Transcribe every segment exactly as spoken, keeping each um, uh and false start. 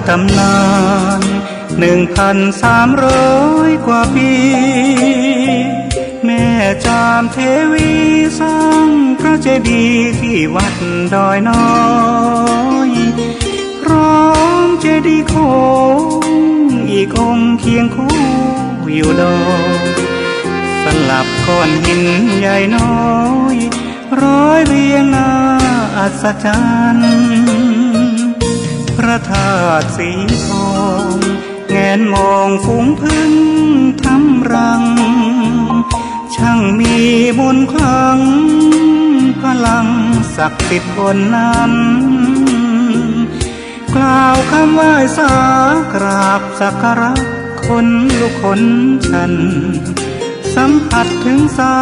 ต๋ำนานหนึ่งพันสามร้อยกว่าปี๋ แม่จามเทวีสร้างพระเจดีย์ตี้วัดดอยน้อย พร้อมเจดีย์โขงอีกองค์เคียงคู่อยู่ดอย สลับก้อนหินใหญ่น้อย ร้อยเรียงน่าอัศจรรย์ พระธาตุสีทอง แงนมองฝูงผึ้งทำรัง ช่างมีมนต์ขลัง พลังศักดิ์สิทธิ์บนนั้น กล่าวคำไหว้สากราบสักการะ ขนลุกขนชัน สัมผัสถึงสา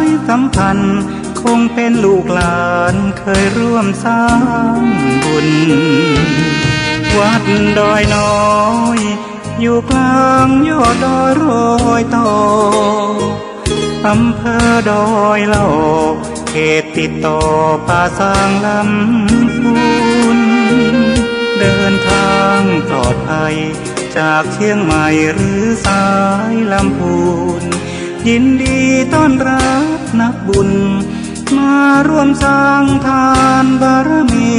ยสัมพันธ์ คงเป็นลูกหลานเคยร่วมสร้างบุญ วัดดอยน้อย อยู่กลางยอดดอยรอยต่อ อำเภอดอยหล่อ เขตติดต่อป่าซางลำพูน เดินทางปลอดภัย จากเชียงใหม่หรือสายลำพูน ยินดีต้อนรับนักบุญ มาร่วมสร้างทานบารมี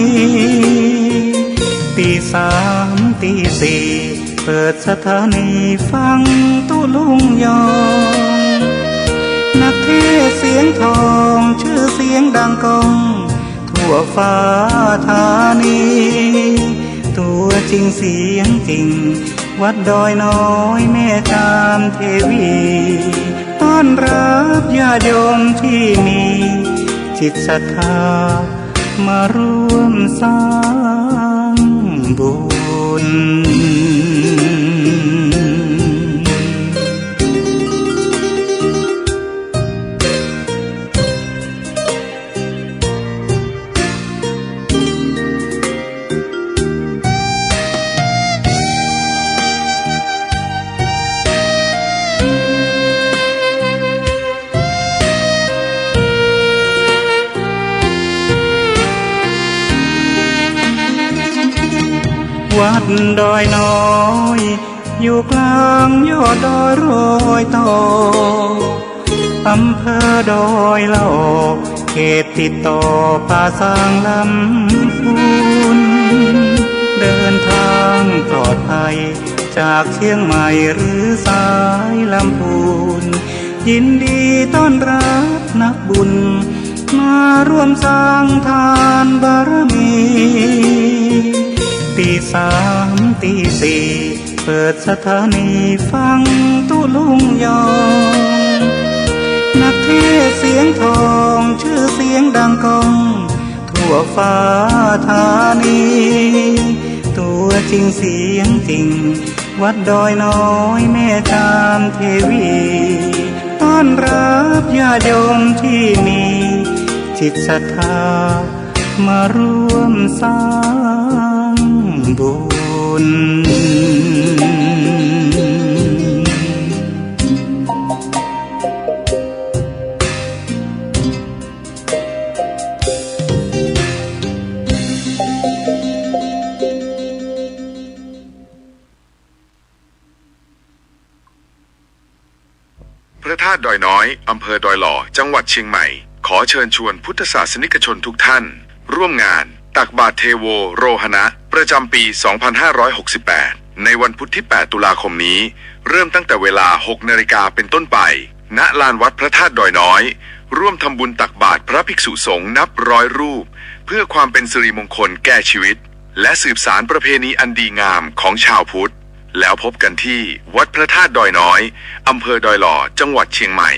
ตีสามตีสี่ เปิดสถานีฟังตุ๊ลุงยอง นักเทศน์เสียงทอง ชื่อเสียงดังก้อง ทั่วฟ้าธานี ตัวจริงเสียงจริง วัดดอยน้อยแม่จามเทวี ต้อนรับญาติโยมที่มีจิตศรัทธา มาร่วมสร้างบุญ วัดดอยน้อย อยู่กลางยอดดอยรอยต่อ อำเภอดอยหล่อ เขตติดต่อป่าซางลำพูน เดินทางปลอดภัย จากเชียงใหม่หรือสายลำพูน ยินดีต้อนรับนักบุญ มาร่วมสร้างทานบารมี ตีสามตีสี่ เปิดสถานีฟังตุ๊ลุงยอง นักเทศน์เสียงทอง ชื่อเสียงดังก้อง ทั่วฟ้าธานี ตัวจริงเสียงจริง วัดดอยน้อยแม่จามเทวี ต้อนรับญาติโยมที่มีจิตศรัทธา มาร่วมสร้างบุญ พระธาตุดอยน้อย อำเภอดอยหล่อ จังหวัดเชียงใหม่ ขอเชิญชวนพุทธศาสนิกชนทุกท่าน ร่วมงานตักบาตรเทโว โรหณะ ประจำปี สองพันห้าร้อยหกสิบแปด ในวันพุธที่ แปด ตุลาคมนี้ เริ่มตั้งแต่เวลา หก นาฬิกาเป็นต้นไป ณ ลานวัดพระธาตุดอยน้อย ร่วมทำบุญตักบาตรพระภิกษุสงฆ์นับร้อยรูป เพื่อความเป็นสิริมงคลแก่ชีวิต และสืบสานประเพณีอันดีงามของชาวพุทธ แล้วพบกันที่วัดพระธาตุดอยน้อย อำเภอดอยหล่อ จังหวัดเชียงใหม่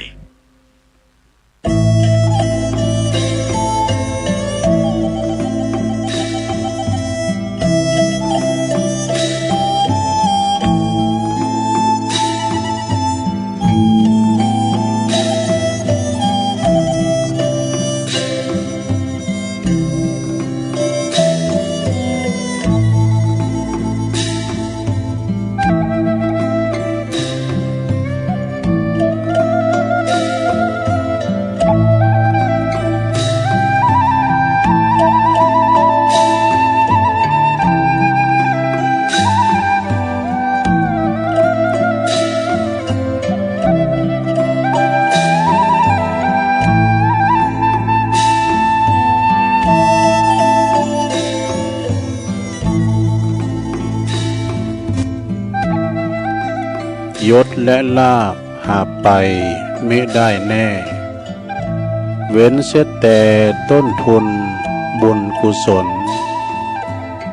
ยศและลาภหาบไปมิได้แน่ เว้นเสียแต่ต้นทุนบุญกุศล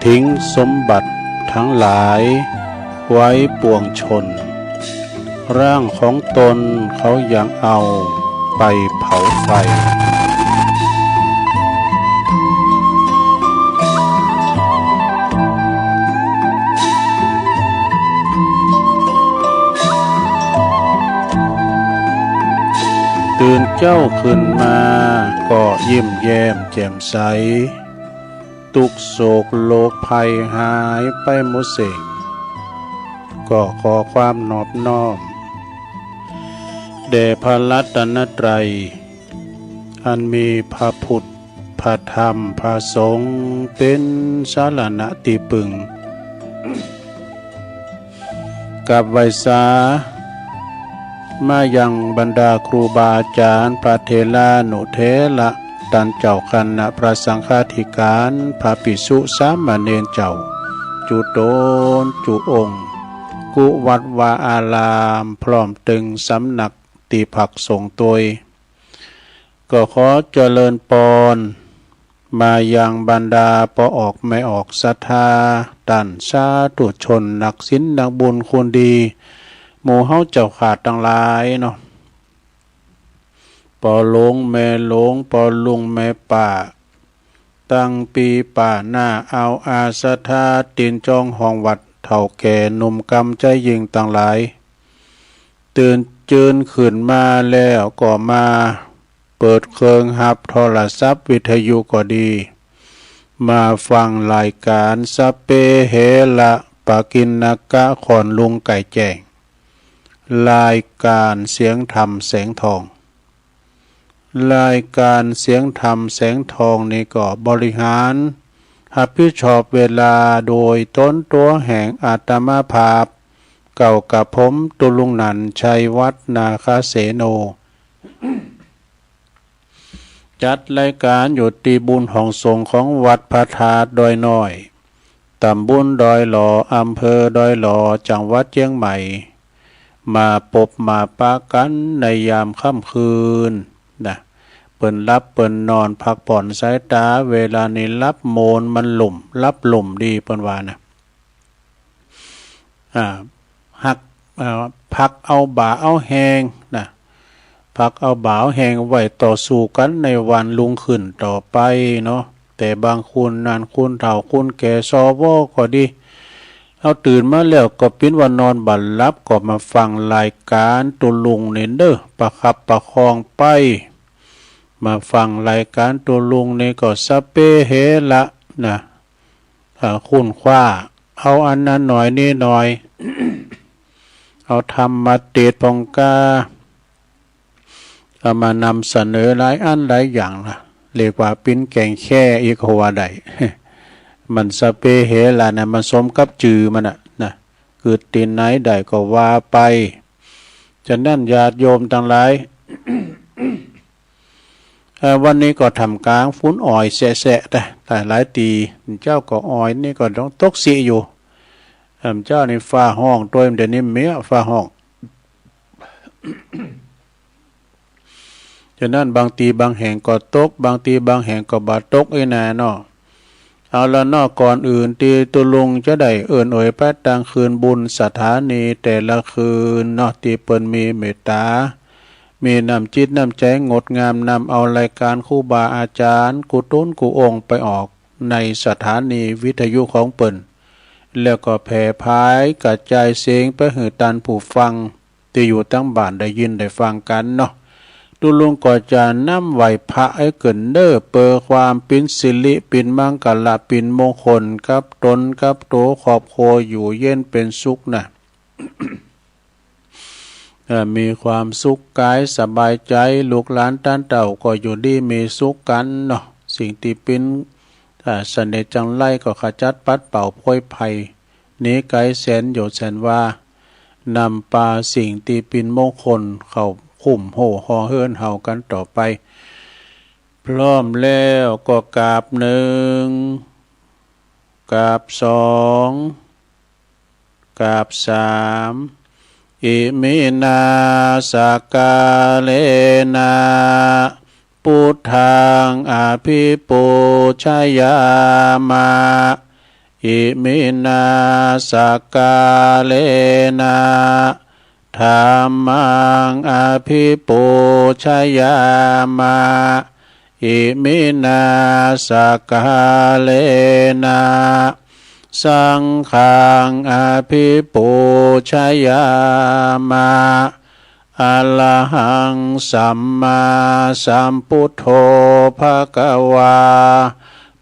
ทิ้งสมบัติทั้งหลายไว้ปวงชน ร่างของตนเขายังเอาไปเผาไฟ ตื่นเจ๊าขึ้นมาก็ยิ้มแย้มแจ่มใส ตุ๊กข์โศกโรคภัยหายไปหมดเส้น ก็ขอความนอบน้อม แด่พระรัตนตรัย อันมีพระพุทธ พระธรรม พระสงฆ์ เป๋นสรณะตี้ปึง กราบไหว้สา มายังบรรดาครูบาอาจ๋ารย์ พระเถรานุเถระ ต้านเจ้าคณะพระสังฆาธิการ พระภิกษุสามเณรเจ้า จุ๊ต๋นจุ๊องค์ กู้วัดวาอาราม พร้อมเถิงสำนักตี้พักสงฆ์ตวย ก็ขอเจริญปอน มายังบรรดาป้อออกแม่ออกศรัทธา ต้านสาธุชนนักศีลนักบุญคนดี หมู่เฮาเจ้าข้าตังหลายเนาะ ป้อหลวงแม่หลวง ป้อลุงแม่ป้า ตังปี้ป้าน้าอาอาศรัทธา ตี๋นจองห้องวัด เฒ่าแก่หนุ่มกำใจ๋ยิ่งตังหลาย ตื่นจืนขึ้นมาแล้วก็มาเปิดเครื่องฮับโทรศัพท์วิทยุก็ดี มาฟังรายก๋านสัพเพเหระปกิณณกะ ขอนลุงไก่แจ้ง รายก๋านเสียงธรรมแสงทอง รายก๋านเสียงธรรมแสงทองนี้ก็บริหารฮับผิดชอบเวลาโดยต๋นตั๋วแห่งอาตมาภาพ เก้ากับผมตุ๊ลุงหนันท์ ชัยวัฒน์ นาคเสโน จัดรายก๋านอยู่ตี้บุญห้องสงฆ์ของวัดพระธาตุดอยน้อย ต๋ำบลดอยหล่อ อำเภอดอยหล่อ จังหวัดเจียงใหม่ มาปบมาปะกั๋นในยามค่ำคืนนะ เปิ้นหลับเปิ้นนอนพักผ่อนสายต๋า เวลานี้หลับโมนมันลุ่ม หลับลุ่มดีเปิ้นว่านะ อ่า ฮัก อ่า พักเอาบ่าเอาแฮงนะ พักเอาบ่าเอาแฮงไว้ต่อสู้กั๋นในวันรุ่งขึ้นต่อไปเนาะ แต่บางคนนั้นคนเฒ่าคนแก่ สว ก็ดี เฮาตื่นมาแล้วก็ปิ้นว่านอนบ่หลับ ก็มาฟังรายก๋านตุ๊ลุงนี่เน่อ ประคับประคองไป มาฟังรายก๋านตุ๊ลุงนี่ก็สัพเพเหระนะ อ่า คุ้นคว้า เอาอันนั้นหน่อยนี่หน่อย เอาธรรมมาเตสน์ผ่องกล้า เอามานำเสนอหลายอันหลายอย่างนะ เรียกว่าปิ้นแก๋งแค่อีกก็ว่าได้ มันสัพเพเหระนะ มันสมกับจื้อมันน่ะนะ กึ๊ดตี้ไหนได้ก็ว่าไป ฉะนั้นญาติโยมตังหลาย เอ่อ วันนี้ก็ท่ามกลางฝุ่นออยแสะๆ แต่ แต่หลายตี้ เจ้าก็ออย นี่ก็ต้องตกสิอยู่ เอ่อ เจ้านี่ฟ้าฮ้องตวย เดี๋ยวนี้เมี้ยฟ้าฮ้อง ฉะนั้นบางตี้บางแห่งก็ตก บางตี้บางแห่งก็บ่ตกอี้แน่เนาะ เอาละเนาะ ก่อนอื่นตี้ตุ๊ลุงจะได้เอิ้นเอ่ยไปตางคืนบุญสถานีแต่ละคืนเนาะ ตี้เปิ้นมีเมตต๋า มีน้ำจิตน้ำใจ๋งดงาม นำเอารายก๋านครูบาอาจ๋ารย์กู้ต๋นกู้องค์ไปออกในสถานีวิทยุของเปิ้น แล้วก็แผ่ผายกระจายเสียงไปหื้อต้านผู้ฟัง ตี้อยู่ตางบ้านได้ยินได้ฟังกั๋นเนาะ ตุ๊ลุงก็จะนำไหว้พระหื้อเกิ่นเน่อ เปื้อความเป๋นสิริ เป๋นมังคละ เป๋นมงคลกับต๋นกับตั๋วครอบครัว อยู่เย็นเป๋นสุขนะ เอ่อ มีความสุขก๋ายสบายใจ๋ ลูกหลานต้านเต้าก็อยู่ดีมีสุขกั๋นเนาะ สิ่งตี้เป๋น อ่า เสน่ห์จังไรก็ขจัดปัดเป่าโพยภัย หนีไก๋แสนโยชน์แสนวา นำปาสิ่งตี้เป๋นมงคลเข้าคุ้มโฮ่ห่อเฮือนเฮากั๋นต่อไป พร้อมแล้วก็กราบหนึ่ง กราบสอง กราบสาม Iminā sakkārena buddhaṃ abhipūjayāma. Iminā sakkārena dhammaṃ abhipūjayāma. Iminā sakkārena saṅghaṃ abhipūjayāma. Arahaṃ sammāsambuddho bhagavā.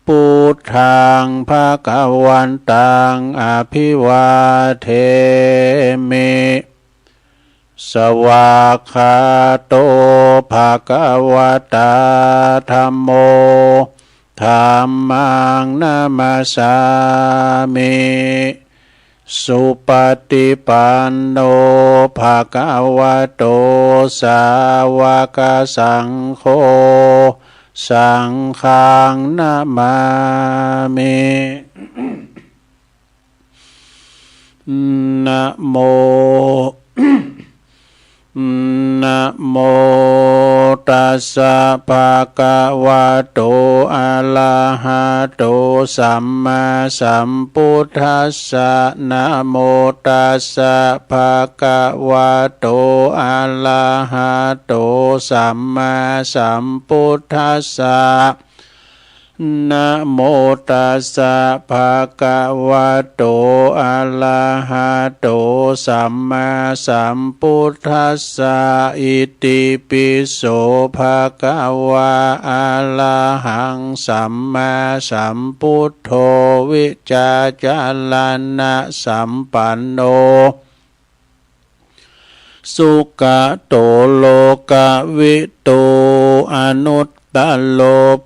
Buddhaṃ bhagavantaṃ abhivādemi. Svākkhāto bhagavatā dhammo. Dhammaṃ namassāmi. Supaṭipanno bhagavato sāvakasaṅgho. Saṅghaṃ namāmi. Namo, namo tassa bhagavato arahato sammāsambuddhassa. Namo tassa bhagavato arahato sammāsambuddhassa. Namo tassa bhagavato arahato sammāsambuddhassa. Itipi so bhagavā arahaṃ sammāsambuddho vijjācaraṇasampanno sugato lokavidū anuttaro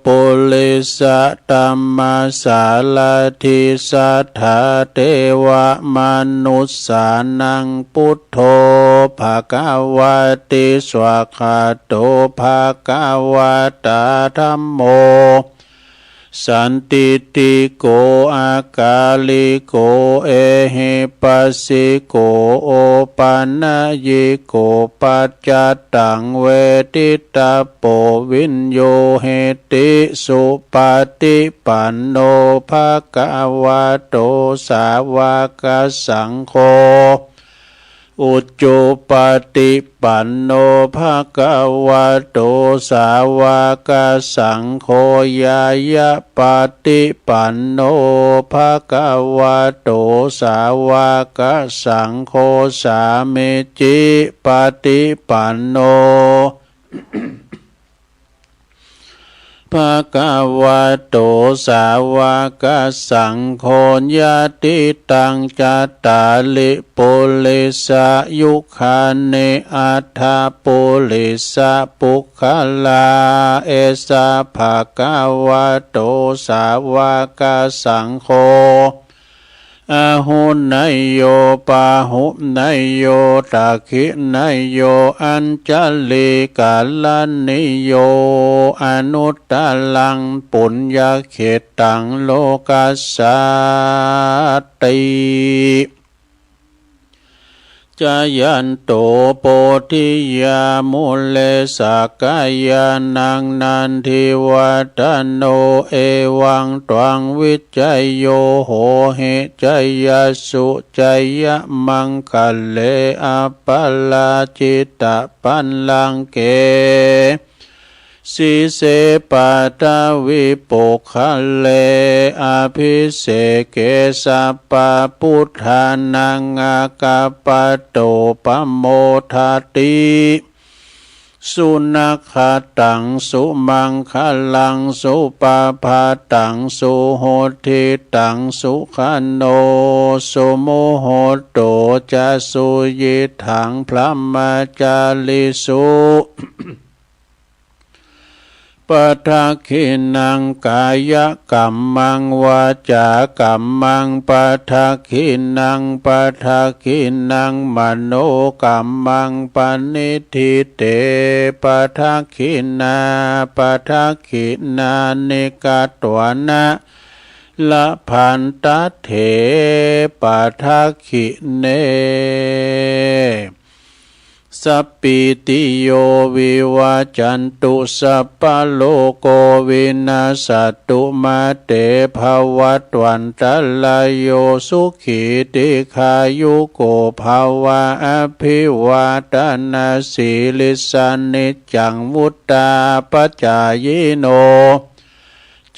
purisadammasārathi satthā devamanussānaṃ buddho bhagavāti. Svākkhāto bhagavatā dhammo sandiṭṭhiko akāliko ehipassiko opanayiko paccattaṃ veditabbo viññūhīti. Supaṭipanno bhagavato sāvakasaṅgho. Ujupaṭipanno bhagavato sāvakasaṅgho. Ñāyapaṭipanno bhagavato sāvakasaṅgho. Sāmīcipaṭipanno bhagavato sāvakasaṅgho. Yadidaṃ cattāri purisayugāni aṭṭha purisapuggalā, esa bhagavato sāvakasaṅgho, āhuneyyo pāhuneyyo dakkhiṇeyyo añjalikaraṇīyo anuttaraṃ puññakkhettaṃ lokassāti. Jayanto bodhiyā mūle sakyānaṃ nandivaḍḍhano, evaṃ tvaṃ vijayo hohi jayassu jayamaṅgale, aparājitapallaṅke sīse paṭhavipokkhare, abhiseke sabbabuddhānaṃ aggappatto pamodati. Sunakkhattaṃ sumaṅgalaṃ supabhātaṃ suhuṭṭhitaṃ, sukhaṇo sumuhutto ca suyiṭṭhaṃ brahmacārisu. Padakkhiṇaṃ kāyakammaṃ vācākammaṃ padakkhiṇaṃ, padakkhiṇaṃ manokammaṃ paṇidhī te padakkhiṇā, padakkhiṇāni katvāna labhantatthe padakkhiṇe. สัพพีติโยวิวัชชันตุ สัพพะโรโควินัสสัตตุ มาเตภวัตวันตะราโย สุขีทีฆายุโกภะวะ อะภิวาทะนะสีลิสสะ นิจจังวุฑฒาปะจายิโน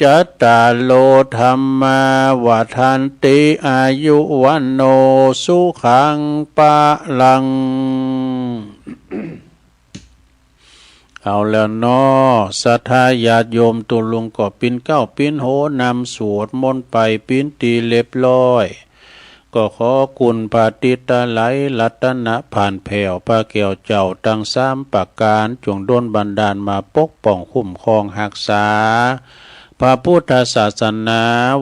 จัตตาโรธัมมาวัฑฒันติ อายุวัณโณสุขังพะลัง เอาแล้วเนาะ ศรัทธาญาติโยมตุ๊ลุงก็ปิ๊นเก๊าปิ๊นโหนำสวดมนต์ไปปิ๊นตี้เรียบร้อย ก็ขอคุณพระติตะไลยรัตนะผ่านแผ้วพระแก้วเจ้าตังสามประก๋าน จงดลบันดาลมาปกป้องคุ้มครองฮักษา พระพุทธศาสนา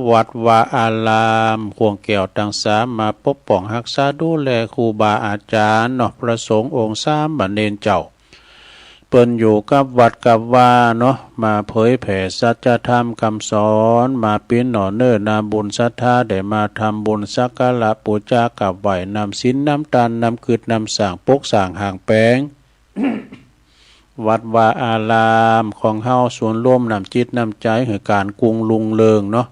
วัดวาอาราม ข่วงแก้วตังสามมาปกป้องฮักษาดูแลครูบาอาจ๋ารย์เนาะ พระสงฆ์องค์สามเณรเจ้า เปิ้นอยู่กับวัดกับวาเนาะ มาเผยแผ่สัจธรรมกำสอน มาปิ๊นหน่อเน้อนาบุญศรัทธา ได้มาทำบุญสักการะปู๋จากราบไหว้ นำศีลนำตานนำกึ๊ดนำสร้าง ปกสร้างห้างแป๋ง วัดวาอารามของเฮา ศูนย์รวมน้ำจิตน้ำใจ๋หื้อก๋านกุ้งรุ่งเรืองเนาะ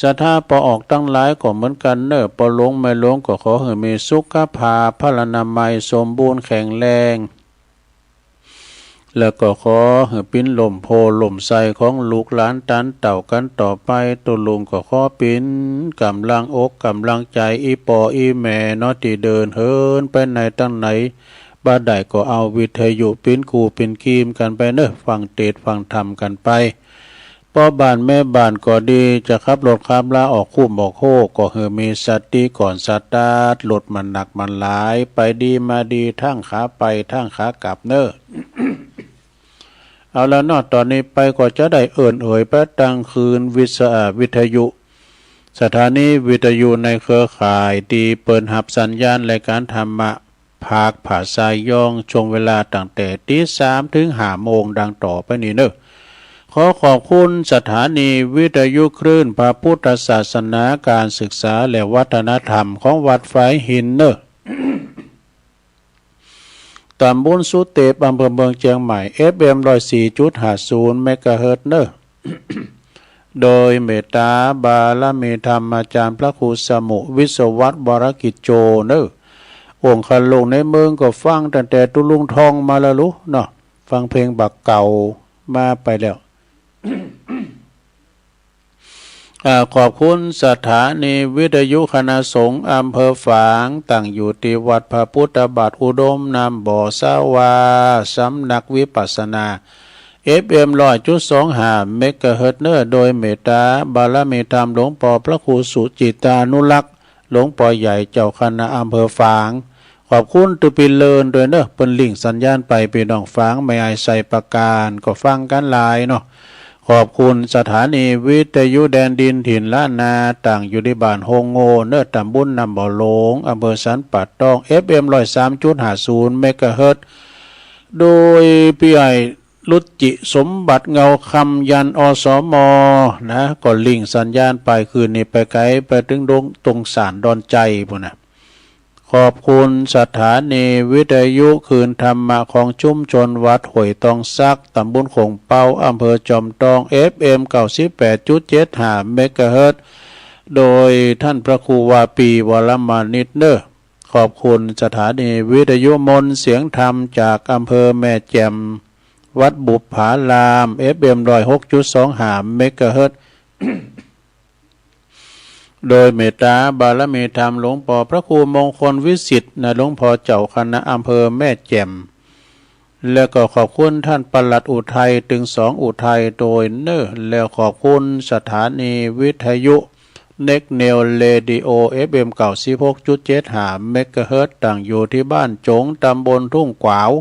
ศรัทธาป้อออกตังหลายก็เหมือนกั๋นเน้อ ป้อหลวงแม่หลวงก็ขอหื้อมีสุขภาพพลานามัยสมบูรณ์แข็งแรง แล้วก็ขอหื้อปิ๊นล่มโพธิ์ล่มไทรของลูกหลานตานเต้ากั๋นต่อไป ตุ๊ลุงก็ขอปิ๊นก๋ำลังอกก๋ำลังใจ๋อี่ป้ออี่แม่เนาะ ตี้เดินเหินไปไหนตางไหนบ่ได้ก็เอาวิทยุปิ๊นกู้ปิ๊นกีมกั๋นไปเน้อ ฟังเตสน์ฟังธรรมกั๋นไป ป้อบ้านแม่บ้านก็ดี จะขับรถขับลาออกคุ้มออกโฮก ก็หื้อมีสติก่อนสตาร์ทรถ มันหนักมันหลาย ไปดีมาดี ทั้งขาไปทั้งขากลับเน้อ เอาละเนาะ ต๋อนนี้ไปก็จะได้เอิ้นเอ่ยไปตังคืนวิทยา วิทยุ สถานีวิทยุในเครือข่ายตี้เปิ้นฮับสัญญาณรายก๋านธรรมะ ภาคภาษาย้อง ช่วงเวลาตั้งแต่ตี๋สามเถิงห้าโมง ดังต่อไปนี้เน้อ ขอขอบคุณสถานีวิทยุคลื่นพระพุทธศาสนา ก๋านศึกษาและวัฒนธรรมของวัดฝายหินเน้อ ต๋ำบลสุเตป อำเภอเมืองเจียงใหม่ เอฟเอ็ม ร้อยสี่จุดห้าศูนย์ เมกะเฮิรตซ์เน้อ โดยเมตต๋าบารมีธรรมอาจ๋ารย์พระครูสมุห์ วิศวัตร วรกิจโจ เน้อ องคลุงในเมืองก็ฟังตั้งแต่ตุ๊ลุงทองมาแล้วลูกเนาะ ฟังเพลงบ่าเก่ามาไปแล้ว อ่า ขอบคุณสถานีวิทยุคณะสงฆ์อำเภอฝาง ตั้งอยู่ตี้วัดพระพุทธบาทอุดม น้ำบ่อสาวา สำนักวิปัสสนา เอฟเอ็ม ร้อยจุดสองห้า เมกะเฮิรตซ์เน้อ โดยเมตต๋าบารมีธรรมหลวงป้อพระครูสุจิตตานุรักษ์ หลวงป้อใหญ่เจ้าคณะอำเภอฝาง ขอบคุณตุ๊ปี้เลินด้วยเน้อ เปิ้นลิงก์สัญญาณไป ปี้น้องฝาง แม่อาย ไชยปราการ ก็ฟังกั๋นหลายเนาะ ขอบคุณสถานีวิทยุแดนดินถิ่นล้านนา ตั้งอยู่ตี้บ้านโฮงโง่เน้อ ต๋ำบลน้ำบ่อหลง อำเภอสันป่าตอง เอฟเอ็ม ร้อยสามจุดห้าศูนย์ เมกะเฮิรตซ์ โดยปี้ใหญ่รุจิสมบัติเงาคำ ยัน อสม นะ ก็ลิงก์สัญญาณไป คืนนี้ไปไก๋ ไปเถิงดง ตรงศาลดอนไจปู๊นนะ ขอบคุณสถานีวิทยุคลื่นธรรมะของชุมชนวัดห้วยตองสัก ต๋ำบลโข่งเป๊า อำเภอจอมตอง เอฟเอ็ม เก้าสิบแปดจุดเจ็ดห้า เมกะเฮิรตซ์ โดยต้านพระครูวาปี วรมานิตเน้อ ขอบคุณสถานีวิทยุมนต์เสียงธรรมจากอำเภอแม่แจ่ม วัดบุปผาราม เอฟเอ็ม ร้อยหกจุดสองห้า เมกะเฮิรตซ์ โดยเมตต๋าบารมีธรรมหลวงป้อพระครูมงคลวิสิทธิ์นะ หลวงป้อเจ้าคณะอำเภอแม่แจ่ม แล้วก็ขอบคุณต้านปลัดอุทัย ตึงสองอุทัย โดยเน้อ แล้วขอบคุณสถานีวิทยุ เน็กเนลเรดิโอ เอฟเอ็ม เก้าสิบหกจุดเจ็ดห้า เมกะเฮิรตซ์ ตั้งอยู่ตี้บ้านจง ต๋ำบลทุ่งกวาว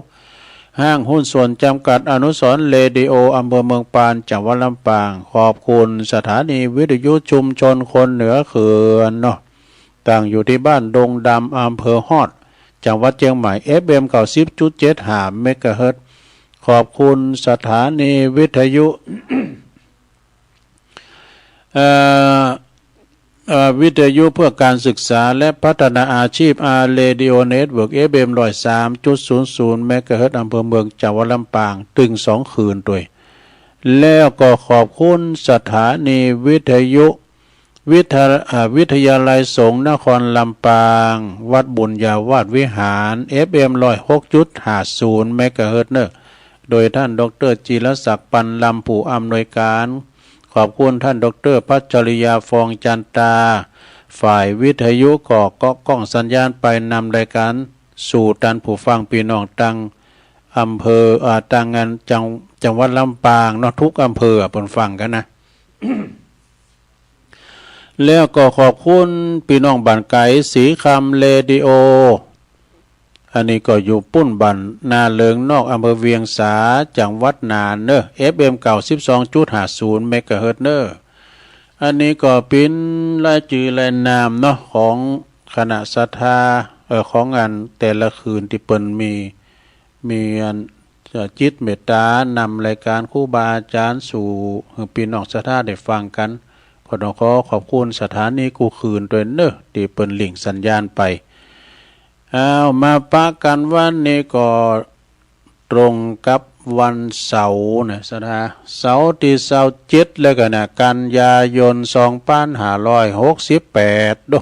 ห้างหุ้นส่วนจำกัดอนุสรณ์เรดิโอ อำเภอเมืองปาน จังหวัดลำปาง ขอบคุณสถานีวิทยุชุมชนคนเหนือเขื่อนเนาะ ตั้งอยู่ตี้บ้านดงดำ อำเภอฮอด จังหวัดเจียงใหม่ เอฟเอ็ม เก้าสิบจุดเจ็ดห้า เมกะเฮิรตซ์ ขอบคุณสถานีวิทยุ เอ่อ เอ่อ วิทยุเพื่อการศึกษาและพัฒนาอาชีพ อาร์ เรดิโอ เน็ตเวิร์ก เอฟ เอ็ม ร้อยสามจุดศูนย์ศูนย์ เมกะเฮิรตซ์ อำเภอเมือง จังหวัดลำปาง ตึงสองคืนตวย แล้วก็ขอบคุณสถานีวิทยุ วิทยา เอ่อ วิทยาลัยสงฆ์นครลำปาง วัดบุญญาวาสวิหาร เอฟ เอ็ม ร้อยหกจุดห้าศูนย์ เมกะเฮิรตซ์ เนอะ โดยท่าน ด็อกเตอร์ จิรศักดิ์ ปันลำ ผู้อำนวยการ ขอบคุณท่าน ด็อกเตอร์ พัชริยา ฟองจันตา ฝ่ายวิทยุก็เกาะกล้องสัญญาณไปนำรายการสู่ตันผู้ฟังปี้น้องตังอำเภอ อ่า ตังงานจัง จังหวัดลำปางเนาะ ทุกอำเภออะ เปิ้นฟังกั๋นนะ แล้วก็ขอบคุณปี้น้องบ้านไก๋ ศรีคำ เรดิโอ อันนี้ก็อยู่ปุ้นบ้านนาเหลิงนอก อำเภอเวียงสา จังหวัดน่านเนอะ เอฟ เอ็ม เก้าสิบสองจุดห้าศูนย์ เมกะเฮิรตซ์ เนอะ อันนี้ก็เป๋นรายจื้อรายนามเนาะ ของคณะศรัทธา เอ่อ ของงานแต่ละคืนตี้เปิ้นมี มีอัน เอ่อ จิตเมตตานำรายการครูบาอาจ๋ารย์สู่หื้อปี้น้องศรัทธาได้ฟังกั๋น ก็ต้องขอขอบคุณสถานีกู้คืนตวยเนอะ ตี้เปิ้นลิงก์สัญญาณไป อ้าว มาปะกั๋นวันนี้ก็ตรงกับวันเสาร์นะศรัทธา เสาร์ตี้ซาวเจ็ดแล้วกั๋นนะ กันยายน สองปันห้าร้อยหกสิบแปด โด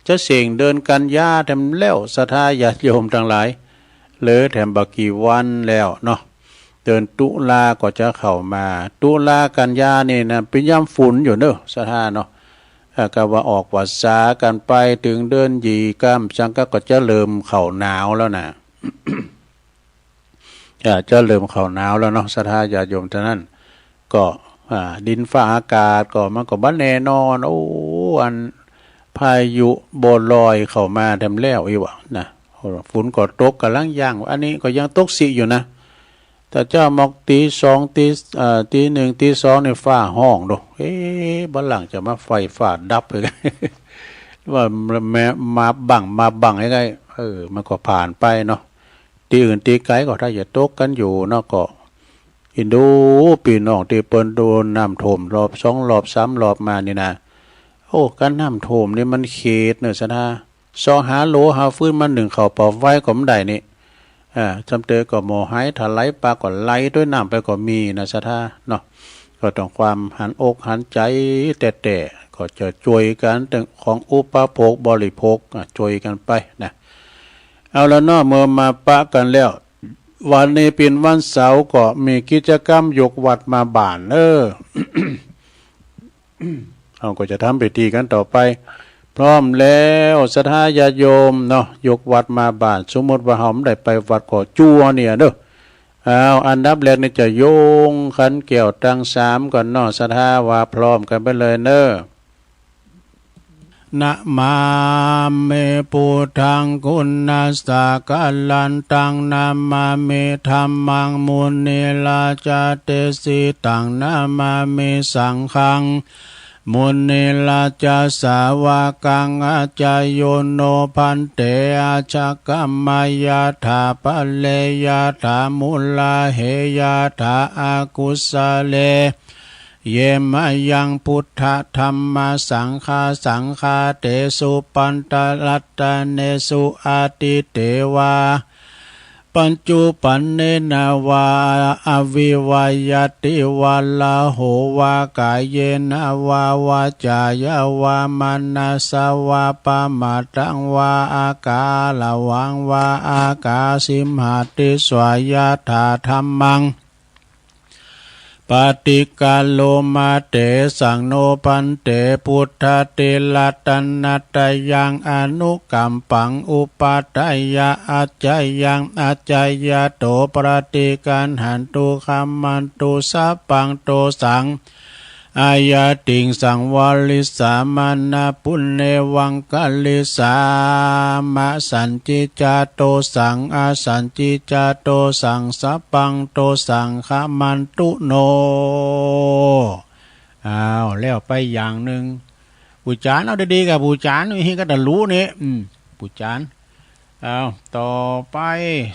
จะเส้งเดือนกันยาแถมแล้วศรัทธาญาติโยมตังหลาย เหลือแถมบ่กี่วันแล้วเนาะ เดือนตุลาก็จะเข้ามา ตุลากันยานี่นะ เป๋นยามฝนอยู่เนอะศรัทธาเนาะ อ่า ก็ว่าออกพรรษากั๋นไป เถิงเดือนยี่ค่ำสังกะก็จะเริ่มเข้าหนาวแล้วนะ อ่า จะเริ่มเข้าหนาวแล้วเนาะศรัทธาญาติโยม ฉะนั้นก็ อ่า ดินฟ้าอากาศก็มันก็บ่แน่นอน โอ้ อันพายุบ่ลอยเข้ามาแถมแล้วอี้หว่านะ ฝนก็ตกก่ำลังยัง อันนี้ก็ยังตกสิอยู่นะ แต่เจ๊าหมอกตีสอง ตี เอ่อ ตีหนึ่ง ตีสองนี่ฟ้าฮ้องโด เอ๊ะ บ่าหลังจะมาไฟฟ้าดับไป ว่ามา มาบัง มาบังไอ้ไง เออ มันก็ผ่านไปเนาะ ตี้อื่นตี้ไก๋ก็ถ้าจะตกกั๋นอยู่เนาะ ก็เอ็นดูปี้น้องตี้เปิ้นโดนน้ำท่วมรอบสองรอบสามรอบมานี่นะ โอ้ กั๋นน้ำท่วมนี่มันเขตเนอะศรัทธา เซาะหาโหลหาฟืนมานึ่งข้าวเป่าไฟก็บ่ได้นี่ อ่า จำเตอก็หม้อหายถลาย ปลาก็ไหลตวยน้ำไปก็มีนะศรัทธาเนาะ ก็ต้องความหันอกหันใจ๋แต๊ๆ ก็จะจ้วยกั๋นเถิงของอุปโภคบริโภค อ่ะ จ้วยกั๋นไปนะ เอาละเนาะ เมื่อมาปะกั๋นแล้ว วันนี้เป๋นวันเสาร์ก็มีกิจกรรมยกวัตรมาบ้าน เออ เฮาก็จะทำพิธีกั๋นต่อไป พร้อมแล้วศรัทธาญาติโยมเนาะ ยกวัตรมาบ้าน สมมุติว่าเฮาบ่ได้ไปวัดก็จั่วเนี่ยเด้อ อ้าว อันดับแรกนี่จะโยงขันแก้วตังสามก่อนเนาะศรัทธา ว่าพร้อมกั๋นไปเลยเนาะ นะมามิ พุทธัง กุณัสสะกะลันตัง นะมามิ ธัมมัง มุนิราจาเตสิตัง นะมามิ สังฆัง มุนิราจาสาวกัง อาจาโยโน ภันเต อาชะกะมะ ยะถา ปะเร ยะถา มุลา เห ยะถา อากุสะเล เย มะยัง พุทธะ ธัมมะ สังฆา สังฆาเตสุ ปันตะรัตตะเนสุ อาทิเตวา ปัจจุปันเนนะวา อวิวายัตติวา ลาโหวา กาเยนะวา วาจายาวา มะนะสาวา ปะมาทังวา อากาละวังวา อากาสิมหาติสวา ยะถา ธัมมัง ปะติกะโลมา เตสัง โน ภันเต พุทธาติรัตนะตะยัง อนุกัมปัง อุปัฏฐายะ อัจจยัง อัจจยะโต ปะติกะหันตุ ขะมันตุ สัพพัง โตสัง อะยะติง สังวาริสสา มะนะ ปุณเณวังคะลิสสา มะสัญญิจจาโตสัง อะสัญญิจจาโตสัง สัพพัง โตสัง ขะมันตุ โน อ้าว แล้วไปอย่างนึ่ง ปู่จ๋ารย์ เอาดีๆ ก่า ปู่จ๋ารย์ มีหื้อกั๋นตะหลูนี่ อืม ปู่จ๋ารย์ อ้าว ต่อไป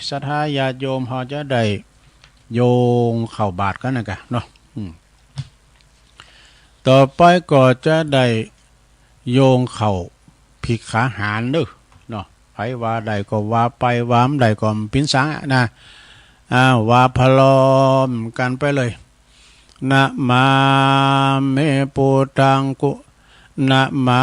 ศรัทธาญาติโยมเฮาจะได้โยงเข้าบาตรกั๋นนะก่าเนาะ อืม ต่อไปก็จะได้ โยงเข้าภิกขาหารเน่อ เนาะ ใผว่าได้ก็ว่าไป ว่าบ่ได้ก็บ่เป๋นสังอะนะ อ้าว ว่าพร้อมกั๋นไปเลย นะมามิ พุทธัง กุ นะมา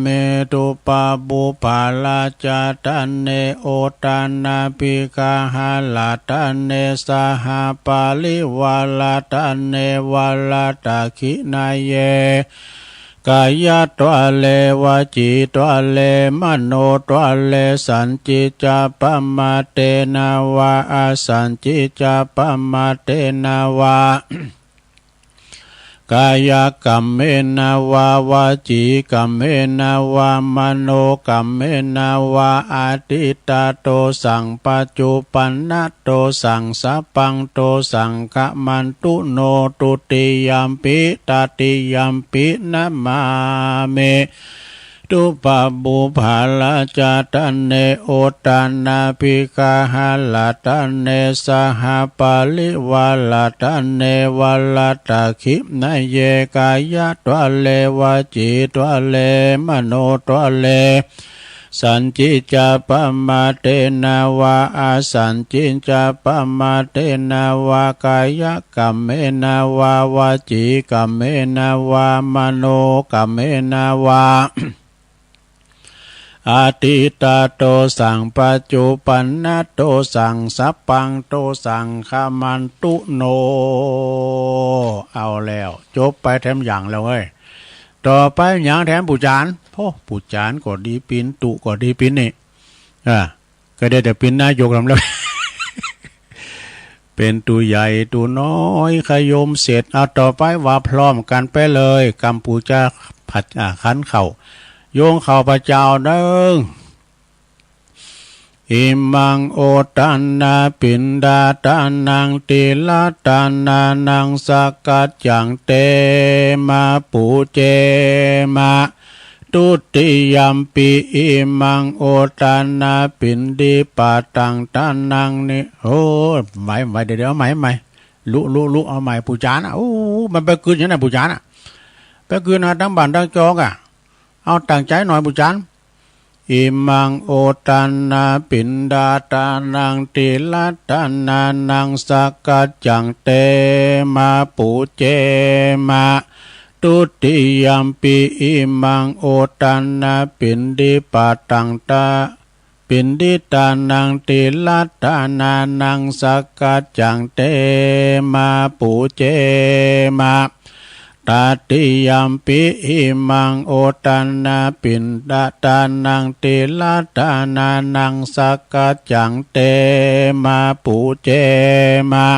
มิ ทุปปะปุพพะละจาตะเน โอตานะ ภิกขาหะละตะเน สหะปะริวาระตะเน วะระตะขิณะเย กายะตวะเล วจีตวะเล มโนตวะเล สัญญิจจะปะมาเทนะวะ อสัญญิจจะปะมาเทนะวะ กายะกัมเมนะวะ วจีกัมเมนะวะ มโนกัมเมนะวะ อะทิฏฐะโตสัง ปัจจุปันนะโตสัง สัพพังโตสัง ขะมันตุโน ทุติยัมปิ ตติยัมปิ นะมามิ ทุปปะปุพพะละจาตะเน โอตานะ ภิกขาหะละตะเน สหะปะริวาระตะเน วะระตะขิณะเย กายะตวะเล วจีตวะเล มโนตวะเล สัญญิจจะปะมาเทนะวะ อสัญญิจจะปะมาเทนะวะ กายะกัมเมนะวะ วจีกัมเมนะวะ มโนกัมเมนะวะ อะทิฏฐะโตสัง ปัจจุปันนะโตสัง สัพพังโตสัง ขะมันตุโน เอาแล้ว จบไปแถมอย่างแล้วเว้ย ต่อไปหยังแถมปู่จารย์ โอ้ ปู่จารย์ก็ดีปิน ตุ๊ก็ดีปินนี่ อ่า ก็ได้แต่ปินนายกนำแล้ว เป๋นตุ๊ใหญ่ตุ๊น้อย ขยมเสร็จ เอาต่อไปว่าพร้อมกั๋นไปเลย กำปู๋จาผัด อ่า ขันข้าว โยงข้าพเจ้าเน่อ อิมัง โอตานะ ปิณฑาตานัง ติละตานานัง สักกัจจัง เตมะ ปูเจมะ ทุติยัมปิ อิมัง โอตานะ ปิณฑิปาตัง ตานัง นิ โอ้ ไหว ไหว เดี๋ยว เดี๋ยว เอาใหม่ เอาใหม่ ลุ ลุ ลุ เอาใหม่ ปู่จารย์น่ะ โอ้ มันไปกลืนอย่างนั้นน่ะ ปู่จารย์น่ะ ไปกลืนเอาตังบ้านตังจองอ่ะ เอาตั้งใจ๋หน่อย ปู่จารย์ อิมัง โอตานะ ปิณฑาตานัง ติละตานานัง สักกัจจัง เตมะ ปูเจมะ ทุติยัมปิ อิมัง โอตานะ ปิณฑิปาตัง ตา ปิณฑิตานัง ติละตานานัง สักกัจจัง เตมะ ปูเจมะ ตติยัมปิ อิมัง โอตานะ ปิณฑาตานัง ติละตานานัง สักกัจจัง เตมะ ปูเจมะ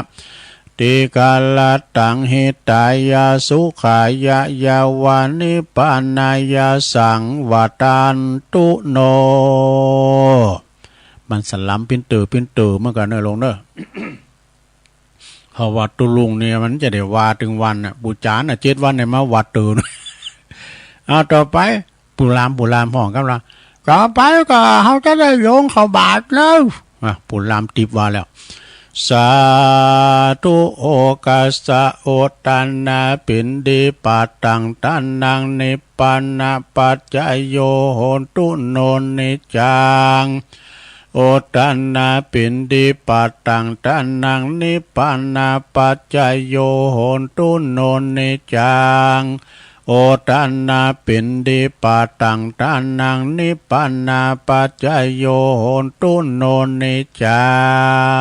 ติกาละตัง หิตายะ สุขายะ ยะวะ นิพพานายะ สังวัตตันตุโน มันสลัมปิ้นเต๋อปิ้นเต๋อเหมือนกั๋นเน่อ โยมเน่อ เพราะว่าตุ๊ลุงนี่มันจะได้ว่าตึงวันน่ะ ปู่จ๋ารย์น่ะ เจ็ดวันเนี่ยมาว่าเต๋อ เอาต่อไป ปู่ลาม ปู่ลามฮ้องกำลัง ต่อไปก็เฮาจะได้โยงข้าวบาตรแล้ว อ่ะ ปู่ลามติ๊บว่าแล้ว สาธุ โอกัสสะ โอตานะ ปิณฑิปาตัง ตานัง นิพพานะปัจจโย โหนตุ โน นิจจัง โอตานะ ปิณฑิปาตัง ตานัง นิพพานะปัจจโย โหนตุ โน นิจจัง โอตานะ ปิณฑิปาตัง ตานัง นิพพานะปัจจโย โหนตุ โน นิจจั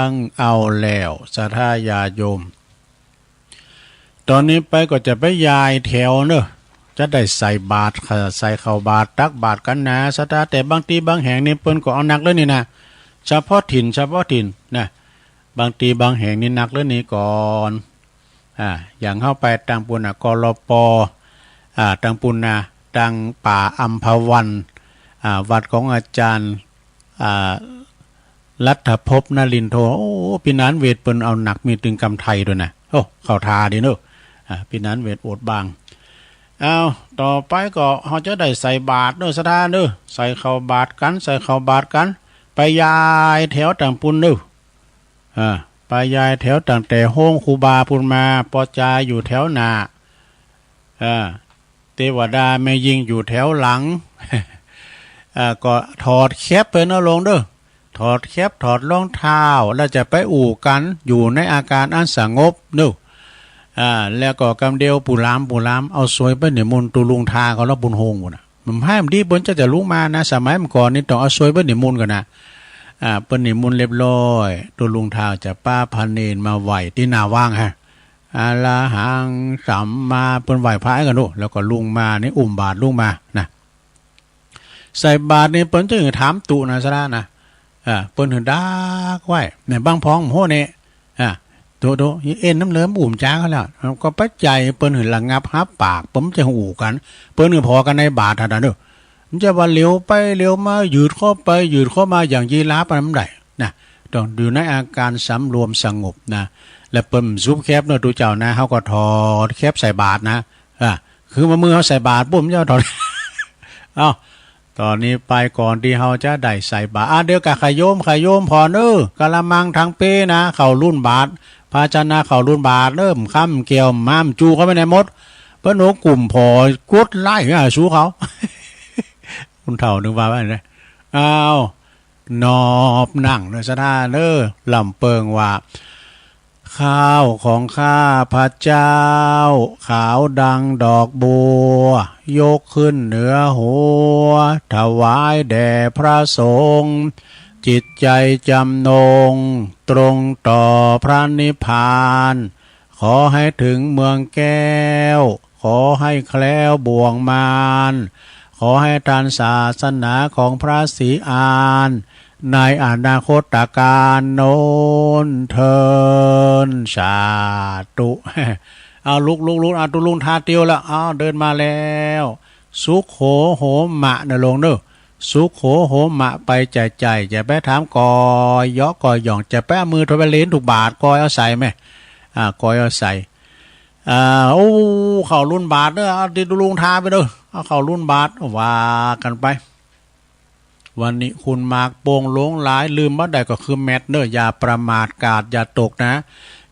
ง เอาแล้ว ศรัทธาญาติโยม ต๋อนนี้ไปก็จะไปยายแถวเน่อ จะได้ใส่บาตร ใส่ข้าวบาตร ตักบาตรกั๋นนะ ศรัทธา แต่บางตี้บางแห่งนี่เปิ้นก็เอาหนักเลยนี่นะ เฉพาะถิ่น เฉพาะถิ่นนะ บางตี้บางแห่งนี่หนักเลยนี่ก่อน อ่า อย่างเฮาไปตางปู๊นน่ะ กลป. อ่า ตางปู๊นน่ะ ตางป่าอัมพวัน อ่า วัดของอาจ๋ารย์ อ่า รัฐภพนลินโท โอ้ ปี้นานเวทเปิ้นเอาหนักมีตึงกำไทยตวยนะ โอ้ เข้าท่าดีเน่อ อ่า ปี้นานเวทโอดบาง เอา ต่อไปก็เฮาจะได้ใส่บาตรเน่อ ศรัทธาเน่อ ใส่ข้าวบาตรกั๋น ใส่ข้าวบาตรกั๋น ไปยายแถวตางปู๊นเน่อ อ่า ไปยายแถวตั้งแต่โฮงครูบาปู๊นมา ปอจาอยู่แถวหน้า อ่า เตวดาแม่ญิงอยู่แถวหลัง อ่า ก็ถอดแคปไปเนาะโยมเด้อ ถอดแคปถอดรองเท้า แล้วจะไปอู้กั๋นอยู่ในอาก๋านอันสงบเนาะ อ่า แล้วก็กำเดียวปู่หลาม ปู่หลาม เอาสวยไปนิมนต์ตุ๊ลุงทาเขาแล้ว บุญโฮงปู๊นน่ะ มันไพ่มันดี เปิ้นจะ จะลุกมานะ สมัยเมื่อก่อนนี่ต้องเอาสวยไปนิมนต์ก่อนนะ อ่า เปิ้นนิมนต์เรียบร้อย ตุ๊ลุงทาจะปาพระเณรมาไหว้ตี้หน้าว่างฮะ อะระหังสัมมา เปิ้นไหว้พระกั๋นเนาะ แล้วก็ลุกมานี่ อุ้มบาตรลุกมานะ ใส่บาตรนี่เปิ้นจะหื้อถามตุ๊นะ สะดานะ อ่า เปิ้นหื้อดักไว้เนี่ย บางพ่องโหเนี่ย อ่า ตุ๊ ตุ๊ เอ็นน้ำเหลิมอุ้มจ๋าเขาแล้ว ก็ปัจจัยเปิ้นหื้อระงับฮับปาก เปิ้นจะอู้กั๋น เปิ้นหื้อผ่อกั๋นในบาตรหั้นน่ะเนาะ มันจะว่าเหลียวไปเหลียวมา ยืดเข้าไปยืดเข้ามาอย่างยีราฟ อันนั้นบ่ได้นะ ต้องอยู่ในอาก๋านสำรวมสงบนะ แล้วเปิ้นสุบแคปเนาะตุ๊เจ้านะ เฮาก็ถอดแคปใส่บาตรนะ อ่า คือว่ามือเฮาใส่บาตรปุ๊บ มันจะถอด เอ้า ต๋อนนี้ไปก่อนตี้เฮาจะได้ใส่บาตร อ่ะ เดี๋ยวก็ขะโยม ขะโยมผ่อเนาะ กะละมังตังเป้นะ เข้าลุ่นบาตร ภาชนะเข้าลุ่นบาตรเนาะ บ่าค้ำบ่าแก้ว บ่าม้ามบ่าจู๋ เข้าไปในหมด เปิ้นโหนกุ่มผ่อ กดไล่ อ่ะ สู้เขา คนเฒ่านึกว่าว่าไงนะ อ้าว นอบนั่งเนาะ สะดาเนาะ ลำเปิงว่า ข้าวของข้าพเจ้า ขาวดังดอกบัว ยกขึ้นเหนือหัว ถวายแด่พระสงฆ์ จิตใจจำนง ตรงต่อพระนิพพาน ขอให้ถึงเมืองแก้ว ขอให้แคล้วบ่วงมาร ขอให้ทันศาสนาของพระศรีอาน ในอนาคตกาลโน้นเทอญ สาธุ เอาลุกลุกลุก เอาตุ๊ลุงทาเตียวแล้ว เอาเดินมาแล้ว สุโขโหมะนะโยมเนาะ สุโขโหมะ ไปใจ้ใจ้ จะไปถามก่อเยาะก่อหย่อง จะไปเอามือถวายเหรียญถูกบาตร ก่อเอาใส่แม่ อ่า ก่อเอาใส่ อ่า โอ้ เข้าลุ่นบาตรเนาะ เอาตี้ตุ๊ลุงทาไปเนาะ เอาเข้าลุ่นบาตร ว่ากั๋นไป วันนี้คุณหมากโป่งหลวงหลาย ลืมบ่ได้ก็คือแมตช์เนาะ อย่าประมาท กาดอย่าตกนะ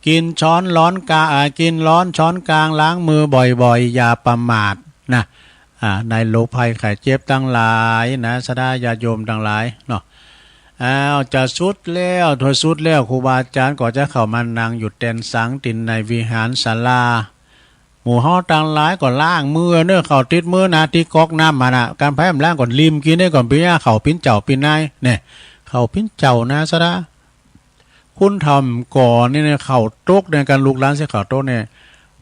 กิ๋นช้อนร้อนกา อ่า กิ๋นร้อนช้อนกลาง ล้างมือบ่อยๆ อย่าประมาทนะ อ่า ในโรคภัยไข้เจ็บตังหลายนะ สะดาญาติโยมตังหลายเนาะ อ้าว จะสุดแล้ว ถ้าสุดแล้ว ครูบาอาจ๋ารย์ก็จะเข้ามานั่งอยู่แตนสัง ตี้ในวิหารศาลา หมู่เฮาตังหลายก็ล้างมือเนาะ เข้าติดมือนะ ตี้ก๊อกน้ำมานะ กำไผบ่ล้างก็ลิมกิ๋นได้ก่อน เปียะเข้าปิ๊นเจ้าปิ๊นนาย เนี่ย เข้าปิ๊นเจ้านะ สะดา คนเฒ่าก่อนนี่เนี่ย ข้าวตกเนี่ย ก๋านลูกหลานใส่ข้าวตกเนี่ย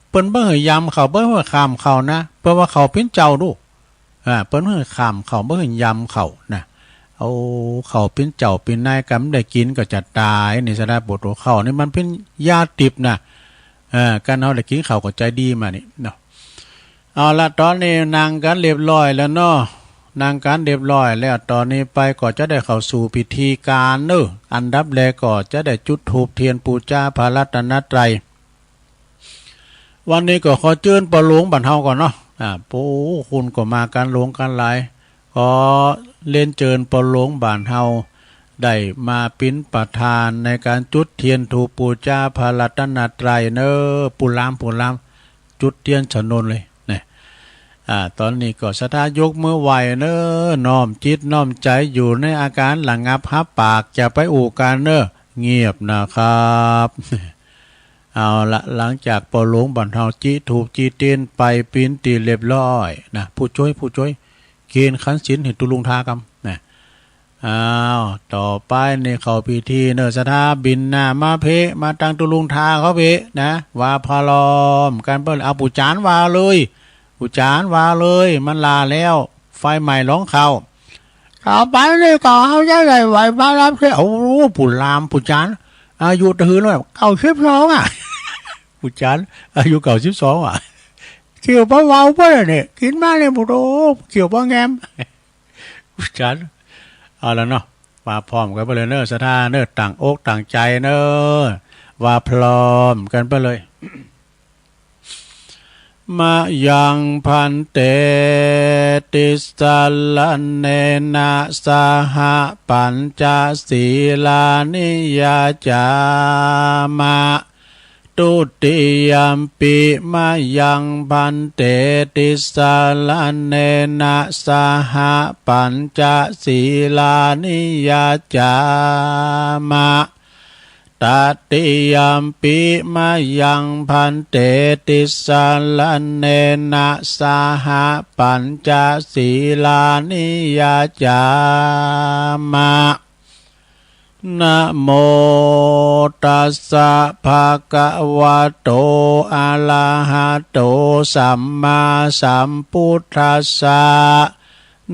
เปิ้นบ่หื้อยำข้าว เปิ้นบ่หื้อข้ามข้าวนะ เปิ้นว่าข้าวปิ๊นเจ้าดู อ่า เปิ้นบ่หื้อข้ามข้าว บ่หื้อยำข้าวนะ เอาข้าวปิ๊นเจ้าปิ๊นนาย กำได้กิ๋นก็จะต๋ายนี่ สะดา ปวดหัว ข้าวนี่มันเป๋นยาติบนะ เออ ก๋านเฮาได้กิ๋นข้าวก็ใจ๋ดีมานี่เนาะ เอาละ ต๋อนนี้นั่งกั๋นเรียบร้อยแล้วเนาะ นั่งกั๋นเรียบร้อยแล้ว ต๋อนนี้ไปก็จะได้เข้าสู่พิธีก๋านเนาะ อันดับแรกก็จะได้จุดธูปเตียนปู๋จาพระรัตนตรัย วันนี้ก็ขอเจิญป้อหลวงบ้านเฮาก่อนเนาะ อ่า ปู๊ คนก็มากั๋นหลวงกั๋นหลาย ขอเรียนเจิญป้อหลวงบ้านเฮา ได้มาเป๋นประธานในก๋านจุดเตียนธูปปู๋จาพระรัตนตรัยเนาะ ปู่หลาม ปู่หลาม จุดเตียนสนนเลยเนี่ย อ่า ต๋อนนี้ก็ศรัทธายกมือไหว้เนาะ น้อมจิตน้อมใจ๋อยู่ในอาก๋านระงับฮับปาก จะไปอู้กั๋นเนาะ เงียบนะครับ เอาละ หลังจากป้อหลวงบ้านเฮาจิธูปจิเตียนไปเป๋นตี้เรียบร้อยนะ ผู้จ้วย ผู้จ้วย เก๋ณฑ์ขันศีลหื้อตุ๊ลุงทากำนะ อ้าว ต่อไปนี่เข้าพิธีเนาะ ศรัทธาบินหน้ามาเป๊ะ มาตังตุ๊ลุงทาเขาเป๊ะนะ ว่าพร้อมกั๋นเปิ้น เอาปู่จ๋ารย์ว่าเลย ปู่จ๋ารย์ว่าเลย มันหล้าแล้ว ไฟไหม้หลองข้าว ต่อไปนี่ก็เฮาจะได้ไหว้พระรับเสด็จ โอ้ ปู่หลาม ปู่จ๋ารย์ อายุเต้าหื้อแล้ว เก้าสิบสอง อ่ะ ปู่จ๋ารย์ อายุ เก้าสิบสอง อ่ะ เขียวปะวาวปะเนี่ย กิ๋นมาเนี่ย โอ้โห เขียวปะแงม ปู่จ๋ารย์ เอาละเนาะ ว่าพร้อมกั๋นไปเลยเนาะ ศรัทธาเนาะ ตั้งอกตั้งใจ๋เนาะ ว่าพร้อมกั๋นไปเลย มะยังภันเต ติสสะระเณนะ สะหะปัญจะสีลานิ ยาจามะ ต Dutiyampi mayaṃ bhante tisaraṇena saha pañca sīlāni yācāma. Tatiyampi mayaṃ bhante tisaraṇena saha pañca sīlāni yācāma. Namo tassa bhagavato arahato sammāsambuddhassa.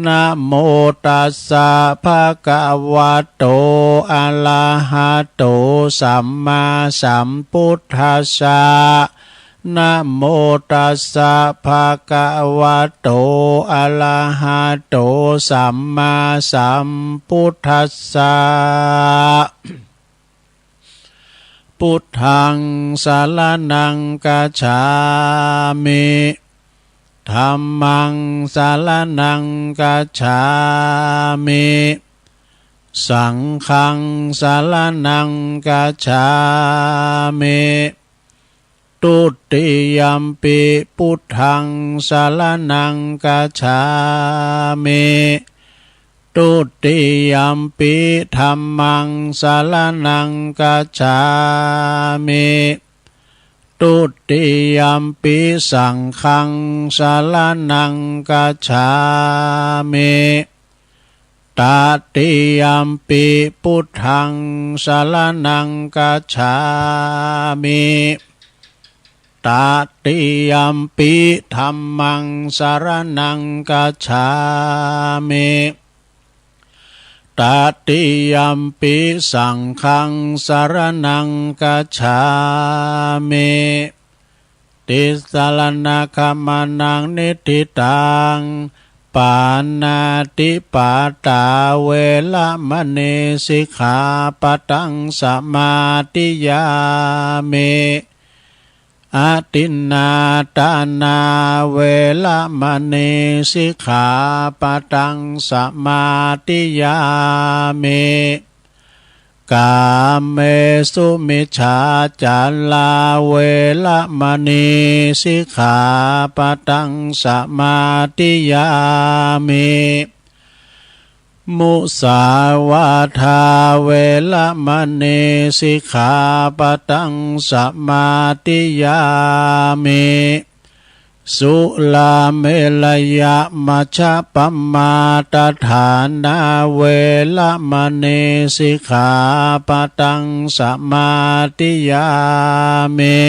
Namo tassa bhagavato arahato sammāsambuddhassa. Namo tassa bhagavato arahato sammāsambuddhassa. Buddhaṃ saraṇaṃ gacchāmi. Dhammaṃ saraṇaṃ gacchāmi. Saṅghaṃ saraṇaṃ gacchāmi. Dutiyampi buddhaṃ saraṇaṃ gacchāmi. Dutiyampi dhammaṃ saraṇaṃ gacchāmi. Dutiyampi saṅghaṃ saraṇaṃ gacchāmi. Tatiyampi buddhaṃ saraṇaṃ gacchāmi. Tatiyampi dhammaṃ saraṇaṃ gacchāmi. Tatiyampi saṅghaṃ saraṇaṃ gacchāmi. Tisaraṇagamanaṃ niṭṭhitaṃ. Pāṇātipātā veramaṇī sikkhāpadaṃ samādiyāmi. Adinnādānā veramaṇī sikkhāpadaṃ samādiyāmi. Kāmesumiccācārā veramaṇī sikkhāpadaṃ samādiyāmi. Musāvādā veramaṇī sikkhāpadaṃ samādiyāmi. Surāmerayamajjapamādaṭṭhānā veramaṇī sikkhāpadaṃ samādiyāmi.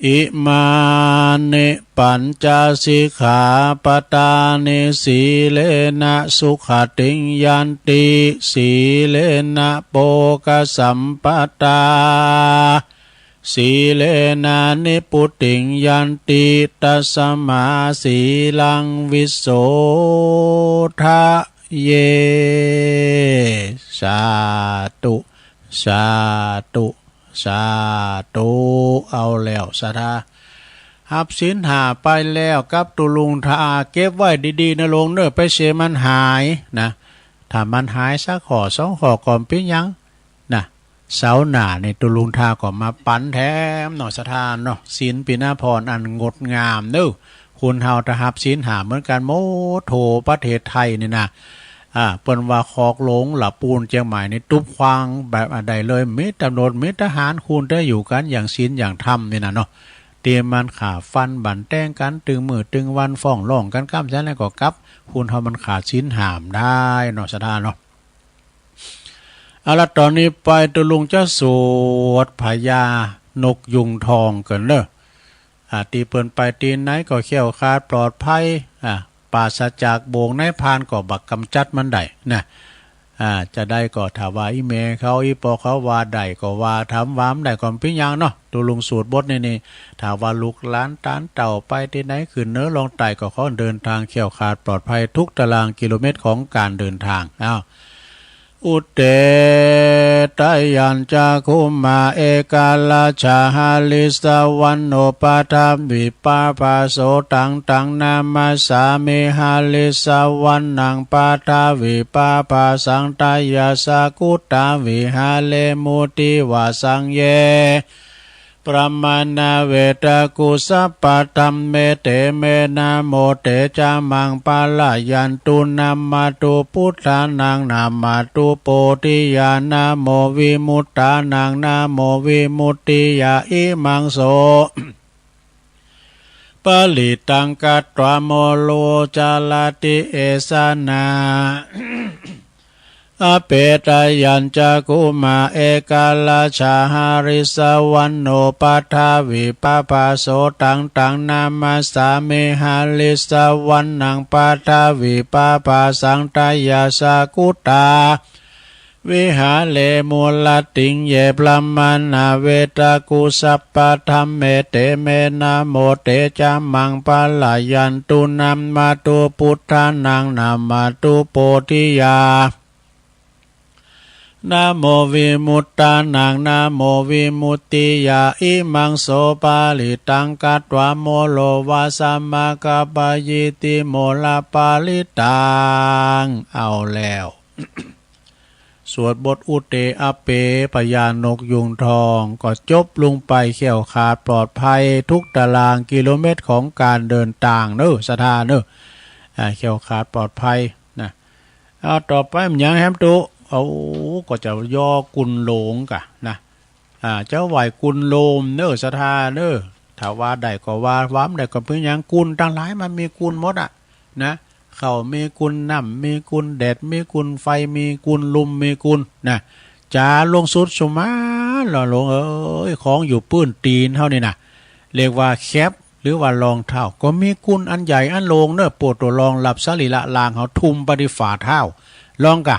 Imāni pañca sikkhāpadāni. Sīlena sugatiṃ yanti, sīlena bhogasampadā, sīlena nibbutiṃ yanti, tasmā sīlaṃ visodhaye. สาธุ สาธุ สาธุ เอาแล้วศรัทธา ฮับศีลห้าไปแล้วกับตุ๊ลุงทา เก็บไว้ดีๆ นะโยมเน่อ ไปเสียมันหายนะ ถ้ามันหายสักข้อสองข้อก็บ่เป๋นหยังนะ เสาร์หน้านี่ตุ๊ลุงทาก็มาปั๋นแถมเนาะศรัทธาเนาะ ศีลปิณภรณ์อันงดงามเน่อ คนเฮาถ้าฮับศีลห้าเหมือนกั๋นหมดทั่วประเทศไทยนี่นะ อ่า เปิ้นว่าคอกหลวงละปูนเจียงใหม่นี่ตุ๊บควางแบบอันใดเลย มีตำรวจ มีทหาร คูณแต่อยู่กั๋นอย่างศีลอย่างธรรมนี่นะเนาะ ตี้มันฆ่าฟันบั่นแต๊งกั๋น ตึงมื้อตึงวัน ฟ้องร้องกั๋น ก้ำแสนแล้วก็กลับ คนเฮามันขาดศีลห้าบ่ได้เนาะศรัทธาเนาะ เอาละ ต๋อนนี้ไปตุ๊ลุงจะสวดพญานกยูงทองกั๋นเน่อ อ่า ตี้เปิ้นไปตี้ไหนก็แคล้วคลาดปลอดภัย อ่า ปราศจากบ่วงนายพรานก็บ่กำจัดมันได้นะ อ่า จะได้ก็ถ้าว่าอี่แม่เขาอี่ป้อเขาว่าได้ก็ว่า ถามว่าบ่ได้ก็บ่เป๋นหยังเนาะ ตุ๊ลุงสวดบทนี้นี่ ถ้าว่าลูกหลานตานเต้าไปตี้ไหนขึ้นเหนือลงใต้ก็ขอเดินทางแคล้วคลาดปลอดภัยทุกตารางกิโลเมตรของการเดินทาง อ้าว Udetayañcakkhumā ekarājā harissavaṇṇo paṭhavippabhāso taṃ taṃ namassāmi harissavaṇṇaṃ paṭhavippabhāsaṃ tayajja guttā viharemu divā saṃ ye พรหมานาเวตกุสสะปะธัมเม เตเม นะโมเตจะมัง ปะละยันตุ นะมะตุ พุทธานัง นะมะตุ โพธิยา นะโมวิมุตตานัง นะโมวิมุตติยา อิมังโส ปะริตตัง กัตถา โมโร จาราติ เอสะ นะ อเปตะยัญจะ กุมะ เอกะราชะ หะริสสะวัณโณ ปะทะวิปะปะโส ตัง ตัง นะมัสสามิ หะริสสะวัณณัง ปะทะวิปะปะสัง ทะยะสะกุตา วิหาเร มูละติง เย พรหมานาเวตกุสสะปะธัมเม เตเม นะโมเตจะมัง ปะละยันตุ นะมะตุ พุทธานัง นะมะตุ โพธิยา นะโมวิมุตตานัง นะโมวิมุตติยา อิมังโส ปะริตตัง กัตถา โมโร วะสะ มะคะ ปะยิติ โมระ ปะริตตัง เอาแล้ว สวดบทอุเตอะเป พญานกยูงทอง ก็จบลงไปแคล้วคลาดปลอดภัยทุกตารางกิโลเมตรของการเดินตางเน่อ ศรัทธาเน่อ อ่า แคล้วคลาดปลอดภัยนะ เอาต่อไปมันยังแหมตุ๊ เอา ก็จะย่อกุนโลมก่ะนะ อ่า เจ้าไหว้กุนโลมเน่อ ศรัทธาเน่อ ถ้าว่าได้ก็ว่า ว่าบ่ได้ก็เปื้อหยัง กุนตังหลายมันมีกุนหมดอะนะ ข้าวมีกุน น้ำมีกุน แดดมีกุน ไฟมีกุน ลุมมีกุนนะ จ๋าลงสุดสุมาลอหลวงเอ๋ย ของอยู่ปื้นตี๋นเฮานี่นะ เรียกว่าแคปหรือว่ารองเท้า ก็มีกุนอันใหญ่อันโลงเน่อ ปวดตั๋วรองรับสรีระร่างเฮา ทุ่มไปตี้ฝ่าเท้า ลองก่ะ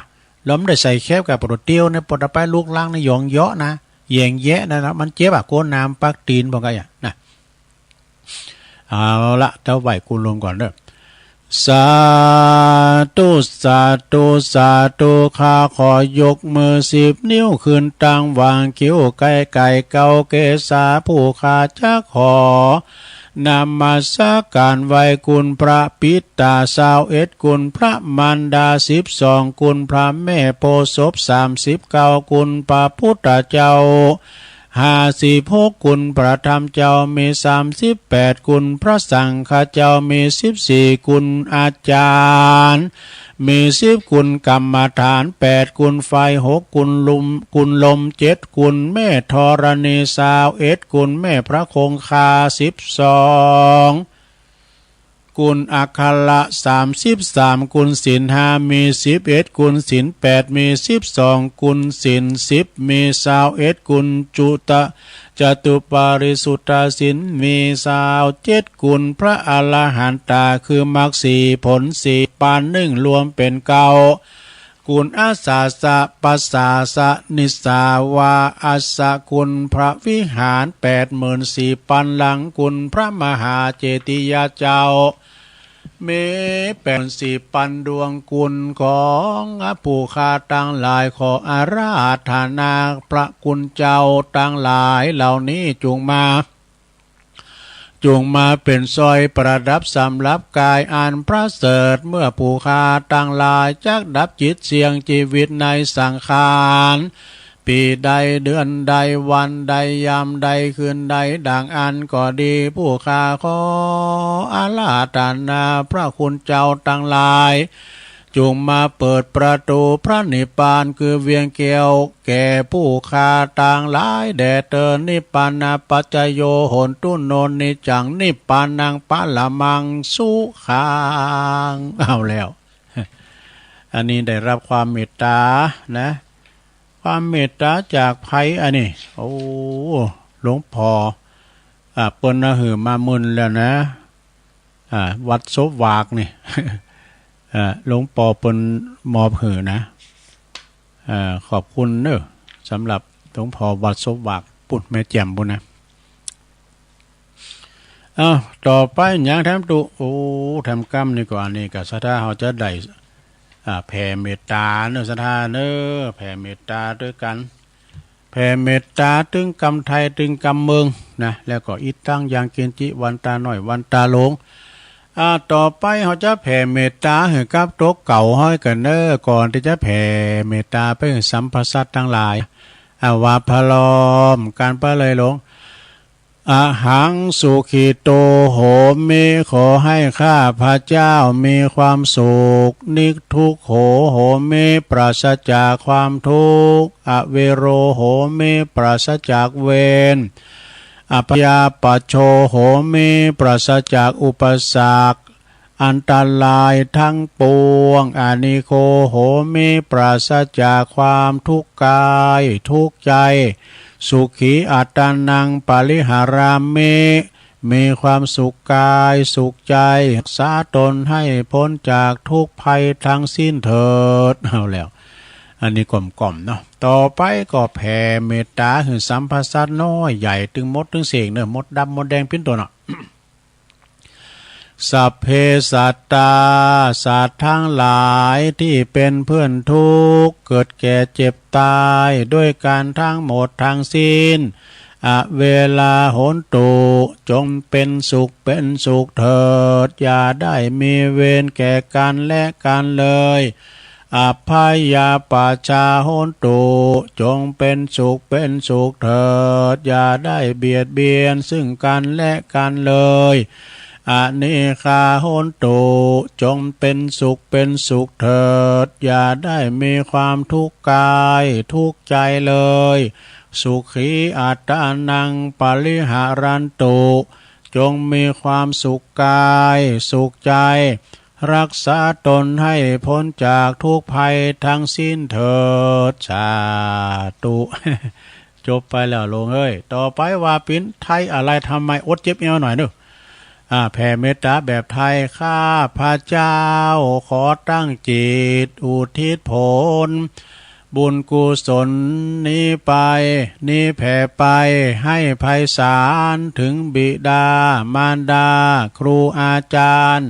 ลองบ่ได้ใส่แคปก่ะ ปวดตั๋วเตียวนะ ปวดตั๋วไปลุกลังนะ หยองเหยาะนะ แหย่งแยะนะ นะ มันเจ็บอะ ก้นน้ำปักตี๋น พวกนั้นอะนะ เอาละ เจ้าไหว้กุนโลมก่อนเน่อ สาธุ สาธุ สาธุ ข้าขอยกมือสิบนิ้วขึ้นตั้งวางคิ้วใก้ๆ เก๊าเกศา ผู้ข้าจักขอนมัสการไหว้กุนพระปิตาซาวเอ็ด กุนพระมารดาสิบสอง กุนพระแม่โพธิ์ศพสามสิบเก้า กุนพระพุทธเจ้า ห้าสิบหก กุนพระธรรมเจ้ามีสามสิบแปด กุนพระสังฆเจ้ามีสิบสี่ กุนอาจารย์มีสิบ กุนกรรมฐานแปด กุนไฟหก กุนลม กุนลมเจ็ด กุนแม่ธรณีซาวเอ็ด กุนแม่พระคงคาสิบสอง กุนอัคระสามสิบสาม กุนศีลห้ามีสิบเอ็ด กุนศีลแปดมีสิบสอง กุนศีลสิบมีซาวเอ็ด กุนจุตะ จตุปาริสุทธศีลมีซาวเจ็ด กุนพระอรหันตาคือมรรคสี่ผลสี่ปันหนึ่งรวมเป๋นเก้า กุนอัสสะสะปัสสะสะนิสสาวาอัสสะ กุนพระวิหารแปดหมื่นสี่ปันหลัง กุนพระมหาเจติยาเจ้า มีแปดหมื่นสี่ปันดวง กุนของผู้ข้าตังหลาย ขออาราธนาพระกุนเจ้าตังหลายเหล่านี้จุ่งมา จุ่งมาเป๋นสร้อยประดับสำหรับก๋ายอันประเสริฐ เมื่อผู้ข้าตังหลายจักดับจิตเสี่ยงจีวิตในสังขาร ปี๋ใดเดือนใดวันใดยามใดคืนใดดั่งอั้นก็ดี ผู้ข้าขออาราธนาพระคุณเจ้าตังหลาย จุ่งมาเปิดประตู๋พระนิพพานคือเวียงแก้ว แก่ผู้ข้าตังหลายแด่เตอ นิพพานะปัจจโย โหนตุ โน นิจจัง นิพพานัง ปะระมัง สุขัง เอาแล้ว อันนี้ได้รับความเมตต๋านะ ความเมตต๋าจากใผอันนี้ โอ้ หลวงพ่อ อ่า เปิ้นเอาหื้อมามื้อแล้วนะ อ่า วัดศพหวากนี่ อ่า หลวงพ่อเปิ้นมอบหื้อนะ อ่า ขอบคุณเน้อ สำหรับหลวงพ่อวัดศพหวาก ปุ้นแม่แจ่มปุ้นนะ อ้าว ต่อไปหยังแถมตุ๊ โอ้ แถมกำนี่ก็ อันนี้ก็ศรัทธาเฮาจะได้ อ่า แผ่เมตต๋าเน้อ ศรัทธาเน้อ แผ่เมตต๋าตวยกั๋น แผ่เมตต๋าตึงกำไทยตึงกำเมืองนะ แล้วก็อิทัง ยังกิญจิ วันต๋าน้อยวันต๋าหลวง อ่า ต่อไปเฮาจะแผ่เมตต๋าหื้อกับตั๋วเก่าเฮากั๋นเน้อ ก่อนตี้จะแผ่เมตต๋าไปหื้อสรรพสัตว์ตังหลาย อ่า ว่าพร้อมกั๋นไปเลยหลวง อะหัง สุขิโต โหมิ ขอให้ข้าพเจ้ามีความสุข นิกขุโข โหมิ ปราศจากความทุกข์ อะเวโร โหมิ ปราศจากเวร อัพพยาปัชโช โหมิ ปราศจากอุปสรรค อันตรายทั้งปวง อะนีโค โหมิ ปราศจากความทุกข์กาย ทุกข์ใจ สุขี อัตตานัง ปริหารามิ มีความสุขกาย สุขใจ รักษาตนให้พ้นจากทุกข์ภัยทั้งสิ้นเถิด เอาแล้ว อันนี้กล่อมๆ เนาะ ต่อไปก็แผ่เมตต๋าหื้อสรรพสัตว์น้อยใหญ่ ตึงมดตึงเสงเน่อ มดดำมดแดงเป๋นต้นเนาะ สัพเพสัตตา สัตว์ทั้งหลายที่เป็นเพื่อนทุกข์ เกิดแก่เจ็บตาย ด้วยกันทั้งหมดทั้งสิ้น อะเวรา โหนตุ จงเป็นสุขเป็นสุขเถิด อย่าได้มีเวรแก่กันและกันเลย อัพพยาปัชชา โหนตุ จงเป็นสุขเป็นสุขเถิด อย่าได้เบียดเบียนซึ่งกันและกันเลย อะนีฆา โหนตุ จงเป็นสุขเป็นสุขเถิด อย่าได้มีความทุกข์กาย ทุกข์ใจเลย สุขี อัตตานัง ปริหารันตุ จงมีความสุขกาย สุขใจ รักษาตนให้พ้นจากทุกข์ภัยทั้งสิ้นเถิด สาธุ จบไปแล้วโลงเอ้ย ต่อไปว่าเป๋นไทยอะไร ทำไม อดเจ็บแอวหน่อยเน่อ อ่า แผ่เมตต๋าแบบไทย ข้าพเจ้าขอตั้งจิตอุทิศผลบุญกุศลนี้ไป นี้แผ่ไปให้ไพศาลถึงบิดามารดา ครูอาจารย์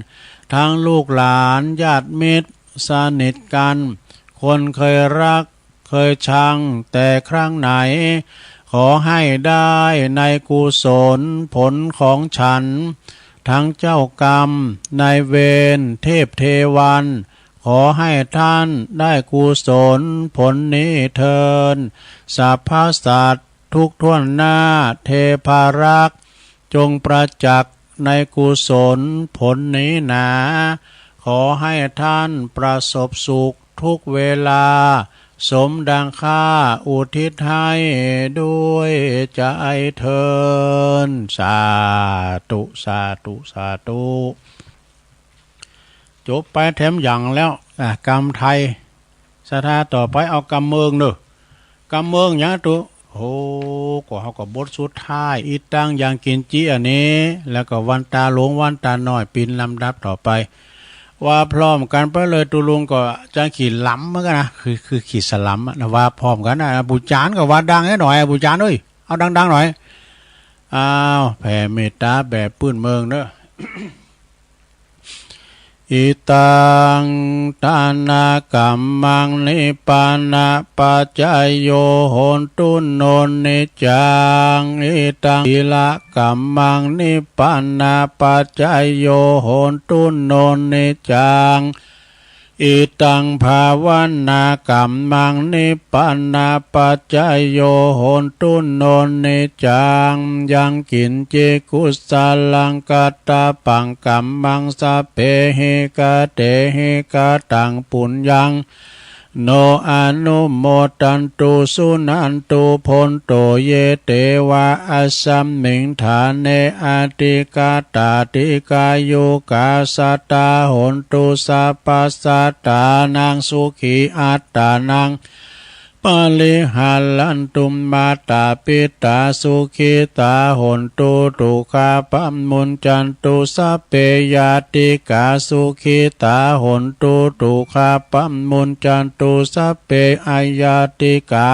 ทั้งลูกหลานญาติมิตรสนิทกัน คนเคยรัก เคยชังแต่ครั้งไหน ขอให้ได้ในกุศลผลของฉัน ทั้งเจ้ากรรมนายเวร เทพเทวัน ขอให้ท่านได้กุศลผลนี้เทิน สรรพสัตว์ทุกถ้วนหน้า เทพารักษ์ จงประจักษ์ในกุศลผลนี้หนา ขอให้ท่านประสบสุขทุกเวลา สมดังข้าอุทิศให้ด้วยใจเทิน สาธุ สาธุ สาธุ จบไปแถมอย่างแล้ว อ่ะ กำไทย ศรัทธาต่อไปเอากำเมืองเน่อ กำเมืองหยังตุ๊ โห ก็เฮาก็บทสุดท้าย อิตัง ยังกินจิ อันนี้ แล้วก็วันตาหลวง วันตาน้อย เป๋นลำดับต่อไป ว่าพร้อมกั๋นไปเลย ตุ๊ลุงก็จะขีดลำเหมือนกั๋นนะ คือ คือขีดสลัมอะนะ ว่าพร้อมกั๋นนะ ปู่จ๋ารย์ก็ว่าดังหน่อย ปู่จ๋ารย์เอ้ย เอาดังๆ หน่อย อ้าว แผ่เมตต๋าแบบปื้นเมืองเน่อ อิตัง ทานกัมมัง นิพพานะปัจจโย โหนตุ โน นิจจัง อิตัง สีลกัมมัง นิพพานะปัจจโย โหนตุ โน นิจจัง อิตัง ภาวนากัมมัง นิพพานะปัจจโย โหนตุ โน นิจจัง ยังกินจิ กุสลัง กัตตะปัง กัมมัง สัพเพหิ กะเตหิ กะตัง ปุญญัง โน อนุโมทันตุ สุนันตุ โพนโต เย เตวะ อัสมิง ฐาเน อธิกาตา ติกายุกา สัตตา โหนตุ สัพพะสัตตานัง สุขี อัตตานัง ปริหารันตุ มาตาปิตา สุขิตา โหนตุ ตุกขาปะมุญจันตุ สัพเพ ญาติกา สุขิตา โหนตุ ตุกขาปะมุญจันตุ สัพเพ อญาติกา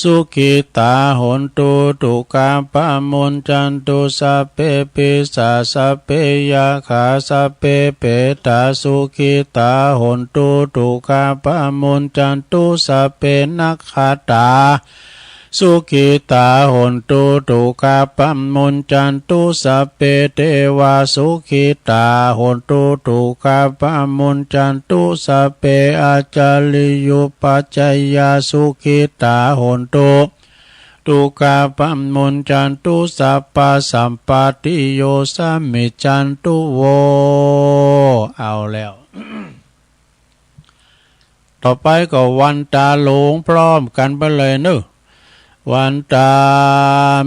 สุขิตา โหนตุ ตุกขาปะมุญจันตุ สัพเพ ปีศาจ สัพเพ ยักขา สัพเพ เปตา สุขิตา โหนตุ ตุกขาปะมุญจันตุ สัพเพ นักขัตตา สุขิตา โหนตุ ตุกขาปะมุญจันตุ สัพเพ เทวา สุขิตา โหนตุ ตุกขาปะมุญจันตุ สัพเพ อัจฉริยุปัชฌายา สุขิตา โหนตุ ทุกขาปะมุญจันตุ สัพพะสัมปะติโย สะมิชชันตุ โว เอาแล้ว ต่อไปก็วันตาหลวงพร้อมกั๋นไปเลยเนาะ วันตา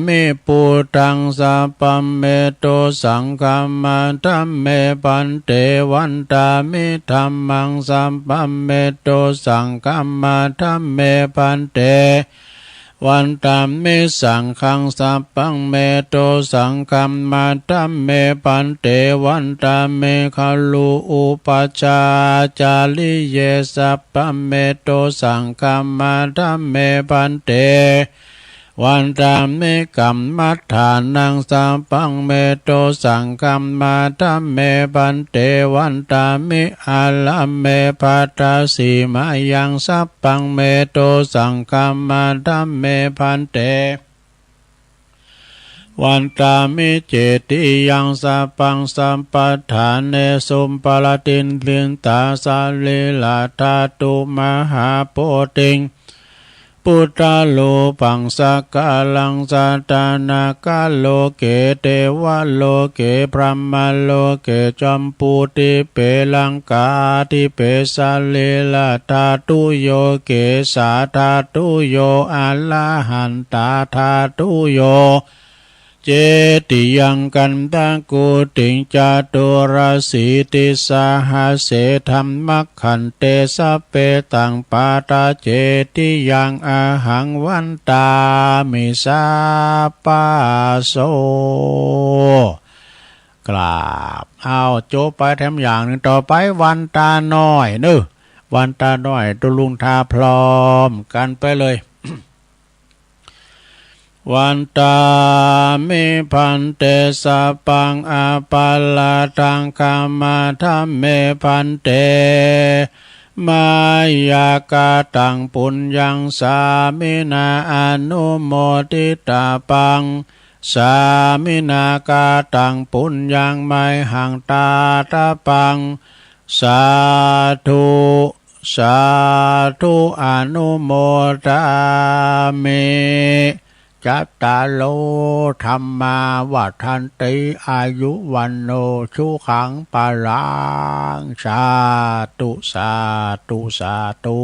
มิ พุทธัง สะพะเม โต สังฆัมมา ธัมเม ภันเต วันตามิ ธัมมัง สะพะเม โต สังฆัมมา ธัมเม ภันเต วันตามิ สังฆัง สะพะเม โต สังฆัมมา ธัมเม ภันเต วันตามิ ขะลุ อุปัชฌาจาริเย สะพะเม โต สังฆัมมา ธัมเม ภันเต วันตามิ กัมมัฏฐานัง สะพะเม โต สังฆัมมา ธัมเม ภันเต วันตามิ อะระเม ภัตตาสีมายัง สะพะเม โต สังฆัมมา ธัมเม ภันเต วันตามิ เจติยัง สะพัง สะพัฏฐาเน สุปะระตินทิตา สะรีระธาตุ มหาโพธิง พุทธารูปัง สักการัง สะทานะ กะโลเก เตวะโลเก พรหมะโลเก จัมปูทิเป ลังกาทิเป สะรีระธาตุโย เกสาธาตุโย อะระหันตาธาตุโย เจติยัง คันธะกูติง จตุรสีติสหัสเส ธัมมะขันเต สะเปตัง ปะทะเจติยัง อะหัง วันตามิ สัพพะโส กราบ เอา จบไปแถมอย่างนึ่ง ต่อไปวันตาน้อยเนาะ วันตาน้อย ตุ๊ลุงทาพร้อมกั๋นไปเลย วันตามิ ภันเต สะพัง อะปะราธัง ขะมา ธัมเม ภันเต มะยะ กะตัง ปุญญัง สามินา อะนุโมทิตาปัง สามินา กะตัง ปุญญัง มะหัง ตาตะปัง สาธุ สาธุ อะนุโมทามิ จัตตาโร ธัมมา วัฑฒันติ อายุ วัณโณ สุขัง พะลัง สาธุ สาธุ สาธุ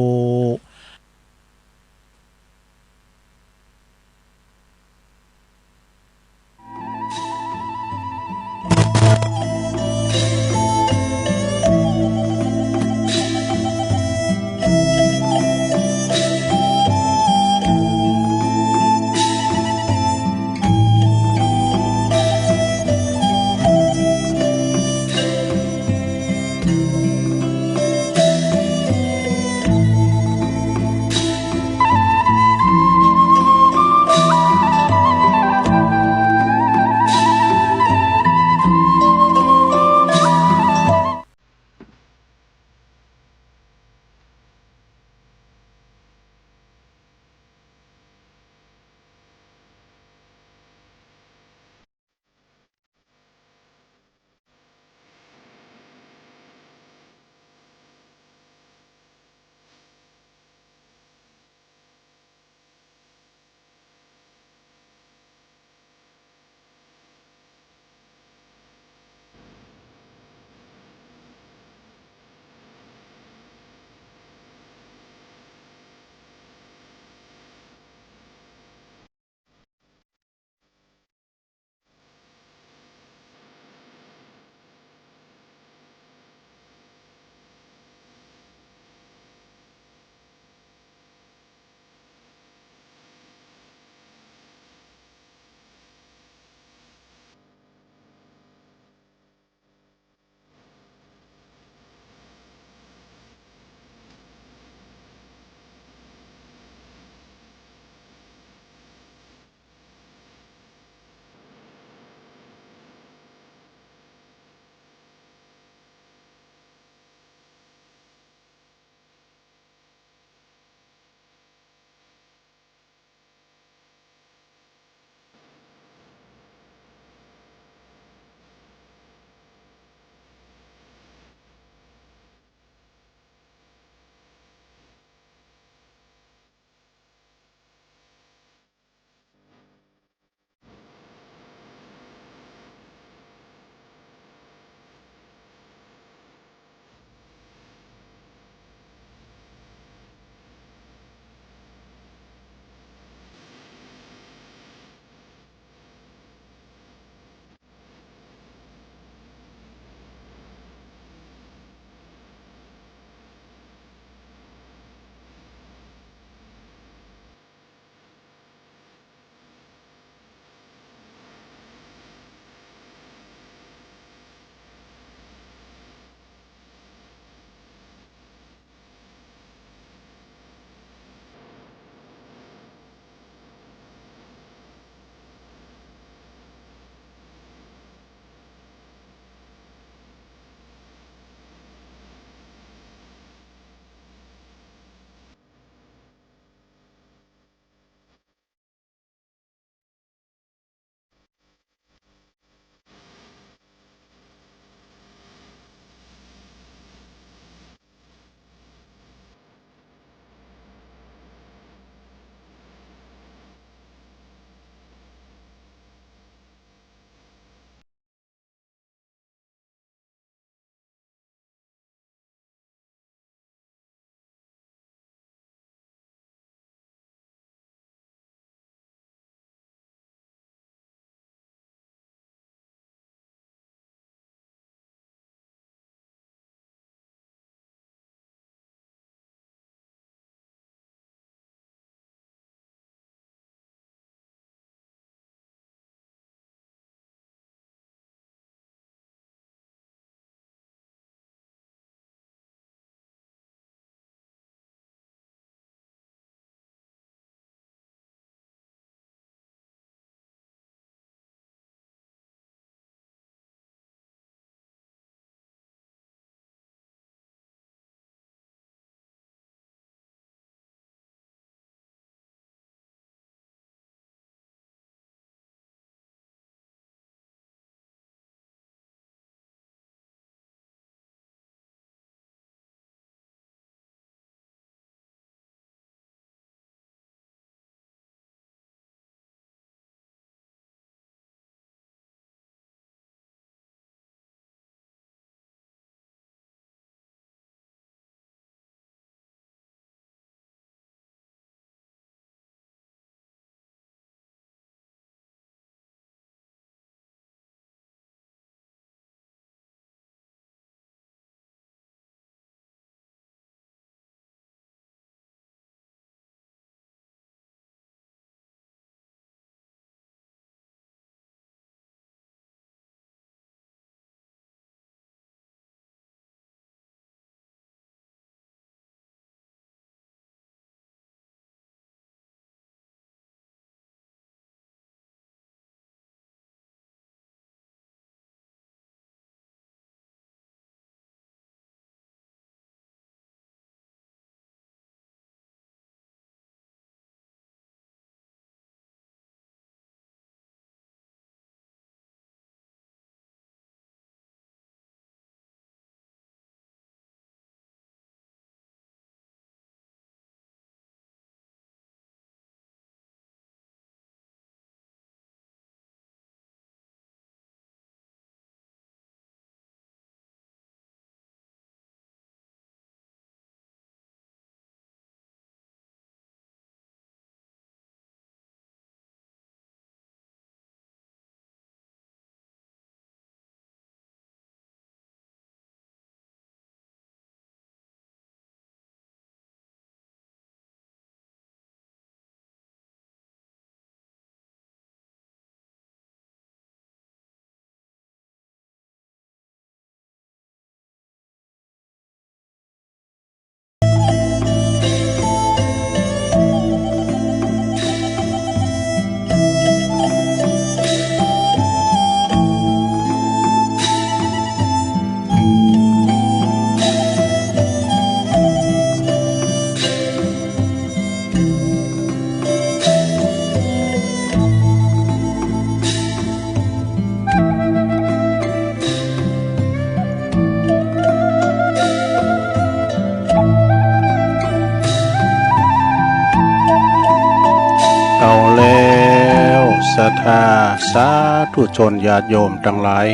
ศรัทธาสาธุชนญาติโยมตังหลาย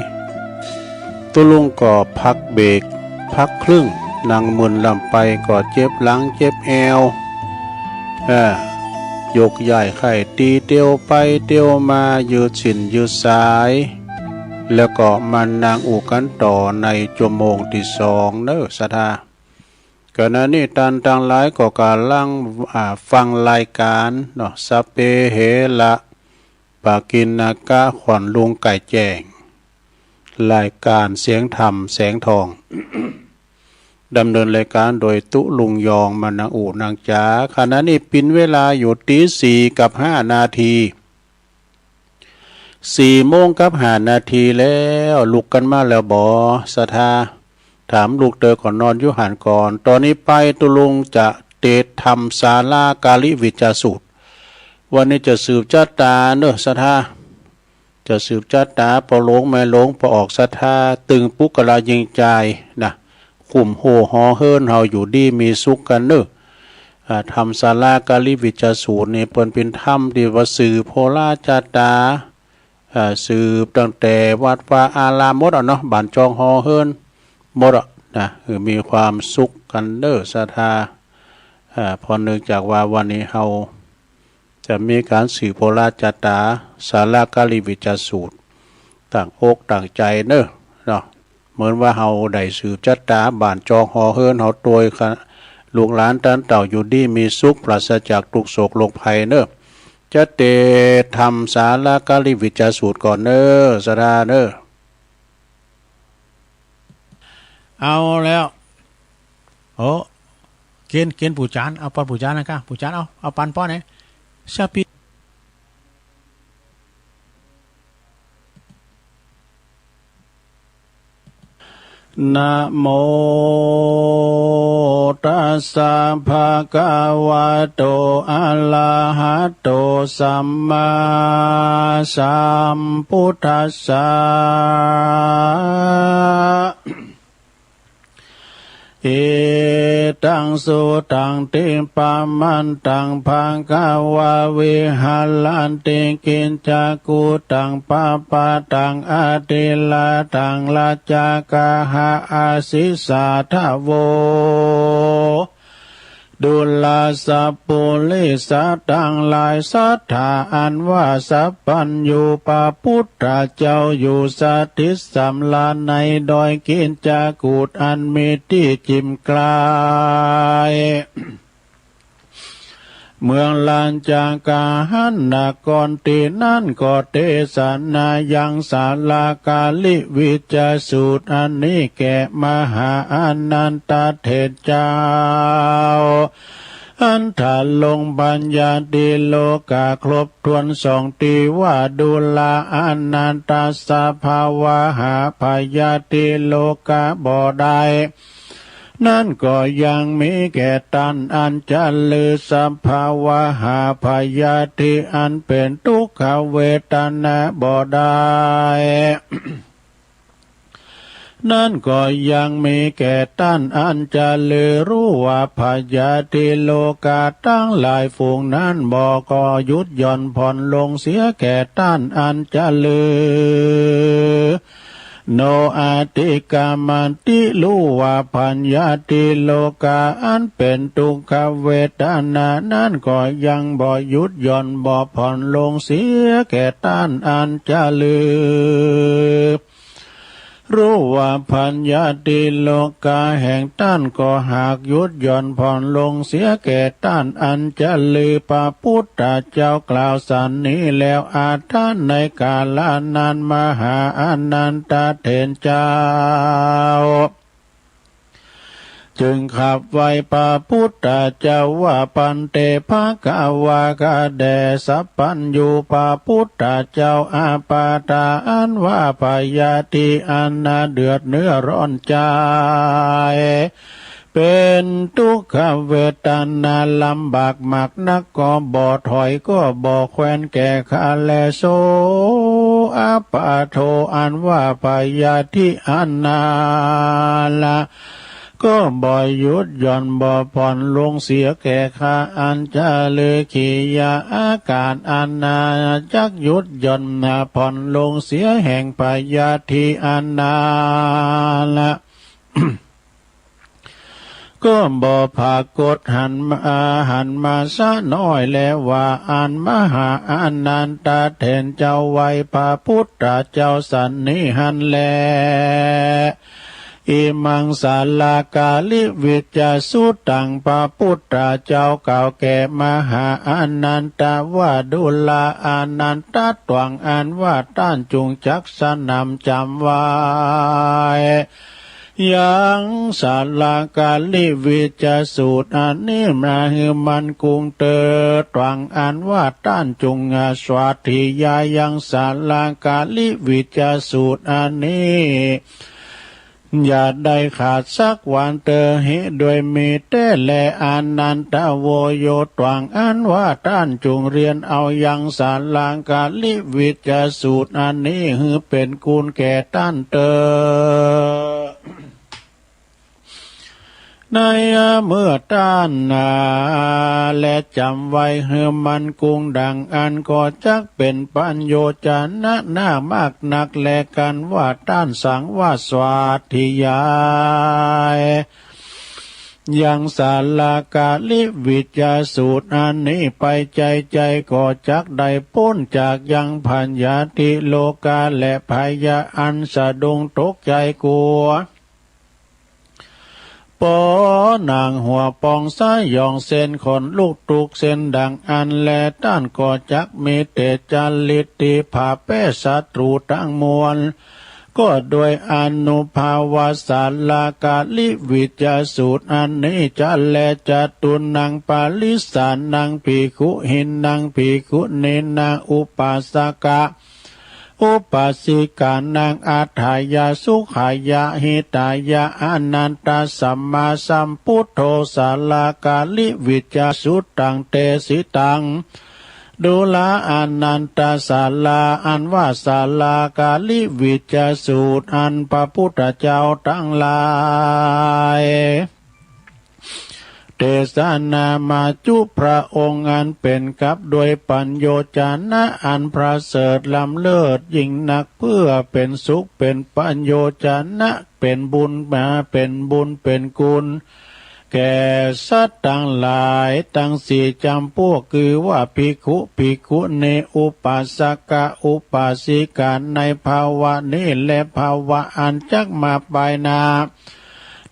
ตุ๊ลุงก็พักเบรก พักครึ่ง นั่งมึนลำไปก็เจ็บหลังเจ็บแอว เอ่อ ยกย้ายไข้ตี้ เตียวไปเตียวมา ยืดเส้นยืดสาย แล้วก็มานั่งอู้กั๋นต่อในจั่วโมงตี้สองเนาะ ศรัทธา ขณะนี้ต้านตังหลายก็ก่ำลัง อ่า ฟังรายก๋านเนาะ สัพเพเหระ ปกิณณกะ ขวัญลุงไก่แจ้ง รายก๋านเสียงธรรมแสงทอง ดำเนินรายก๋านโดยตุ๊ลุงยอง มานั่งอู้นั่งจ๋า ขณะนี้เป๋นเวลาอยู่ตีสี่กับห้านาที สี่โมงกับห้านาทีแล้ว ลุกกั๋นมาแล้วบ่ ศรัทธา ถามลูกเตยก่อน นอนอยู่หั้นก่อน ต๋อนนี้ไปตุ๊ลุงจะเตสน์ทำสาลาการิวิจจสูตร วันนี้จะสืบจะต๋ามเนาะ ศรัทธา จะสืบจะต๋าม ป้อหลวงแม่หลวง ป้อออกศรัทธา ตึงปุคคละยิงจายนะ คุ้มโฮ่ห่อเฮิ้นเฮาอยู่ดีมีสุขกั๋นเนาะ อ่า ธรรมสาลาการิวิจจสูตรนี่ เปิ้นเป๋นธรรมตี้ว่าสืบโหราจะต๋าม อ่า สืบตั้งแต่วัดวาอารามหมดอะเนาะ บ้านจองห่อเฮิ้นหมดอะนะ คือมีความสุขกั๋นเนาะ ศรัทธา อ่า เพราะเนื่องจากว่าวันนี้เฮา จะมีก๋านสืบโหราจะต๋าม สาลาการิวิจจสูตร ตั้งอกตั้งใจ๋เนาะ เนาะ เหมือนว่าเฮาได้สืบจะต๋าม บ้านจองห่อเฮิ้นเฮาตวย ลูกหลานต้านเต้าอยู่ดีมีสุข ปราศจากตุ๊กข์โศกโรคภัยเนาะ จะเตสน์ทำสาลาการิวิจจสูตรก่อนเนาะ ศรัทธาเนาะ เอาแล้ว โอ้ เก๋ณฑ์ เก๋ณฑ์ปู่จ๋ารย์ เอาปันปู่จ๋ารย์นะก้า ปู่จ๋ารย์ เอา เอาปันป้อหน่อย สปี นะโมตัสสะ ภะคะวะโต อะระหะโต สัมมาสัมพุทธัสสะ อิตัง สุตัง ทิปะมันตัง ภะคะวา วิหะระติ กิจจากุตัง ปะปะตัง อะทิระตัง รัจจาคาหะ อะสิสาทะโว ดูราสะปุริสะตังหลาย ศรัทธาอันว่าสัพพัญญูปะปุทธะเจ้าอยู่สถิตสำราญในดอยกิจจากุฏอันมีตี้จิ่มกลาย เมืองรัจจาคาหะนครตี้นั้นก็เตสนายังสาลาการิวิจจสูตรอันนี้แก่มหาอานันทเถรเจ้า อันถ้าลงบัญญัติโลกาครบถ้วนสองตี้ว่า ดูราอานันทะ สะภะวะหา พยาธิโลกาบ่ได้ นั้นก็ยังมีแก่ต้านอันจะลือ สะภะวะหา พยาธิอันเป๋นตุ๊กขเวทนาบ่ได้ นั้นก็ยังมีแก่ต้านอันจะลือ รูปพยาธิโลกาตังหลายฝูงนั้นบ่ ก็หยุดหย่อนผ่อนลงเสียแก่ต้านอันจะลือ โน อติกรรมติ รูปพยาธิโลกาอันเป๋นตุ๊กขเวทนานั้นก็ยังบ่หยุดหย่อนบ่ผ่อนลงเสียแก่ต้านอันจะลือ รูปพยาธิโลกาแห่งต้านก็หากหยุดหย่อนผ่อนลงเสียแก่ต้านอันจะลือ พระพุทธเจ้ากล่าวสันนี้แล้ว อัฏฐะ ในกาละนั้น มหาอานันทเถรเจ้า จึงขับไหว้พระพุทธเจ้าว่า ภันเต ภะคะวา ข้าแด่สัพพัญญูพระพุทธเจ้า อาปาทา อันว่าพยาธิอันนาเดือดเนื้อร้อนใจ เป๋นตุ๊กขเวทนาลำบากมากนักก็บ่ถอยก็บ่แควนแก่ข้าแล โส อาปาโท อันว่าพยาธิอันนาละ ก็บ่หยุดหย่อนบ่ผ่อนลงเสียแก่ข้า อันจะลือกิริยาอาก๋านอันนาจักหยุดหย่อนผ่อนลงเสียแห่งพยาธิอันนาละ ก็บ่ปรากฏหันมา หันมาสะน้อยแลว่า อันมหาอานันทะเถรเจ้าไหว้พระปุทธเจ้าสันนี้หั้นแล อิมังสาลากาลิวิจจสุตตัง พระปุทธเจ้ากล่าวแก่มหาอานันทะว่า ดูราอานันทะ ตวงอันว่าต้านจุ่งจักสนำจ๋ำไว้ ยังสาลากาลิวิจจสูตรอันนี้มาหื้อมั่นกุ้งเตอ ตวงอันว่าต้านจุ่งสาธยายยังสาลากาลิวิจจสูตรอันนี้ อย่าได้ขาดสักวันเตอ เหตุด้วยมีแต๊แล อานันทะ โวโย ตวงอันว่าต้านจุ่งเฮียนเอายังสาลากาลิวิจจสูตรอันนี้หื้อเป๋นคุณแก่ต้านเตอ ในเมื่อต้านนาแลจ๋ำไว้หื้อมั่นกุ้งดังอั้น ก็จักเป๋นปัญโญชนะมากนักแล กันว่าต้านสังวาสสาธยาย ยังสาลากาลิวิจจสูตรอันนี้ไป ใจ๋ๆ ก็จักได้ป๊นจากยังพยาธิโรคาและภัยอันสะดุ้งตกใจ๋กั๋ว ป๋อหนังหัวป่องสยอง เส้นขนลุกทุกเส้น ดังอั้นแล ต้านก็จักมีเตจาฤทธิ์ตี้ผ่าแป๊ศัตรู๋ตังมวล ก็ด้วยอานุภาพสาลากาลิวิจจสูตรอันนี้จะแล จตุรนังปริสสานังภิกขุหินังภิกขุณีนัง อุปาสกะ อุปาสิกานัง อัฏฐายะสุขายะหิตายะ อานันทะสัมมาสัมปุทโธ สาลากาลิวิจจสุตตัง เตสิตัง ดูราอานันทะ สาลา อันว่าสาลากาลิวิจจสูตรอันพระปุทธเจ้าตังหลายเตสนามาจุ พระองค์อันเป๋นกับด้วยปัญโญชนะอันประเสริฐล้ำเลิศยิ่งนัก เพื่อเป๋นสุขเป๋นปัญโญชนะ เป๋นบุญมา เป๋นบุญเป๋นคุณ แก่สัตว์ตังหลายตังสี่จ๋ำปวก คือว่าภิกขุ ภิกขุณี อุปาสกะ อุปาสิกา ในภาวะนี้และภาวะอันจักมาปายหน้า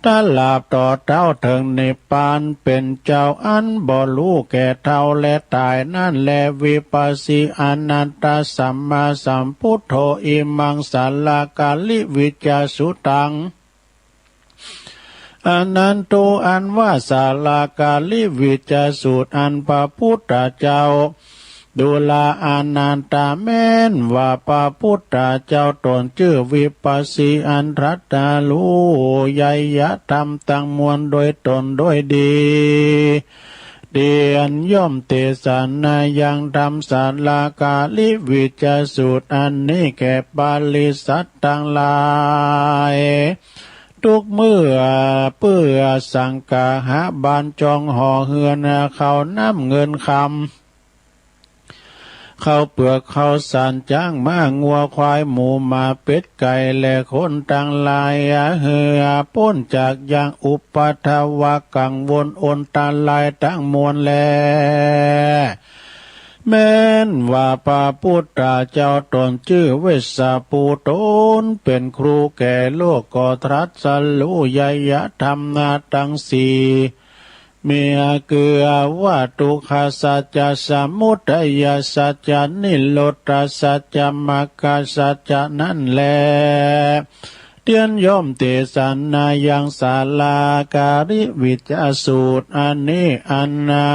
ตราบต่อเต้าเถิงนิพพานเป๋นเจ้าอันบ่ฮู้แก่เฒ่าและต๋ายนั้นแล วิปัสสีอานันทะสัมมาสัมปุทโธ อิมังสาลากาลิวิจจสุตตัง อานันโท อันว่าสาลากาลิวิจจสูตรอันพระปุทธเจ้า ดูราอานันทะ แม้นว่าพระปุทธเจ้าต๋นจื้อวิปัสสีอันตรัสฮู้ไยยธรรมตังมวลโดยต๋นโดยดี เตียนย่อมเตสนายังธรรมสาลากาลิวิจจสูตรอันนี้แก่ปริษัทตังหลาย ทุกเมื่อ เปื้อสังกาหะบานจองห่อเฮือนเข้าน้ำเงินคำ ข้าวเปือกข้าวสาร จ๊างม้างัวควายหมูหมาเป็ดไก่และคนตังหลาย เหือป๊นจากยังอุปัทวะกังวลอันตรายตังมวลแล แม้นว่าพระปุทธเจ้าต๋นจื้อเวสสะภู ต๋นเป๋นครูแก่โลก ก็ตรัสฮู้ไยยธรรมนาตังสี่ มีคือว่า ทุกขสัจจะ สมุทัยสัจจะ นิโรธสัจจะ มรรคสัจจะนั้นแล เตียนย่อมเตสนายังสาลากาลิวิจจสูตรอันนี้ อันนา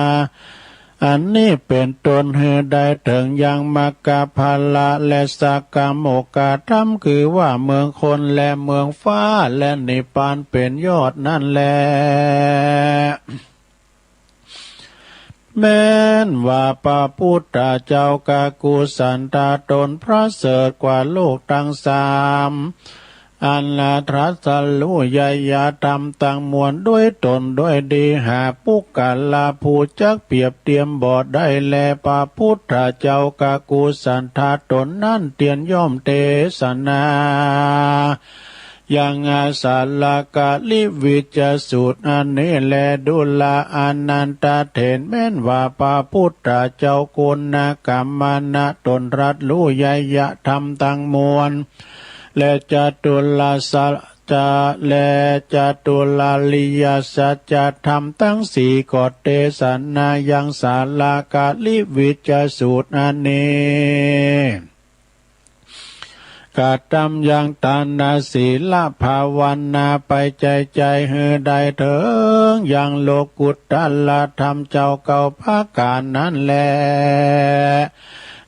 อันนี้เป๋นต้นหื้อได้เถิงยังมรรคผละและสักกะโมคคธรรม คือว่าเมืองคนและเมืองฟ้าและนิพพานเป๋นยอดนั้นแล แม้นว่าพระปุทธเจ้ากกุสันทะต๋นประเสริฐกว่าโลกตังสาม อันตรัสฮู้ไยยธรรมตังมวลโดยต๋นโดยดี หาปุคคละผู้จักเปียบเตียมบ่ได้แล พระพุทธเจ้ากกุสันทะต๋นนั้นเตียนย่อมเตสนา ยังสาลกลิวิจจสูตรอันนี้แล ดูราอานันทะ เถนแม้นว่าพระพุทธเจ้าโกณกัมมนะต๋นตรัสฮู้ไยยธรรมตังมวล และจตุรสัจจะ และจตุราริยสัจจะธรรมตังสี่ก็เตสนายังสาลกลิวิจจสูตรอันนี้ กระตำยังตานศีลภาวนาไปใจ๋ๆ หื้อได้เถิงยังโลกุตตรธรรมเจ้าเก้าประก๋านนั้นแล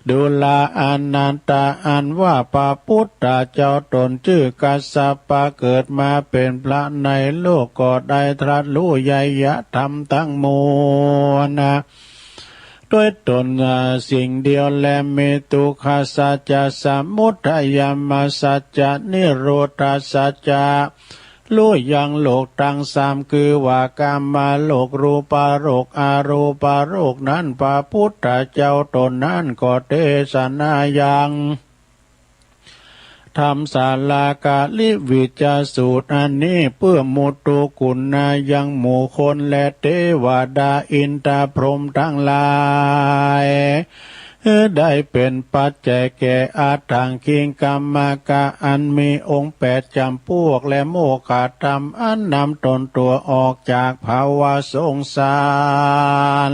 ดูราอานันทะ อันว่าพระพุทธเจ้าต๋นจื้อกัสสปะ เกิดมาเป๋นพระในโลกก็ได้ตรัสฮู้ไยยธรรมตังมวล โดยต๋นสิ่งเดียวแล มีทุกขสัจจะ สมุทัยมรรคสัจจะ นิโรธสัจจะ ฮู้ยังโลกตังสาม คือว่ากามโลก รูปโลก อรูปโลกนั้น พระพุทธเจ้าต๋นนั้นก็เตสนายัง ธรรมสาลกลิวิจจสูตรอันนี้ เปื้อมุทุกุณายังหมู่คนและเตวดาอินทร์พรหมตังหลาย หื้อได้เป๋นปัจจัยแก่อัฏฐังคิงกมกะอันมีองค์แปดจ๋ำปวก และโมกขธรรมอันนำตนตั๋วออกจากภวสงสาร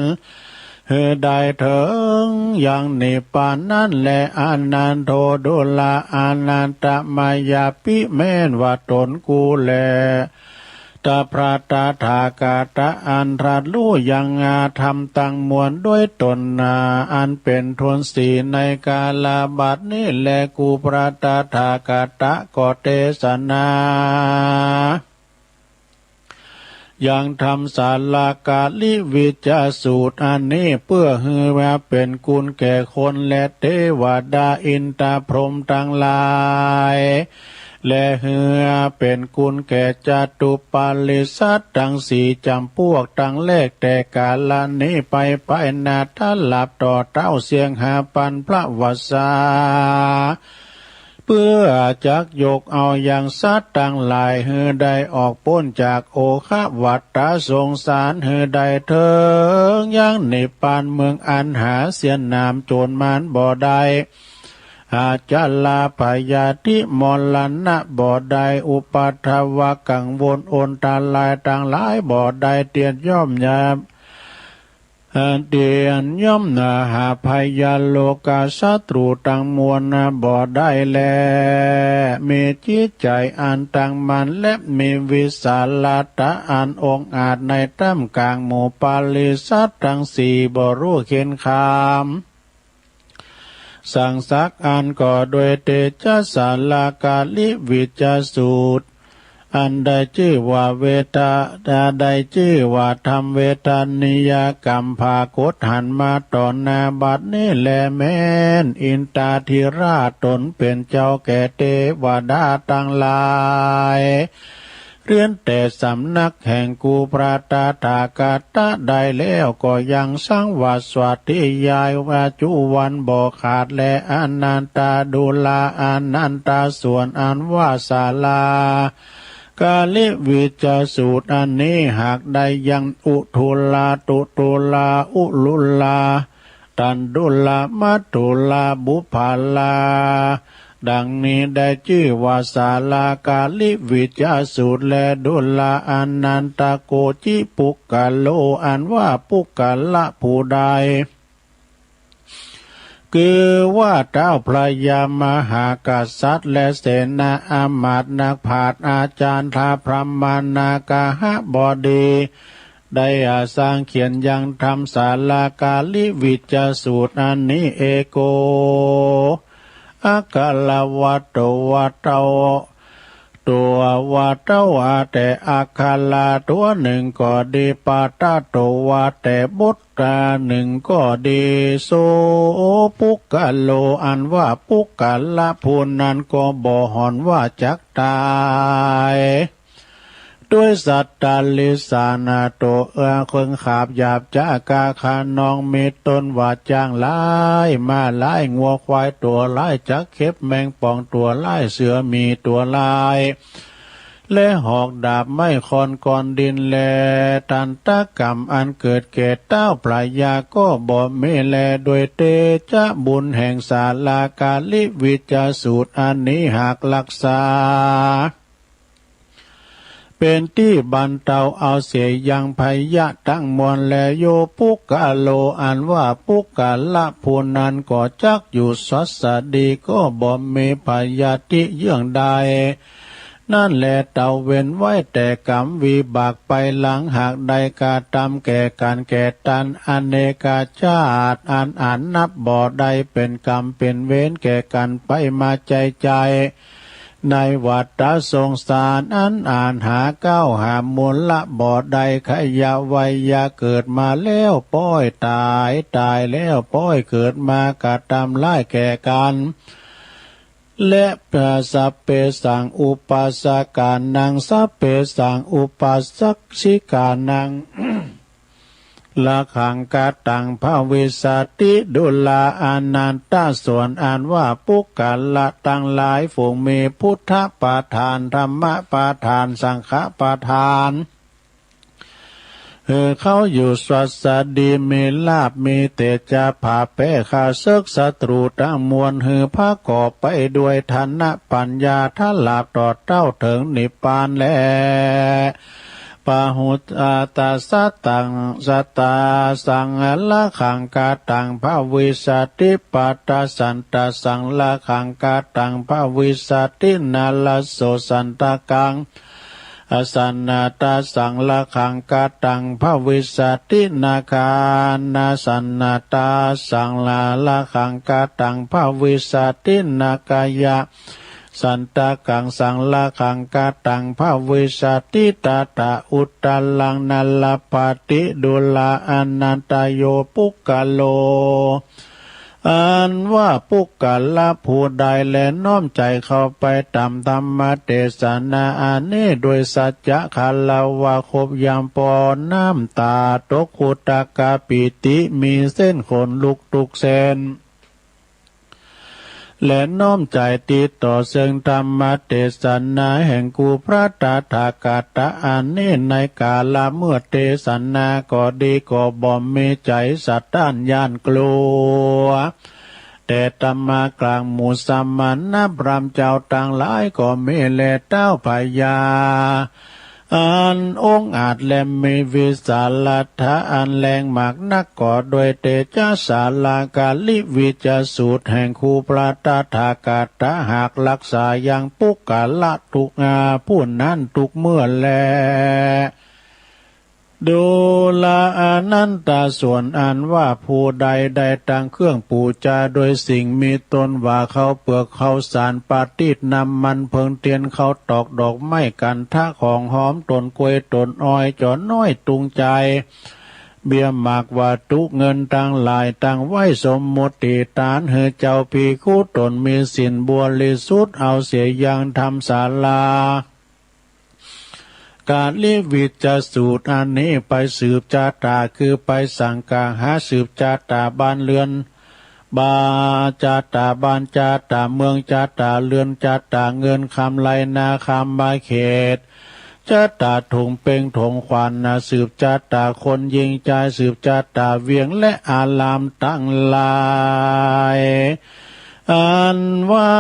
หื้อได้เถิงยังนิพพานนั้นแล อานันโท ดูราอานันทะ มายาปิแม้นว่าต๋นกูแล ตถา พระตถาคตะอันตรัสฮู้ยังธรรมตังมวลโดยต๋นนา อันเป๋นทูลสี่ในกาลบัดนี้แล กูพระตถาคตะก็เตสนา ยังธรรมสาลกลิวิจจสูตรอันนี้ เปื้อหื้อว่าเป๋นคุณแก่คนและเตวดาอินทร์พรหมตังหลาย และหื้อเป๋นคุณแก่จตุปาริษัทตังสี่จ๋ำปวก ตังแรกแต่กาละนี้ไป ไปหน้าตลอดต่อเต้าเสี้ยงห้าปันพระวรรษา เปื้อจักยกเอายังสัตว์ตังหลาย หื้อได้ออกป๊นจากโอฆะวัฏฏะสงสาร หื้อได้เถิงยังนิพพานเมืองอันหาเสี้ยนหนามโจรมารบ่ได้ หาจราพยาธิมรณะบ่ได้ อุปัทวะกังวลอันตรายตังหลายบ่ได้ เตียนย่อมยาม เตียนย่อมหาภัยโลกาศัตรูตังมวลบ่ได้แล มีจิตใจ๋อันตั้งมั่น และมีวิสาละตาอันองอาจในต้ามก๋างหมู่ปาริษัทตังสี่ บ่ฮู้เข็ญขาม สังสักอัน ก็โดยเตจะสาลกลิวิจจสูตร อันได้จื้อว่าเวทะ ได้จื้อว่าธรรมเวทนิยกรรม ผากฏหันมาต่อหน้าบัดนี้แล แม้นอินทาธิราชต๋นเป๋นเจ้าแก่เตวดาตังหลาย เรียนแต่สำนักแห่งกูพระตถาคตะได้แล้ว ก็ยังสังวาสสวัสดียายว่าจุวันบ่ขาดแล อานันทะ ดูราอานันทะ ส่วนอันว่าสาลกลิวิจจสูตรอันนี้ หากได้ยังอุทุลา ทุทุลา อุลุลา ตันทุลา มัทธุลา บุพพาลา ดังนี้ได้จื้อว่าสาลกลิวิจจสูตรแล ดูราอานันทะ โกจิปุคคโล อันว่าปุคคละผู้ใด คือว่าเท้าพญามหากษัตริย์ และเสนาอำมาตย์นักปราชญ์อาจารย์ ท้าวพรหมนาคหบดี ได้อาสางเขียนยังธรรมสาลกลิวิจจสูตรอันนี้ เอโก อัคคลวัตโต ว่าเท้า ตัวว่าเต้าว่าแต่อักขระตั๋วนึ่งก็ดี ปาฐะโตว่าแต่บทหนึ่งก็ดี โส ปุคคโล อันว่าปุคคละผู้นั้นก็บ่หวั่นว่าจักต๋าย ตวยสัตว์ตะริษฐานโต เอื้อเคิงขาบหยาบจ๊า กาขนองมีต้นว่าจ๊างหลาย ม้าหลาย งัวควายตั๋วหลาย จักเข็บแมงป่องตั๋วหลาย เสือหมีตั๋วหลาย และหอกดาบไม้ค้อนก้อนดินแล ตันตกรรมอันเกิดแก่เต้าพญาก็บ่มีแล โดยเตจะบุญแห่งสาลาการิวิจจสูตรอันนี้หากรักษา เป๋นตี้บรรเตาเอาเสียยังภัยยะตังมวลแล โย ปุคคโล อันว่าปุคคละผู้นั้นก็จักอยู่สวัสดี ก็บ่มีพยาธิเยื่องใด นั้นแล ตะเว้นไว้แต่กรรมวิบากไปหลัง หากได้กระตำแก่กั๋นแก่ตัน อเนกชาติ อันอาจนับบ่ได้ เป๋นกรรมเป๋นเวรแก่กั๋นไปมาใจ้ๆ ในวัฏสงสาร อันอาจหาเก๊าหามูลละบ่ได้ ขยะวัยยะเกิดมาแล้วป้อยต๋าย ต๋ายแล้วป้อยเกิด มากระตำร้ายแก่กั๋น และสัพเพสังอุปัสสกานัง สัพเพสังอุปัสสิกานัง ละขังกตังภวิสสติ ดูราอานันทะ ส่วนอันว่าปุคคละตังหลายฝูง มีพุทธประทาน ธรรมประทาน สังฆประทาน หื้อเขาอยู่สวัสดี มีลาภ มีเตจะผาแพ้ข้าศึกศัตรูตังมวล หื้อผะกอบไปด้วยทานะ ปัญญา ถลาบต่อเต้าเถิงนิพพานแล ปะหุตตาสตัง สตาสัง ละขังกตังภวิสสติ ปัตตสันตสัง ละขังกตังภวิสสติ นรสโสสันตกัง อสันตสัง ละขังกตังภวิสสติ นาคานาสันตสัง ละขังกตังภวิสสติ นาคายะสันตกังสัง ละขังกตังภวิสสติ ตถาอุตตรัง นรปฏิ ดูราอานันทะ โย ปุคคโล อันว่าปุคคละผู้ใดแล น้อมใจ๋เข้าไปต๋ามธรรมเตสนาอันนี้ โดยสัจจะคารวะ ครบย่ำปอน้ำต๋าตก อุทกปิติ มีเส้นขนลุกทุกเส้น และน้อมใจ๋ติดต่อเซิงธรรมเตสนาแห่งกู่พระตถาคตะอันนี้ ในกาละเมื่อเตสนาก็ดี ก็บ่มีใจ๋สะต้านย้านกลัว แต่ตามากลางหมู่สมณพราหมณ์เจ้าตังหลายก็มีแล เต้าพญา อันองอาจและมีวิสาลทะอันแรงมากนัก ก็ด้วยเตจะสาลาการิวิจจสูตรแห่งกู่พระตถาคตะ หากรักษายังปุคคละทุกอาผู้นั้นทุกเมื่อแล ดูราอานันทะ ส่วนอันว่าผู้ใดได้ตั้งเครื่องปู๋จาโดยสิ่งมีต้นว่าข้าวเปือก ข้าวสาร ประทีป น้ำมัน เผิงเตียน ข้าวตอก ดอกไม้ ขันธะ ของหอม ต้นกล้วย ต้นอ้อย จ๋อน้อย ตุงไจ เบี้ยหมาก วัตถุเงินตังหลาย ตั้งไว้สมมุติฐาน หื้อเจ้าภิกขุต๋นมีศีลบริสุทธิ์ เอาเสียยังธรรมศาลา การิวิจจสูตรอันนี้ไปสืบจะต๋า คือไปสังกาหาสืบจะต๋าบ้านเรือน บา จะต๋าบ้าน จะต๋าเมือง จะต๋าเรือน จะต๋าเงินคำ ไร่นาคำ อาณาเขต จะต๋าถุงเพ็งถุงขวัญ นะ สืบจะต๋าคนญิงจาย สืบจะต๋าเวียงและอารามตังหลาย อันว่า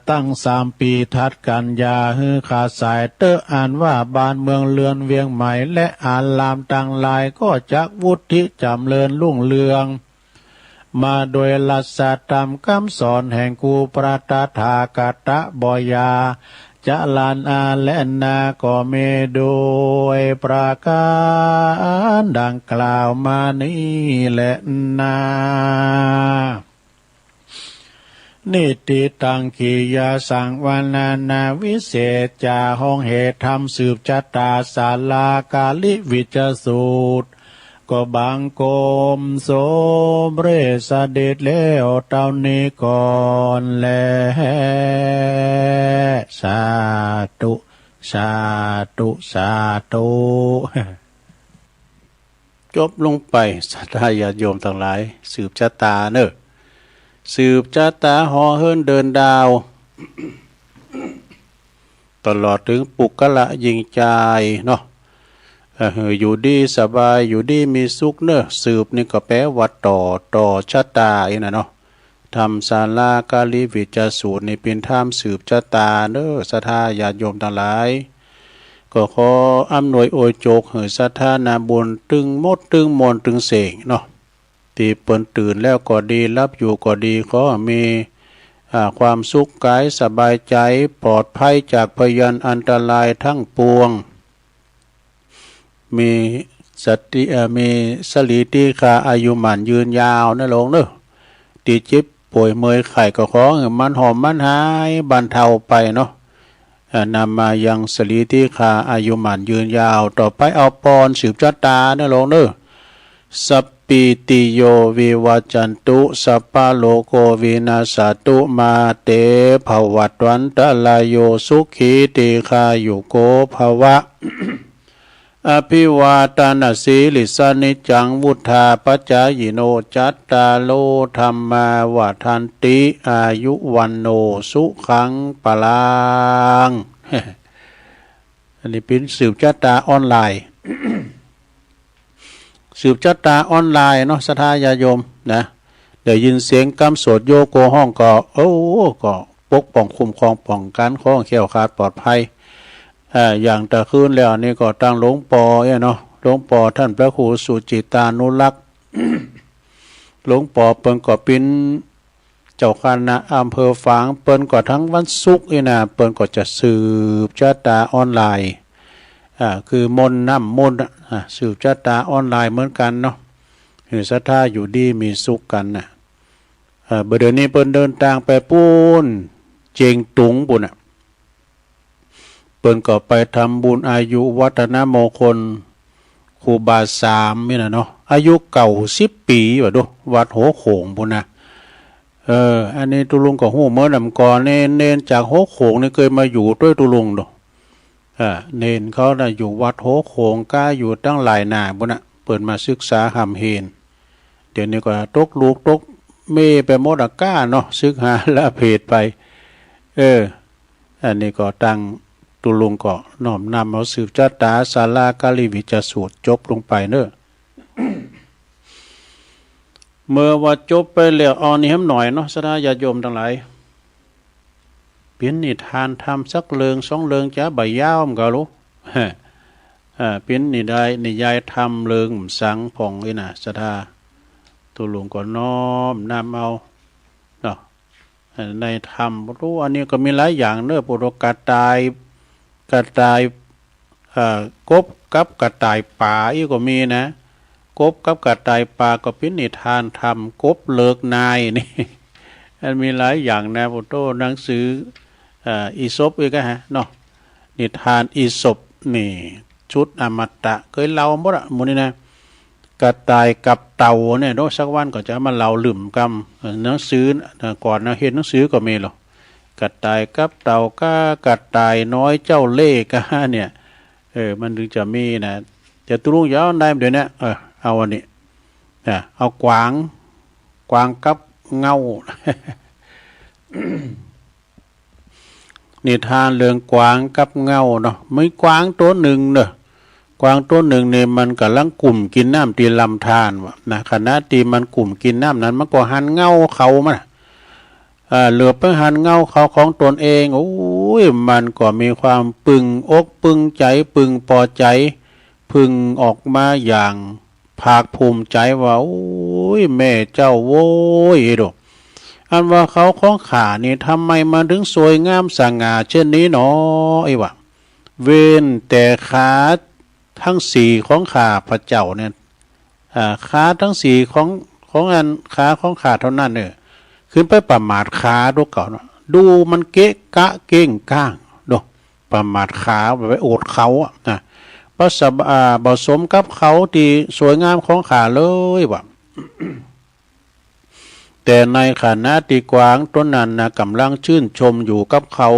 ตั้งสามปี๋ถัดกั๋น อย่าหื้อขาดสายเต๊อะ อันว่าบ้านเมืองเรือนเวียงใหม่และอารามตังหลาย ก็จักวุฒิจ๋ำเริญรุ่งเรือง มาโดยรัสธรรมกำสอนแห่งกู่พระตถาคตะบ่อย่า จรานอาแลนา ก็มีโดยประก๋านดังกล่าวมานี้แลนา นิติตัง กิริยาสังวรรณนา วิเศษจ๋า ห้องแห่ธรรมสืบชะตา ศาลาการิวิจจสูตร ก็บังคมสมเร็จเสด็จแล้วเต้านี้ก่อนแล สาธุ สาธุ สาธุ จบลงไป ศรัทธาญาติโยมตังหลาย สืบชะตาเน่อ สืบชะตาหอเฮิรนเดินดาว ตลอดเถิงปุคคละญิงจายเนาะ เออ หื้ออยู่ดีสบาย อยู่ดีมีสุขเน่อ สืบนี่ก็แปลว่าต่อ ต่อชะตาอี้นะเนาะ ธรรมศาลาการิวิจจสูตรนี่เป๋นธรรมสืบชะตาเน่อ ศรัทธาญาติโยมตังหลาย ก็ขออำนวยอวยโจกหื้อศรัทธานาบุญตึงหมดตึงมวลตึงเส้งเนาะ ตี้เปิ้นตื่นแล้วก็ดี หลับอยู่ก็ดี ขอหื้อมี อ่า ความสุขกายสบายใจ๋ ปลอดภัยจากพยันอันตรายทั้งปวง มีสติ เอ่อ มีสะหลีตี้คาอายุหมั้นยืนยาวเน่อลูกเน่อ ตี้เจ็บป่วยเมื่อยไข้ก็ขอหื้อมันหอมมันหายบรรเทาไปเนาะ เอ่อ นำมายังสะหลีตี้คาอายุหมั้นยืนยาว ต่อไปเอาปอนสืบชะตาเน่อลูกเน่อ สัพพีติโยวิวัจจันตุ สัพพะโรโควินัสสะตุ มาเตภวัตวันตะราโย สุขีทีฆายุโกภะวะ อภิวาทะนะสีลิสสะ นิจจังวุฑฒาปะจายิโน จัตตาโรธัมมาวัฑฒันติ อายุวัณโณสุขังพะลัง อันนี้เป๋นสืบชะตาออนไลน์ สืบชะตาออนไลน์เนาะ ศรัทธาญาติโยมนะ ได้ยินเสียงกำสวดโยโกฮ้องก็ โอ้ ก็ปกป้องคุ้มครองป้องกั๋น ขอแคล้วคลาดปลอดภัย อ่า อย่างตะคืนแล้วนี่ก็ตังหลวงป้อเนี่ยเนาะ หลวงป้อต้านพระครูสุจิตตานุรักษ์ หลวงป้อเปิ้นก็เป๋นเจ้าคณะอำเภอฝาง เปิ้นก็ตังวันศุกร์นี่นะ เปิ้นก็จะสืบชะตาออนไลน์ อ่า คือมนต์น้ำมนต์อะ อ่า สืบชะตาออนไลน์เหมือนกั๋นเนาะ หื้อศรัทธาอยู่ดีมีสุขกั๋นน่ะ อ่า บ่าเดี่ยวนี้เปิ้นเดินตางไปปู๊น เจียงตุงปู๊นน่ะ เปิ้นก็ไปทำบุญอายุวัฒนมงคลครูบาสามนี่นะเนาะ อายุเก้าสิบปี๋ว่าดู วัดหัวโขงปู๊นนะ เออ อันนี้ตุ๊ลุงก็ฮู้เมินนำก่อน เณร เณรจากหัวโขงนี่เกยมาอยู่ตวยตุ๊ลุงดู อ่า เณรเขาน่ะอยู่วัดหัวโขงก้า อยู่ตังหลายหน้าปู๊นน่ะ เปิ้นมาศึกษาฮ่ำเฮน เดี๋ยวนี้ก็ตกลูกตกเม่ยไปหมดอะก้าเนาะ สึกหาละเพศไป เออ อันนี้ก็ตังตุ๊ลุงก็น้อมนำเอาสืบชะตาศาลาการิวิจจสูตรจบลงไปเน่อ เมื่อว่าจบไปแล้ว เอานี่แหมหน่อยเนาะ ศรัทธาญาติโยมตังหลาย เป๋นนิทานธรรมสักเรื่องสองเรื่อง จะบ่ยาวมันก็ลู้ อ่า เป๋นนิยาย นิยายธรรมเรื่องสังพ่องอี้นะ ศรัทธาตุ๊ลุงก็น้อมนำเอาเนาะ ในธรรม โอ้ อันนี้ก็มีหลายอย่างเน่อ พวกกระต่าย กระต่าย เอ่อ กบกับกระต่ายป๋าอี้ก็มีนะ กบกับกระต่ายป๋าก็เป๋นนิทานธรรม กบเลิกนายนี่ มันมีหลายอย่างนะ โอ้โธ่ หนังสือ เอ่อ อีสปอีกอะฮะเนาะ นิทานอีสปนี่ ชุดอมตะ เกยเล่าหมดอะ หมู่นี้นะ กระต่ายกับเต่าเนี่ย โอ้ สักวันก็จะมาเล่าลืมกำ เอ่อ หนังสือ เอ่อ ก่อนนะเฮ็ดหนังสือก็มีหรอก กระต่ายกับเต่าก้า กระต่ายน้อยเจ้าเล่ห์ก้าเนี่ย เออ มันถึงจะมีนะ แต่ตุ๊ลุงจะเอาอันใดเดี๋ยวนี้ เออ เอาอันนี้ นะ เอากวาง กวางกับเง้า นิทานเรื่องกวางกับเง้าเนาะ มีกวางตั๋วนึ่งเน่อ กวางตั๋วนึ่งนี่มันก่ำลังกุ้มกิ๋นน้ำตี้ลำธารว่ะนะ ขณะตี้มันกุ้มกิ๋นน้ำนั้น มันก็หันเง้าเขามา อ่า เหลือบไปหันเง้าเขาของตนเอง โอ้ย มันก็มีความปึงอกปึงใจ๋ พึงปอใจ๋ พึงออกมาอย่างภาคภูมิใจ๋ว่า โอ้ย แม่เจ้าโว้ย อันว่าเขาของข้านี่ทำไมมันถึงสวยงามสง่าเช่นนี้หนอ อี้ว่า เว้นแต่ขาทั้งสี่ของข้าพเจ้าเนี่ย อ่า ขาทั้งสี่ของ ของอัน ขาของข้าเท่านั้นเน่อ ขึ้นไปประมาทขาตั๋วเก่าเนาะ ดูมันเกะกะเก้งก้าง ดู ประมาทขา ไปอดเขาอะนะ ประสบ อ่า บ่สมกับเขาตี้สวยงามของข้าเลยว่ะ แต่ในขณะตี้กวางตั๋วนั้นนะ ก่ำลังจื้นชมอยู่กับเขา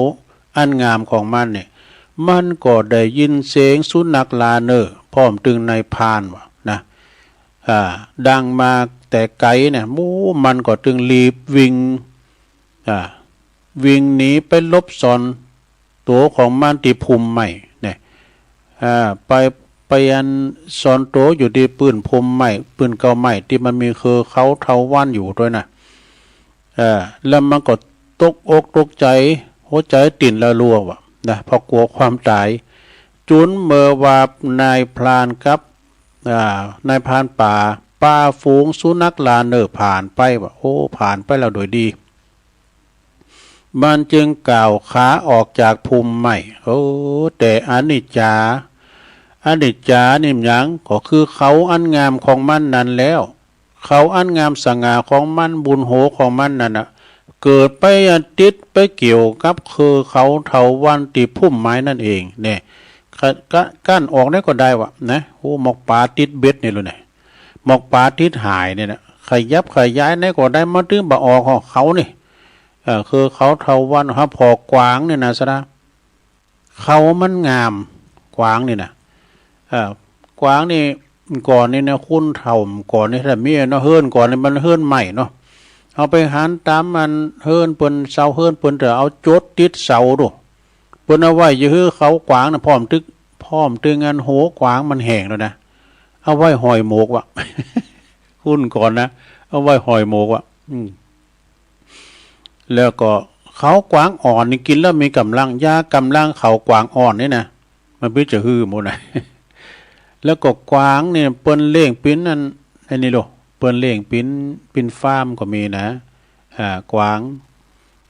อันงามของมันเนี่ย มันก็ได้ยินเสียงสุนัขลาเนอร์ พร้อมตึงนายพรานว่ะนะ อ่า ดังมาแต่ไก๋เนี่ย โอ้ มันก็ตึงรีบวิ่ง อ่า วิ่งหนีไปหลบซ่อนตั๋วของมันตี้พุ่มไม้เนี่ย อ่า ไป ไปอันซ่อนตั๋วอยู่ตี้ปื้นพุ่มไม้ ปื้นเก๊าไม้ตี้มันมีเครือเขาเถาวัลย์อยู่ตวยนะ เออ แล้วมันก็ตกอกตกใจ๋ หัวใจ๋เต้นละรัวว่ะนะ เพราะกั๋วความต๋าย จุนเมื่อว่านายพรานกับ อ่า นายพรานป่า ปาฝูงสุนัขลาเนอร์ผ่านไปว่ะ โอ้ ผ่านไปแล้วโดยดี มันจึงก้าวขาออกจากพุ่มไม้ โอ้ แต่อนิจจา อนิจจานี่หยัง ก็คือเขาอันงามของมันนั้นแล้ว เขาอันงามสง่าของมัน บุญโหของมันนั่นน่ะ เกิดไปติดไปเกี่ยวกับเครือเขาเถาวัลย์ตี้พุ่มไม้นั่นเองเนี่ย กะ กะ กั้นออกได้ก็ได้ว่ะนะ โอ้ หมอกป๋าติดเบ็ดนี่ลูกเนี่ย หมอกป๋าติดหายเนี่ยนะ ขยับขยายได้ก็ได้ มันตึงบ่ออกของเขานี่ เออ คือเขาเถาวัลย์ครับ ผ่อกวางเนี่ยนะสะดา เขามันงาม กวางนี่นะ เออ กวางนี่ ก่อนนี่นะ คนเฒ่าก่อนนี่ ถ้ามีเนาะ เฮือนก่อนนี่มันเฮือนไม้เนาะ เฮาไปหันต๋ามมันเฮือนเปิ้น เสาเฮือนเปิ้น แต่เอาจดติดเสาดู เปิ้นเอาไว้จะหื้อเขากวางนะ พร้อมตึง พร้อมตึงอันหัวกวางมันแห้งแล้วนะ เอาไว้ห้อยหมวกว่ะ คนก่อนนะ เอาไว้ห้อยหมวกว่ะ อืม แล้วก็เขากวางอ่อนนี่กินแล้วมีก๋ำลัง ยาก๋ำลังเขากวางอ่อนนี่นะ มันเปิ้นจะหื้อหมดนะ แล้วก็กวางเนี่ยเปิ้นเลี้ยงเป๋นอัน อันนี้โล เปิ้นเลี้ยงเป๋น เป๋นฟาร์มก็มีนะ อ่า กวาง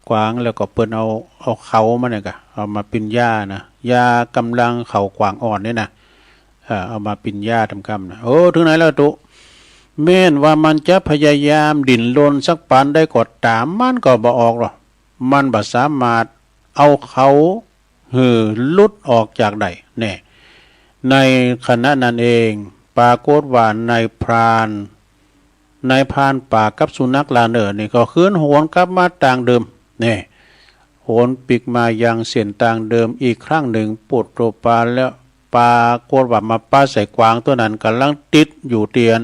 กวางแล้วก็เปิ้นเอา เอาเขามันเนี่ยกะ เอามาเป๋นยานะ ยาก๋ำลังเขากวางอ่อนนี่นะ เอ่อ เอามาเป๋นยาต๋ามกำนะ โอ้ เถิงไหนแล้วตุ๊ แม้นว่ามันจะพยายามดิ้นรนสักปานใดก็ต๋าม มันก็บ่ออกหรอก มันบ่สามารถเอาเขาหื้อหลุดออกจากได้แน่ ในขณะนั้นเอง ปรากฏว่านายพราน นายพรานป่ากับสุนัขลาเนอร์นี่ก็คืนหวนกลับมาตางเดิมแน่ หวนปิ๊กมายังเส้นตางเดิมอีกครั้งหนึ่ง ปุตโตปา แล้วปรากฏว่ามาปะใส่กวางตั๋วนั้นก่ำลังติดอยู่ตี้อัน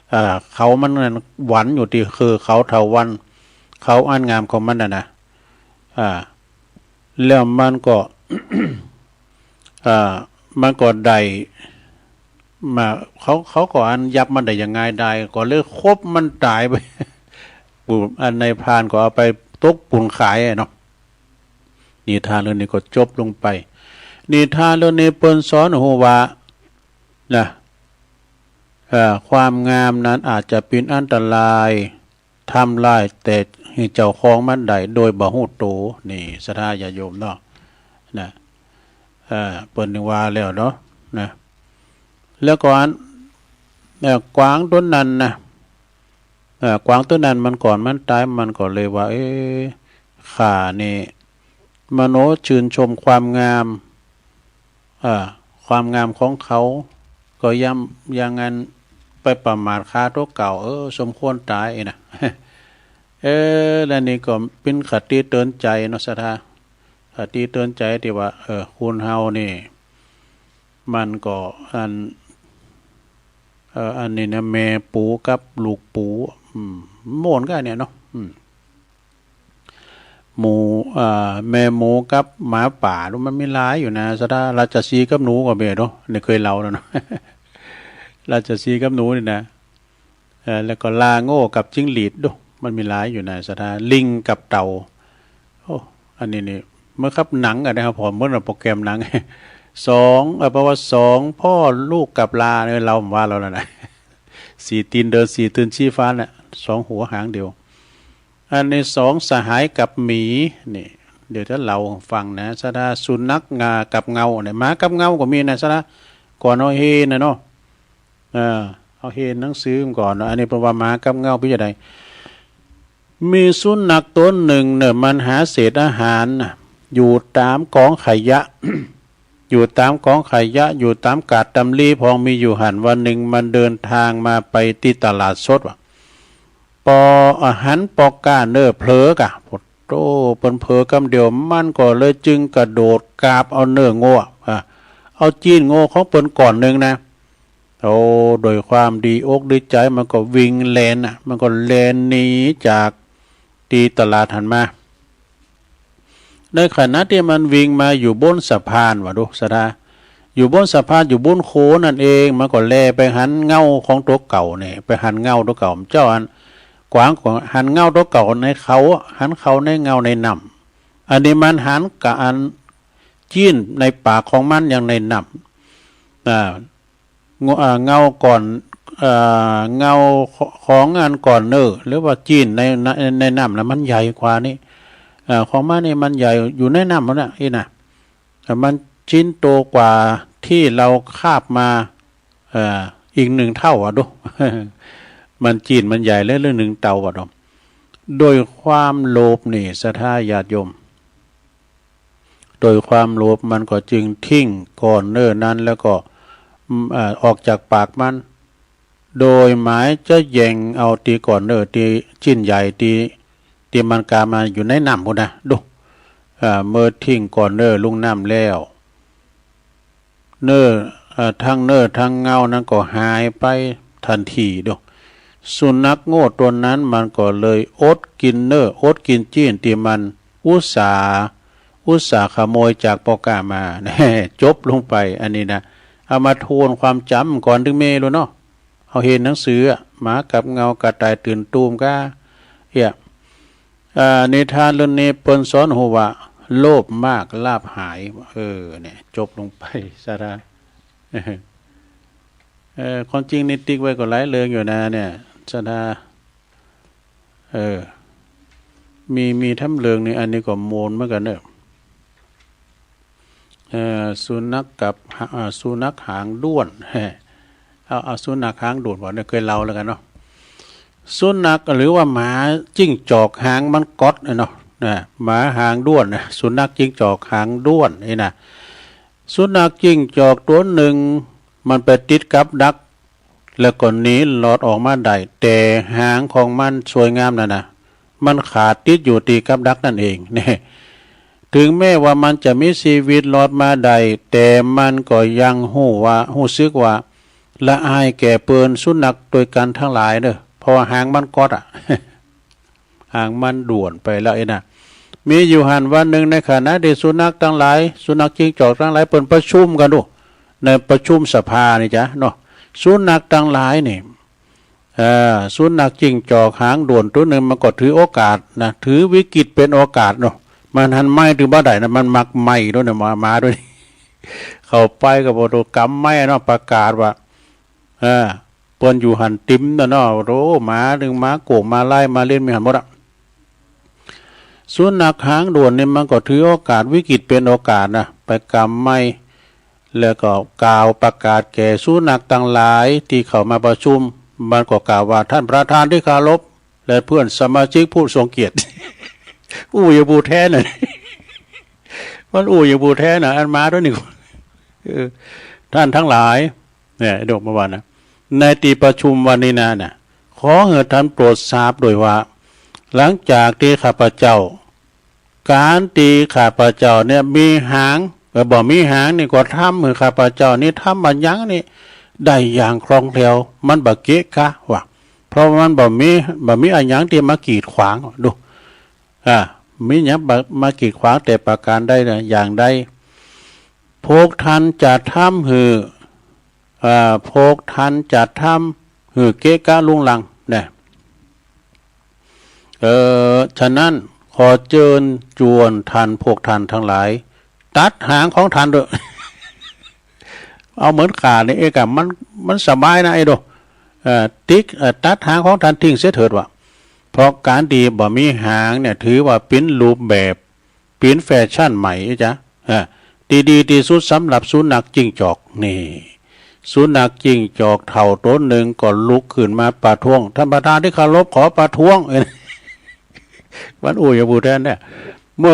เอ่อ เขามันนั่นหวันอยู่ตี้คือเขาเถาวัลย์ เขาอันงามของมันน่ะนะ อ่า แล้วมันก็ อ่า มันก็ได้มา เขา เขาก็อันยับมันได้อย่างง่ายดาย ก็เลยคบมันต๋ายไป ปู่ อันนายพรานก็เอาไปตกปูนขายอะเนาะ นิทานเรื่องนี้ก็จบลงไป นิทานเรื่องนี้เปิ้นสอนหื้อฮู้ว่า นะ เอ่อ ความงามนั้นอาจจะเป๋นอันตราย ทำลายแต่หื้อเจ้าของมันได้โดยบ่ฮู้โต นี่ศรัทธาญาติโยมเนาะ นะ เอ่อ เปิ้นว่าแล้วเนาะ นะ แล้วก็อัน เอ่อ กวางตั๋วนั้นนะ เอ่อ กวางตั๋วนั้นมันก่อนมันต๋าย มันก็เลยว่า เอ๊ะ ข้านี่ มโนจื้นชมความงาม เอ่อ ความงามของเขา ก็ย่ำ อย่างนั้นไปประมาทขาตั๋วเก่า เออ สมควรต๋ายนะ เออ แล้วนี่ก็เป๋นคติเตือนใจ๋เนาะศรัทธา คติเตือนใจ๋ตี้ว่า เออ คนเฮานี่ มันก็อัน เอ่อ อันนี้นะ แม่ปูกับลูกปู อืม ม่วนกั๋นเนี่ยเนาะ อืม หมู อ่า แม่หมูกับหมาป่า ดูมันมีหลายอยู่นะศรัทธา ราชสีห์กับหนูก็มีเนาะ นี่เคยเล่าแล้วเนาะ ราชสีห์กับหนูนี่นะ เอ่อ แล้วก็ลาโง่กับจิ้งหรีด ดูมันมีหลายอยู่นะศรัทธา ลิงกับเต่า โอ้ อันนี้นี่ เมื่อครับหนังอะนะครับ ผมเมื่อโปรแกรมหนัง สอง เอ่อ แปลว่าสองพ่อลูกกับลาเนี่ย เฮาว่าแล้วนะ สี่ตีนเดินสี่ตีนชี้ฟ้าน่ะ สองหัวหางเดียว อันนี้สองสหายกับหมี นี่ เดี๋ยวจะเล่าฟังนะศรัทธา สุนัขงากับเงาเนี่ย หมากับเงาก็มีนะศรัทธา ก่อนเอาเฮนะเนาะ เออ เอาเฮหนังสือก่อนเนาะ อันนี้เปิ้นว่าหมากับเงาเป๋นจะใด มีสุนัขต๋นนึ่งเน่อ มันหาเศษอาหารน่ะ อยู่ต๋ามก๋องขยะ อยู่ต๋ามก๋องขยะ อยู่ต๋ามกาดต๋ามลี้ พองมีอยู่หั้น วันนึ่งมันเดินตางมาไปตี้ตลาดสดว่ะ ปอ อ่า หันป้อก๊าเน่อเผลอกะ โผดโต้ เปิ้นเผลอกำเดียว มันก็เลยจึงกระโดดกาบเอาเน่องัว อ่า เอาจี๊นงัวของเปิ้นก้อนนึ่งนะ โอ้ โดยความดีอกดีใจ๋ มันก็วิ่งแล่นน่ะ มันก็แล่นหนีจากตี้ตลาดหั้นมา ในขณะตี้มันวิ่งมาอยู่บนสะพานว่ะ ดูศรัทธา อยู่บนสะพาน อยู่บนโขนั่นเอง มันก็แลไปหันเงาของตั๋วเก่าเนี่ย ไปหันเงาตั๋วเก่า เจ้าอัน กวางก็หันเงาตั๋วเก่าในเขา หันเขาในเงาในน้ำ อันนี้มันหันกะอันจี๊นในปากของมันยังในน้ำ อ่า เงา อ่า เงาก้อน อ่า เงาของอันก้อนเน่อ หรือว่าจี๊นใน ใน ในน้ำน่ะ มันใหญ่กว่านี้ อ่า ของมันนี่มันใหญ่อยู่ในน้ำหั้นน่ะ อี้น่ะ อ่า มันชิ้นโตกว่าตี้เฮาคาบมา เอ่อ อีกนึ่งเต้าอะดู มันจี๊นมันใหญ่เหลือนึ่งเต้าอะดู โดยความโลภนี่ศรัทธาญาติโยม โดยความโลภมันก็จึงทิ้งก้อนเน่อนั้น แล้วก็ อืม เอ่อ ออกจากปากมัน โดยหมายจะแย่งเอาตี้ก้อนเน่อตี้ชิ้นใหญ่ตี้ ตี้มันกาบมาอยู่ในน้ำพุ้นนะ ดู เอ่อ เมื่อทิ้งก้อนเน่อลงน้ำแล้ว เน่อ เอ่อ ตึงเน่อตึงเงานั้นก็หายไปตันที ดู สุนัขโง่ต๋นนั้นมันก็เลยอดกิ๋นเน่อ อดกิ๋นจี๊นตี้มันอุตส่าห์ อุตส่าห์ขโมยจากป้อก๊ามา แน่ จบลงไป อันนี้นะ เอามาทวนความจ๋ำก่อน ตึงเมรู้เนาะ เฮาเห็นหนังสืออะ หมากับเงา กระต่ายตื่นตูมก้า เอี้ย อ่า นิทานเรื่องนี้เปิ้นสอนฮู้ว่า โลภมากลาภหาย เออ เนี่ย จบลงไปศรัทธา เออ ความจริงนี่ติ๊กไว้ก็หลายเรื่องอยู่นะเนี่ยศรัทธา เออ มี มีแถมเรื่องนี้ อันนี้ก็โมนเหมือนกั๋นเน่อ เอ่อ สุนัขกับ อ่า สุนัขหางด้วน เอา เอาสุนัขหางด้วนก่อนเนี่ย เคยเล่าแล้วกั๋นเนาะ สุนัขหรือว่าหมาจิ้งจอกหางมันก๊อดเนี่ยเนาะ นะ หมาหางด้วนนะ สุนัขจิ้งจอกหางด้วนนี่นะ สุนัขจิ้งจอกตั๋วนึ่ง มันไปติดกับดัก แล้วก็หนีหลอดออกมาได้ แต่หางของมันสวยงามนั่นนะ มันขาดติดอยู่ตี้กับดักนั่นเอง เนี่ย ถึงแม้ว่ามันจะมีชีวิตหลอดมาได้ แต่มันก็ยังฮู้ว่า ฮู้สึกว่าละอายแก่เปิ้นสุนัขตวยกั๋นตังหลายเน่อ เพราะว่าหางมันก๊อดอะ หางมันด้วนไปแล้วอี้น่ะ มีอยู่หั้นวันนึ่ง ในขณะตี้สุนัขตังหลาย สุนัขจิ้งจอกตังหลายเปิ้นประชุมกั๋นดู ในประชุมสภานี่จ้ะเนาะ สุนัขตังหลายนี่ เอ่อ สุนัขจิ้งจอกหางด้วนตั๋วนึ่ง มันก็ถือโอกาสนะ ถือวิกฤตเป๋นโอกาสเนาะ มันหันไหม้ตึงบ่าใดนะ มันมักไหม้ตวยเนี่ย หมา หมาตวย เข้าไปก็บ่โต ก๋ำไม้เนาะ ประกาศว่า เออ เปิ้นอยู่หั้นติ่มน่ะเนาะ โอ้ หมานึ่ง หมาโก้ง หมาลาย หมาเล่น มีหั้นหมดอะ สุนัขหางด้วนนี่มันก็ถือโอกาสวิกฤตเป๋นโอกาสนะ ไปก๋ำไม้ แล้วก็กล่าวประกาศแก่สุนัขตังหลายตี้เข้ามาประชุม มันก็กล่าวว่า ท่านประธานตี้เคารพ และเพื่อนสมาชิกผู้ทรงเกียรติ อู้อย่างผู้แทนน่ะ มันอู้อย่างผู้แทนน่ะ อันหมาตวยนี่ เออ ท่านตังหลาย เนี่ย ดกมาว่านะ ในตี้ประชุมวันนี้นะ น่ะ ขอหื้อท่านโปรดทราบด้วยว่า หลังจากตี้ข้าพเจ้า ก๋านตี้ข้าพเจ้าเนี่ยมีหาง เอ่อ บ่มีหางนี่ก็ทำหื้อข้าพเจ้านี่ทำอะหยังนี่ได้อย่างคล่องแคล่ว มันบ่เกะกะว่ะ เพราะมันบ่มี บ่มีอะหยังตี้มากีดขวาง ดู อ่า มีหยังบ่ มากีดขวางแต่ประการใดนะ อย่างใด พวกท่านจะทำหื้อ อ่า พวกท่านจะทำหื้อเกะกะรุงรังนะ เอ่อ ฉะนั้นขอเจิญจวนท่าน พวกท่านตังหลาย ตัดหางของท่านเต๊อะ เอาเหมือนข้านี่เองอะ มัน มันสบายนะไอ้โด เอ่อ ติ๊ก เอ่อ ตัดหางของท่านทิ้งเสียเถิดว่ะ เพราะก๋านตี้บ่มีหางเนี่ย ถือว่าเป๋นรูปแบบ เป๋นแฟชั่นใหม่จ้ะ เออ ตี้ดีตี้สุดสำหรับสุนัขจิ้งจอก นี่ สุนัขจิ้งจอกเฒ่าตั๋วนึ่งก็ลุกขึ้นมาประท้วง ท่านประธานตี้เคารพ ขอประท้วง เออ มันอู้อย่างปู้แทนเนี่ย เมื่อ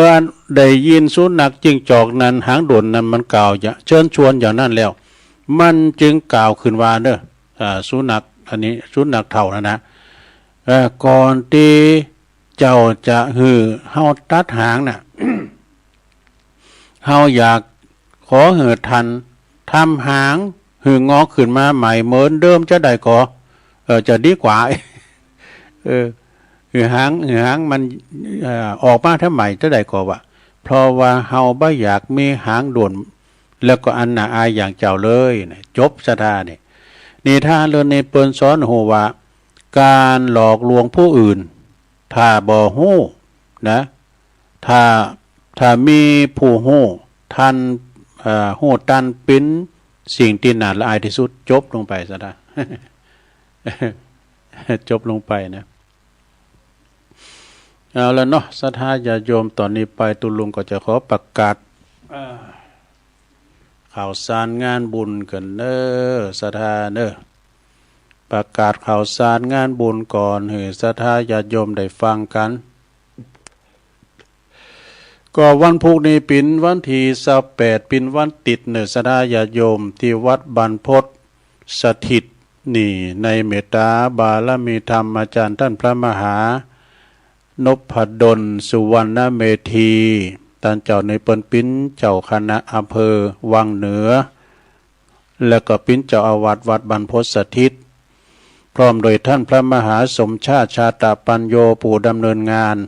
ได้ยินสุนัขจิ้งจอกนั้น หางด้วนนั้นมันกล่าวจะเชิญชวนอย่างนั้นแล้ว มันจึงกล่าวขึ้นว่าเน่อ อ่า สุนัข อันนี้สุนัขเฒ่านะนะ เอ่อ ก่อนตี้เจ้าจะหื้อเฮาตัดหางน่ะ เฮาอยากขอหื้อท่านทำหางหื้องอกขึ้นมาใหม่เหมือนเดิมจะได้ก่อ เออ จะดีกว่า เออ หื้อหาง หื้อหางมัน เอ่อ ออกมาทำใหม่จะได้ก่อวะ เพราะว่าเฮาบ่อยากมีหางด้วน แล้วก็อันน่าอายอย่างเจ้าเลยนะ จบศรัทธาเนี่ย นิทานเรื่องนี้เปิ้นสอนฮู้ว่า การหลอกลวงผู้อื่น ถ้าบ่ฮู้นะ ถ้า ถ้ามีผู้ฮู้ตัน เอ่อ ฮู้ตัน เป๋นสิ่งตี้น่าละอายตี้สุด จบลงไปศรัทธา จบลงไปนะ เอาละเนาะ ศรัทธาญาติโยม ต่อนี้ไปตุ๊ลุงก็จะขอประกาศ เอ่อ ข่าวสารงานบุญกั๋นเน่อ ศรัทธาเน่อ ประกาศข่าวสารงานบุญก่อน หื้อศรัทธาญาติโยมได้ฟังกั๋น ก็วันพุธนี้เป๋นวันตี้ซาวแปด เป๋นวันติดเน่อ ศรัทธาญาติโยม ตี้วัดบรรพตสถิตนี่ ในเมตตาบารมีธรรมอาจารย์ต้านพระมหา นพดล สุวรรณเมธี ต้านเจ้านี่เปิ้นเป๋นเจ้าคณะอำเภอวังเหนือ แล้วก็เป๋นเจ้าอาวาสวัดบรรพตสถิต พร้อมโดยต้านพระมหาสมชาติ ชาตปัญโญ ผู้ดำเนินงาน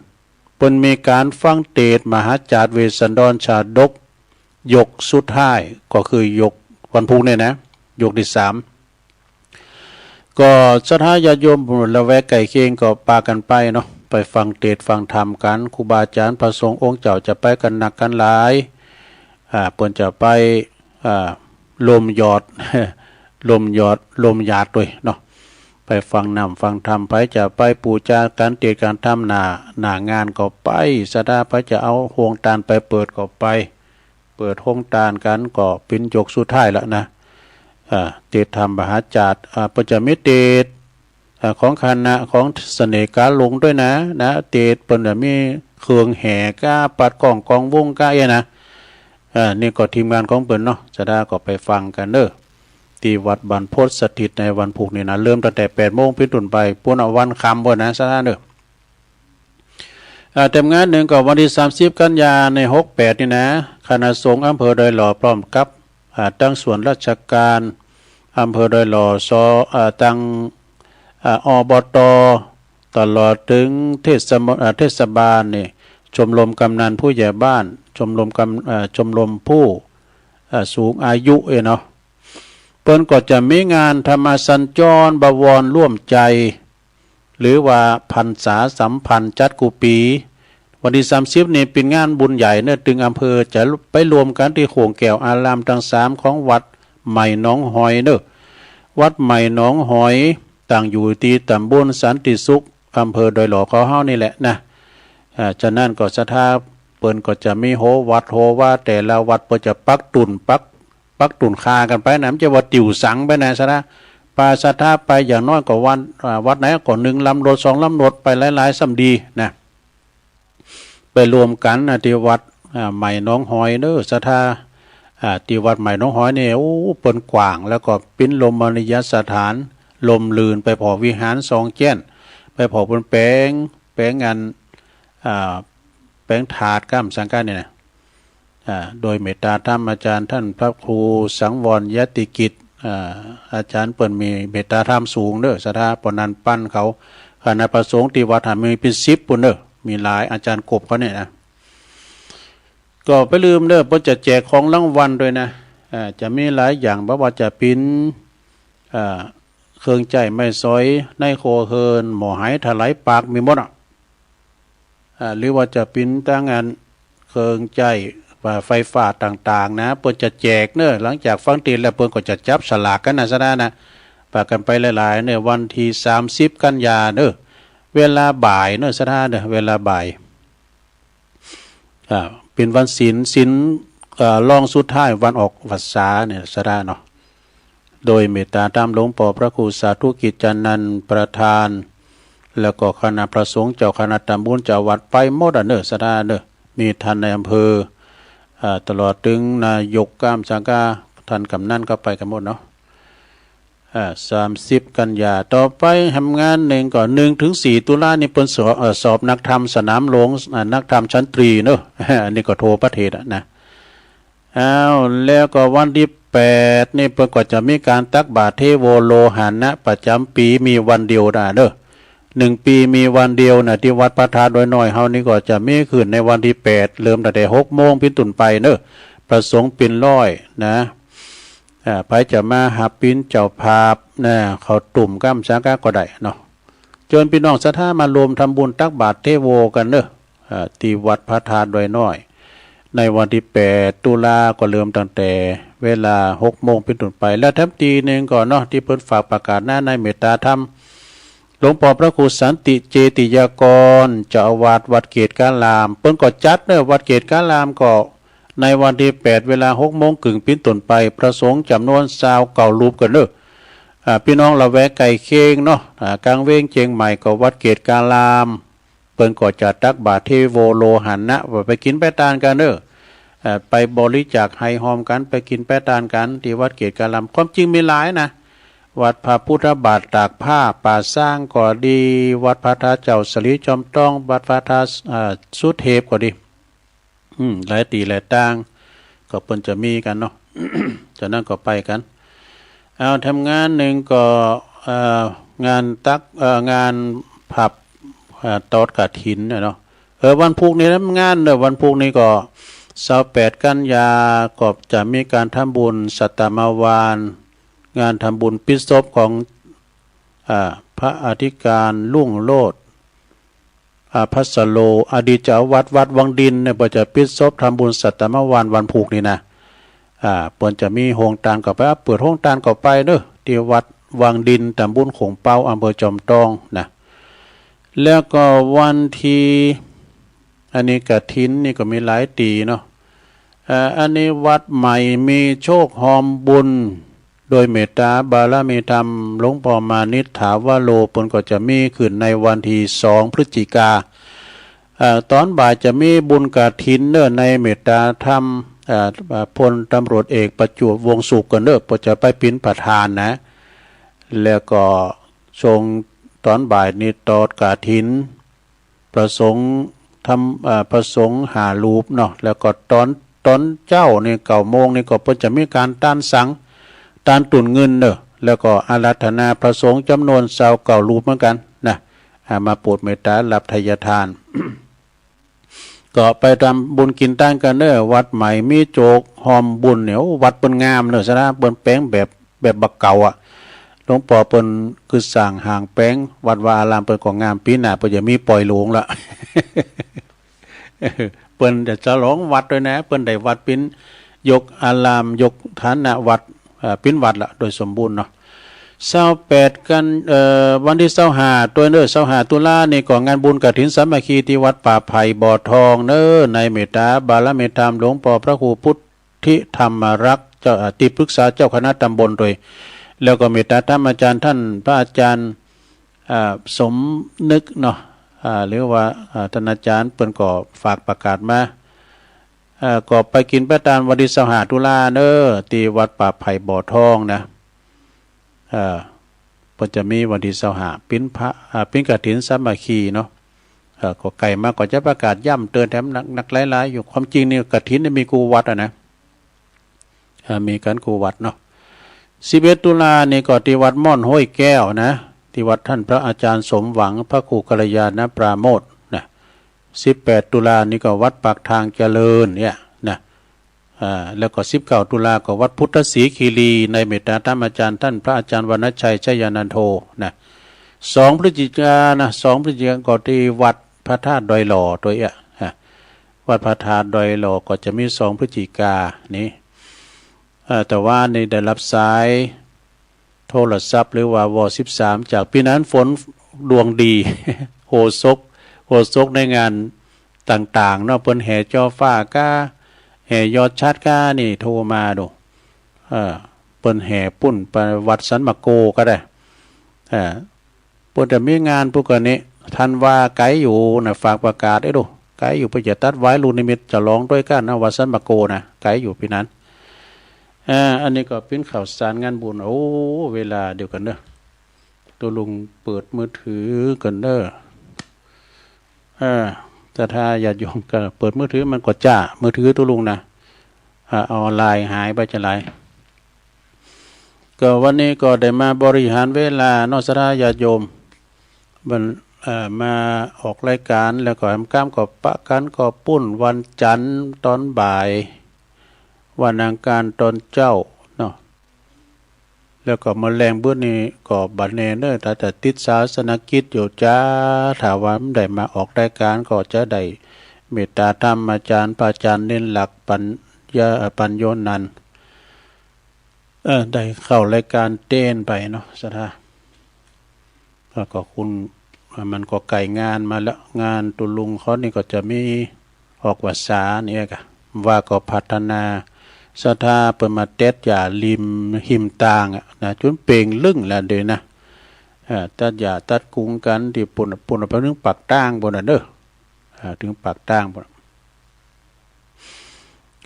เปิ้นมีก๋านฟังเตสน์มหาจาร์เวสสันดรชาดก ยกสุดท้าย ก็คือยกวันพุธเนี่ยนะ ยกตี้สาม ก็ศรัทธาญาติโยมละแวกใก้เคียงก็ปากั๋นไปเนาะ ไปฟังเตสน์ฟังธรรมกั๋น ครูบาอาจารย์พระสงฆ์องค์เจ้าจะไปกั๋นนักกั๋นหลาย อ่า เปิ้นจะไป อ่า ลมหยอด ลมหยอด ลมหยาดตวยเนาะ ไปฟังน้ำฟังธรรม ใผจะไปปู๋จาก๋านเตสน์ก๋านธรรมหน้า หน้างานก็ไป ศรัทธา ใผจะเอาโฮงตานไปเปิดก็ไป เปิดโฮงตานกั๋นก็เป๋นยกสุดท้ายละนะ อ่า เตสน์ธรรมมหาจาร์ อ่า เปิ้นจะมีเตสน์ อ่า ของคณะของเสน่ห์กาหลงตวยนะ นะ เตสน์เปิ้นจะมีเครื่องแห่ก้า ปัดก้องกองวงก้าเอี้ยนะ อ่า นี่ก็ทีมงานของเปิ้นเนาะ ศรัทธาก็ไปฟังกั๋นเน่อ ตี้วัดบรรพตสถิตในวันพุธนี่นะ เริ่มตั้งแต่แปดโมงเป๋นต้นไป ปู๊นเอาวันค่ำปู๊นนะ ศรัทธาเน่อ อ่า แถมงานนึ่งก็วันตี้สามสิบกั๋นยาในหกแปดนี่นะ คณะสงฆ์อำเภอดอยหล่อพร้อมกับ อ่า ตังส่วนราชก๋านอำเภอดอยหล่อ ซอ อ่า ตัง อ่า อบต. ตลอดเถิงเทศม- อ่า เทศบาลนี่ ชมรมกำนันผู้ใหญ่บ้าน ชมรมกำ- อ่า ชมรมผู้ อ่า สูงอายุเอ้ยเนาะ เปิ้นก็จะมีงานธรรมสัญจรบวรร่วมใจ๋ หรือว่าพรรษาสัมพันธ์จัดกู้ปี๋ วันตี้สามสิบนี่เป๋นงานบุญใหญ่เน่อ ตึงอำเภอจะไปรวมกั๋นตี้โขงแก้วอารามตังสามของวัดใหม่หนองหอยเน่อ วัดใหม่หนองหอย ตั้งอยู่ตี้ต๋ำบลสันติสุข อำเภอดอยหล่อของเฮานี่แหละนะ อ่า ฉะนั้นก็ศรัทธาเปิ้นก็จะมีโฮวัดโฮวา แต่ละวัดเปิ้นจะปักตุ่น ปัก ปักตุ่นคากั๋นไปนะ บ่ใจ้ว่าติวสังไปนะ ศรัทธา ปาศรัทธาไปอย่างน้อยก็วัด อ่า วัดไหนก็นึ่งลำรถสองลำรถไปหลายๆ ซ้ำดีนะ ไปรวมกั๋นนะตี้วัด อ่า ใหม่หนองหอยเน่อ ศรัทธา อ่า ตี้วัดใหม่หนองหอยนี่ โอ้ เปิ้นกว้าง แล้วก็เป๋นรมณียสถาน ร่มรื่น ไปผ่อวิหารสองแจ้น ไปผ่อเปิ้นแป๋ง แป๋งอัน อ่า แป๋งถาดก้ามสังกัดนี่นะ อ่า โดยเมตตาธรรมอาจารย์ต้านพระครูสังวรยติกิจ อ่า อาจารย์เปิ้นมีเมตตาธรรมสูงเน่อ ศรัทธา เปิ้นนั่นปั้นเขา คณะพระสงฆ์ตี้วัดหั้นมีเป๋นสิบปู๊นเน่อ มีหลาย อาจารย์กบเขาเนี่ยนะ ก็บ่าลืมเน่อ เปิ้นจะแจกของรางวัลตวยนะ อ่า จะมีหลายอย่าง บ่ว่าจะเป๋น อ่า เครื่องใจ๊ไม้สอยในครัวเฮือน หม้อไหถลายปาก มีหมดอะ อ่า หรือว่าจะเป๋นตังอันเครื่องใจ๊ไฟฟ้าต่างๆ นะ เปิ้นจะแจกเน่อ หลังจากฟังเตสน์แล้วเปิ้นก็จะจับสลากกั๋นนะ ศรัทธานะ ปากั๋นไปหลายๆ เน่อ วันตี้สามสิบกั๋นยาเน่อ เวลาบ่ายเน่อ ศรัทธาเน่อ เวลาบ่าย อ่า เป๋นวันศีล ศีล เอ่อ ล่องสุดท้ายวันออกพรรษาเนี่ย ศรัทธาเนาะ โดยเมตตาธรรมหลวงป้อพระครูสาธุกิจจานันท์ประธาน แล้วก็คณะพระสงฆ์ เจ้าคณะตำบล เจ้าวัด ไปหมดอะเน่อ ศรัทธาเน่อ มีต้านนายอำเภอ อ่า ตลอดเถิงนายก ก้ามสังกา ต้านก๋ำนันก็ไปกั๋นหมดเนาะ อ่า สามสิบกันยา ต่อไปทำงานนึ่งก็ นึ่งเถิงสี่ตุลานี่เปิ้นสอบ เอ่อ สอบนักธรรมสนามหลวง อ่า นักธรรมชั้นตรีเนาะ อันนี้ก็ทั่วประเทศอะนะ อ้าว แล้วก็วันตี้แปดนี่เปิ้นก็จะมีก๋านตักบาตรเทโวโลหณะประจ๋ำปี๋ มีวันเดียวนะเน่อ นึ่งปี๋มีวันเดียวนะ ตี้วัดพระธาตุดอยน้อยเฮานี่ก็จะมีขึ้นในวันตี้แปด เริ่มตั้งแต่หกโมงเป๋นต้นไปเน่อ พระสงฆ์เป๋นร้อยนะ อ่า ใผจะมาหับเป๋นเจ้าภาพนะ เข้าตุ้มก้ามสังกาก็ได้เนาะ เจิญปี้น้องศรัทธามาร่วมทำบุญตักบาตรเทโวกั๋นเน่อ อ่า ตี้วัดพระธาตุดอยน้อย ในวันตี้แปดตุลาก็เริ่มตั้งแต่เวลาหกโมงเป๋นต้นไป แล้วแถมตี้นึ่งก็เนาะ ตี้เปิ้นฝากประกาศนะ ในเมตตาธรรม หลวงป้อพระครูสันติเจติยากร เจ้าอาวาสวัดเกตุการาม เปิ้นก็จัดเน่อ วัดเกตุการามก็ ในวันตี้แปด เวลาหกโมงเกิ่งเป๋นต้นไป พระสงฆ์จ๋ำนวนซาวเก้ารูปกั๋นเน่อ อ่า ปี้น้องละแวกใก้เคียงเนาะ อ่า ก๋างเวียงเจียงใหม่ก็วัดเกตุการาม เปิ้นก็จะตักบาตรเทโวโลหณะ ว่าไปกิ๋นไปตานกั๋นเน่อ เอ่อ ไปบริจาคไห้ฮอมกั๋น ไปกิ๋นไปตานกั๋น ตี้วัดเกตุการาม ความจริงมีหลายนะ วัดพระพุทธบาทตากผ้าป่าซางก็ดี วัดพระธาตุเจ้าสะหลีจอมตอง วัดพระธาตุ เอ่อ สุเทพก็ดี อืม หลายตี้หลายตาง ก็เปิ้นจะมีกั๋นเนาะ จากนั้นก็ไปกั๋น เอา ทำงานนึ่งก็ เอ่อ งานตัก เอ่อ งานผับ เอ่อ ตอดกฐินน่ะเนาะ เออ วันพูกนี้ทำงานเน่อ วันพูกนี้ก็ซาวแปดกั๋นยา ก็จะมีก๋านทำบุญสัตตมวาน งานทำบุญปิดศพของ อ่า พระอธิการรุ่งโรจน์ อ่า พัสโล อดีตเจ้าวัดวัดวังดินเนี่ย เปิ้นจะปิดศพทำบุญสัตตมวานวันพูกนี้นะ อ่า เปิ้นจะมีโฮงตานก็ไป เปิดโฮงตานก็ไปเน่อ ตี้วัดวังดิน ตำบลโขงเป๊า อำเภอจอมตองนะ แล้วก็วันตี้ อันนี้กฐินนี่ก็มีหลายตี้เนาะ เอ่อ อันนี้วัดใหม่มีโชคฮอมบุญ โดยเมตตาบารมีธรรมหลวงป้อมานิตถาวโร เปิ้นก็จะมีขึ้นในวันตี้สองพฤศจิกา เอ่อ ต๋อนบ่ายจะมีบุญกฐินเน่อ ในเมตตาธรรม เอ่อ เอ่อ พลตำรวจเอกประจวบ วงศ์สุข กั๋นเน่อ เปิ้นจะไปเป๋นประธานนะ แล้วก็ส่งต๋อนบ่ายนี้ตอดกฐิน พระสงฆ์ทำ เอ่อ พระสงฆ์ห้ารูปเนาะ แล้วก็ต๋อน ต๋อนเจ๊านี่เก้าโมงนี่ก็เปิ้นจะมีก๋านตานสัง ตานตุนเงินเน่อ แล้วก็อาราธนาพระสงฆ์จ๋ำนวนซาวเก้ารูปเหมือนกั๋นนะ อ่า มาโผดเมตตารับไทยทาน ก็ไปทำบุญกิ๋นตานกั๋นเน่อ วัดใหม่มีโชคฮอมบุญเนี่ย โอ้ วัดเปิ้นงามเน่อ ศรัทธา เปิ้นแป๋งแบบ แบบบ่าเก่าอะ หลวงป้อเปิ้นคือสร้างห้างแป๋งวัดวาอาราม เปิ้นก็งาม ปี๋หน้าเปิ้นจะมีปอยหลวงละ เปิ้นจะฉลองวัดตวยนะ เปิ้นได้วัดเป๋น ยกอาราม ยกฐานะวัด เอ่อ เป๋นวัดละ โดยสมบูรณ์เนาะ ซาวแปดกั๋น เอ่อ วันตี้ซาวห้าตวยเน่อ ซาวห้าตุลานี่ก็งานบุญกฐินสามัคคีตี้วัดป่าไผ่บ่อทองเน่อ ในเมตตาบารมีธรรมหลวงป้อพระครูพุทธิธรรมรักษ์ เจ้า เอ่อ ตี้ปรึกษาเจ้าคณะตำบลตวย แล้วก็เมตตาธรรมอาจารย์ต้านพระอาจารย์ อ่า สมนึกเนาะ อ่า หรือว่า อ่า ต้านอาจารย์เปิ้นก็ฝากประกาศมา อ่า ก็ไปกิ๋นไปตานวันตี้ซาวห้าตุลาเน่อ ตี้วัดป่าไผ่บ่อทองนะ อ่า เปิ้นจะมีวันตี้ซาวห้า เป๋นพระ อ่า เป๋นกฐินสามัคคีเนาะ อ่า ก็ใก้มาก็จะประกาศย้ำเตือนแถมนักๆ หลายๆ อยู่ ความจริงนี่กฐินนี่มีกู้วัดอะนะ อ่า มีกั๋นกู้วัดเนาะ สิบเอ็ดตุลานี่ก็ตี้วัดม่อนห้วยแก้วนะ ตี้วัดต้านพระอาจารย์สมหวัง พระครูกัลยาณปราโมชย์นะ สิบแปดตุลานี่ก็วัดปากทางเจริญเนี่ยนะ อ่า แล้วก็สิบเก้าตุลาก็วัดพุทธศรีคีรี ในเมตตาธรรมอาจารย์ต้านพระอาจารย์วรรณชัยชยานันโทนะ สองพฤศจิกานะ สองพฤศจิกาก็ตี้วัดพระธาตุดอยหล่อตวยอะ ฮะ วัดพระธาตุดอยหล่อก็จะมีสองพฤศจิกานี้ เอ่อ แต่ว่านี่ได้รับสายโทรศัพท์หรือว่าวอสิบสาม จากปี้น้ำฝนดวงดี โฆษก โฆษกในงานต่างๆ เนาะ เปิ้นแห่จอฟ้าก้า แห่ยอดฉัตรก้านี่โทรมาดู เอ่อ เปิ้นแห่ปุ้นไปวัดสันมะโกก็ได้ เอ่อ เปิ้นจะมีงานปุ้นก่อนี่ ธันวา ไก๋อยู่นะ ฝากประกาศไว้ดู ไก๋อยู่ เปิ้นจะตัดวายลูกนิมิตฉลองตวยกั๋นนะ วัดสันป่าโกนะ ไก๋อยู่ปี้นั้น อ่า อันนี้ก็เป๋นข่าวสารงานบุญ โอ้ เวลาเดียวกั๋นเน่อ ตุ๊ลุงเปิดมือถือก่อนเน่อ เออ ศรัทธาญาติโยมก็เปิดมือถือมันก็จ้า มือถือตุ๊ลุงนะ อ่า ออนไลน์หายไปจะหลาย ก็วันนี้ก็ได้มาบริหารเวลาเนาะ ศรัทธาญาติโยม มัน เอ่อ มาออกรายการ แล้วก็แหมก้ามก็ปะกั๋นก็ปุ้นวันจันทร์ตอนบ่าย วันอังคารตอนเจ๊าเนาะ แล้วก็เมื่อแลงเบิดนี้ก็บ่แน่เน่อ ถ้าจะติดศาสนกิจอยู่จ๊า ถ้าว่าบ่ได้มาออกรายการก็จะได้เมตตาธรรมอาจารย์ พระอาจารย์เณรหลัก ปัญญา ปัญโยนันท์ เออ ได้เข้ารายการเต๊นไปเนาะ ศรัทธา แล้วก็คุณ มันก็ใก้งานมาแล้ว งานตุ๊ลุงเขานี่ก็จะมีออกพรรษานี่ก่ะ ว่าก็พัฒนา ศรัทธาเปิ้นมาเต็ดหญ้าริม ฮิมตางอะนะ จ๋นเป่งลึ่งแล้วเดี๋ยวนะ เออ ตัดหญ้าตัดกุงกั๋นตี้ปุ้น ปุ้นไปเถิงปากตางปุ้นน่ะเน่อ อ่า เถิงปากตางปุ้น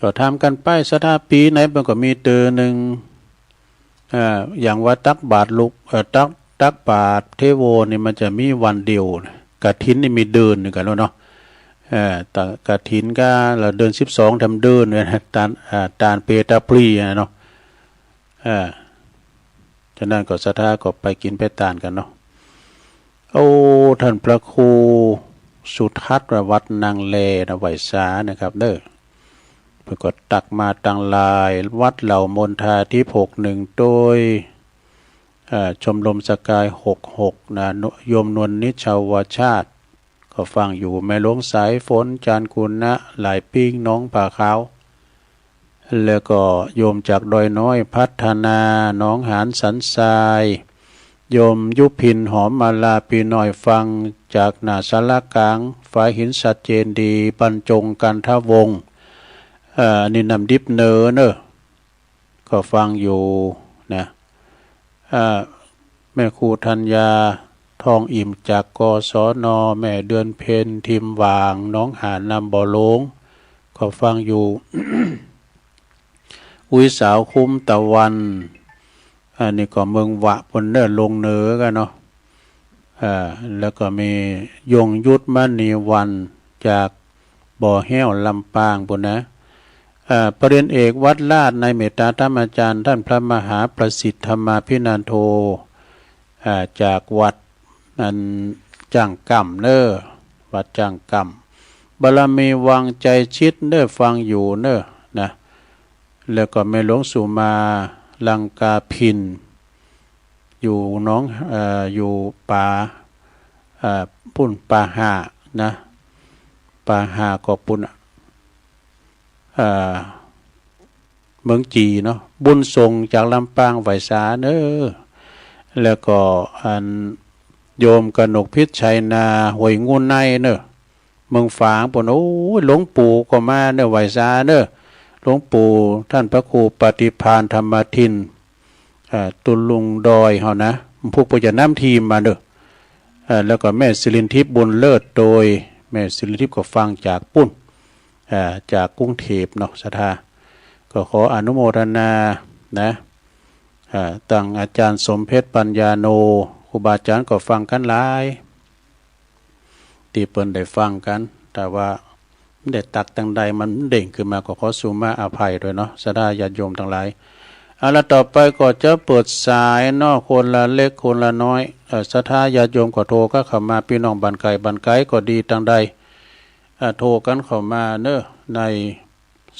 ก็ทำกั๋นไป ศรัทธา ปี๋ไหนมันก็มีเตื้อนึ่ง อ่า อย่างว่าตักบาตรลูก เอ่อ ตัก ตักบาตรเทโวนี่มันจะมีวันเดียวนะ กฐินนี่มีเดือนนึ่งกั๋นแล้วเนาะ เอ่อ แต่กฐินก็ละเดือนสิบสองทำเดือนเนี่ยนะ ตาน อ่า ตานเปตาพลีนะเนาะ อ่า ฉะนั้นก็ศรัทธาก็ไปกิ๋นไปตานกั๋นเนาะ โอ้ ต้านพระครูสุทัศน์วัดนางแลนะ ไหว้สานะครับเน่อ เปิ้นก็ตักมาตังหลาย วัดเหล่ามณฑาธิป หกหนึ่ง โดย เอ่อ ชมรมสกาย หกหก นะ โยมนวลนิชาวชาติ ก็ฟังอยู่ แม่หลวงสายฝน จารย์กุณะ หลายปิ้ง หนองผาขาว แล้วก็โยมจากดอยน้อยพัฒนา หนองหานสันทราย โยมยุพิน หอมมาลา ปี้น้อยฟังจากหน้าศาลากลาง ฝายหินสัตว์เจดีย์ บรรจงกันทวงศ์ เอ่อ อันนี้น้ำดิบเหนือเน่อ ก็ฟังอยู่นะ เอ่อ แม่ครูธัญญา ทองอิ่มจาก กศน แม่เดือนเพ็ญ ทิมหว่าง หนองหานน้ำบ่อหลวง ก็ฟังอยู่ อุ๊ยสาวคุ้มตะวัน อันนี้ก็เมืองหวะปุ้นเน่อ ลงเหนือกั๋นเนาะ อ่า แล้วก็มียงยุทธมณีวรรณจากบ่อแฮ้วลำปางปุ้นนะ อ่า ปริญญาเอกวัดราช ในเมตตาธรรมอาจารย์ต้านพระมหาประสิทธิ์ธรรมาภินันโท อ่า จากวัดอันจ้างกำเน่อ วัดจ้างกำ บารมีวังไชยชิตเน่อ ฟังอยู่เน่อนะ แล้วก็แม่หลวงสุมา ลังกาพิน อยู่หนอง เอ่อ อยู่ป่า เอ่อ ปุ้นป่าห่านะ ป่าห่าก็ปุ้นอะ เอ่อ เมืองจีเนาะ บุญส่งจากลำปาง ไหว้สาเน่อ แล้วก็อันโยมกนกพิชชัยนา ห้วยงูไนเน่อ เมืองฝางปุ้น โอ้ย หลวงปู่ก็มาเน่อ ไหว้สาเน่อ หลวงปู่ต้านพระครูปฏิภาณธรรมทิน อ่า ตุ๊ลุงดอยเฮานะ พวกเปิ้นจะนำทีมมาเน่อ อ่า แล้วก็แม่สิรินทิพย์บุญเลิศ โดยแม่สิรินทิพย์ก็ฟังจากปุ้น อ่า จากกรุงเทพฯเนาะ ศรัทธา ก็ขออนุโมทนานะ อ่า ตังอาจารย์สมเพชรปัญญาโน ครูบาอาจารย์ก็ฟังกั๋นหลาย ตี้เปิ้นได้ฟังกั๋น แต่ว่าบ่ได้ตักตังใด มันเด้งขึ้นมาก็ขอสุมาอภัยตวยเนาะ ศรัทธาญาติโยมตังหลาย เอาละ ต่อไปก็จะเปิดสายเนาะ คนละเล็กคนละน้อย เอ่อ ศรัทธาญาติโยมก็โทรกั๋นเข้ามา ปี้น้องบ้านใก้บ้านไก๋ก็ดีตังใด อ่า โทรกั๋นเข้ามาเน่อ ใน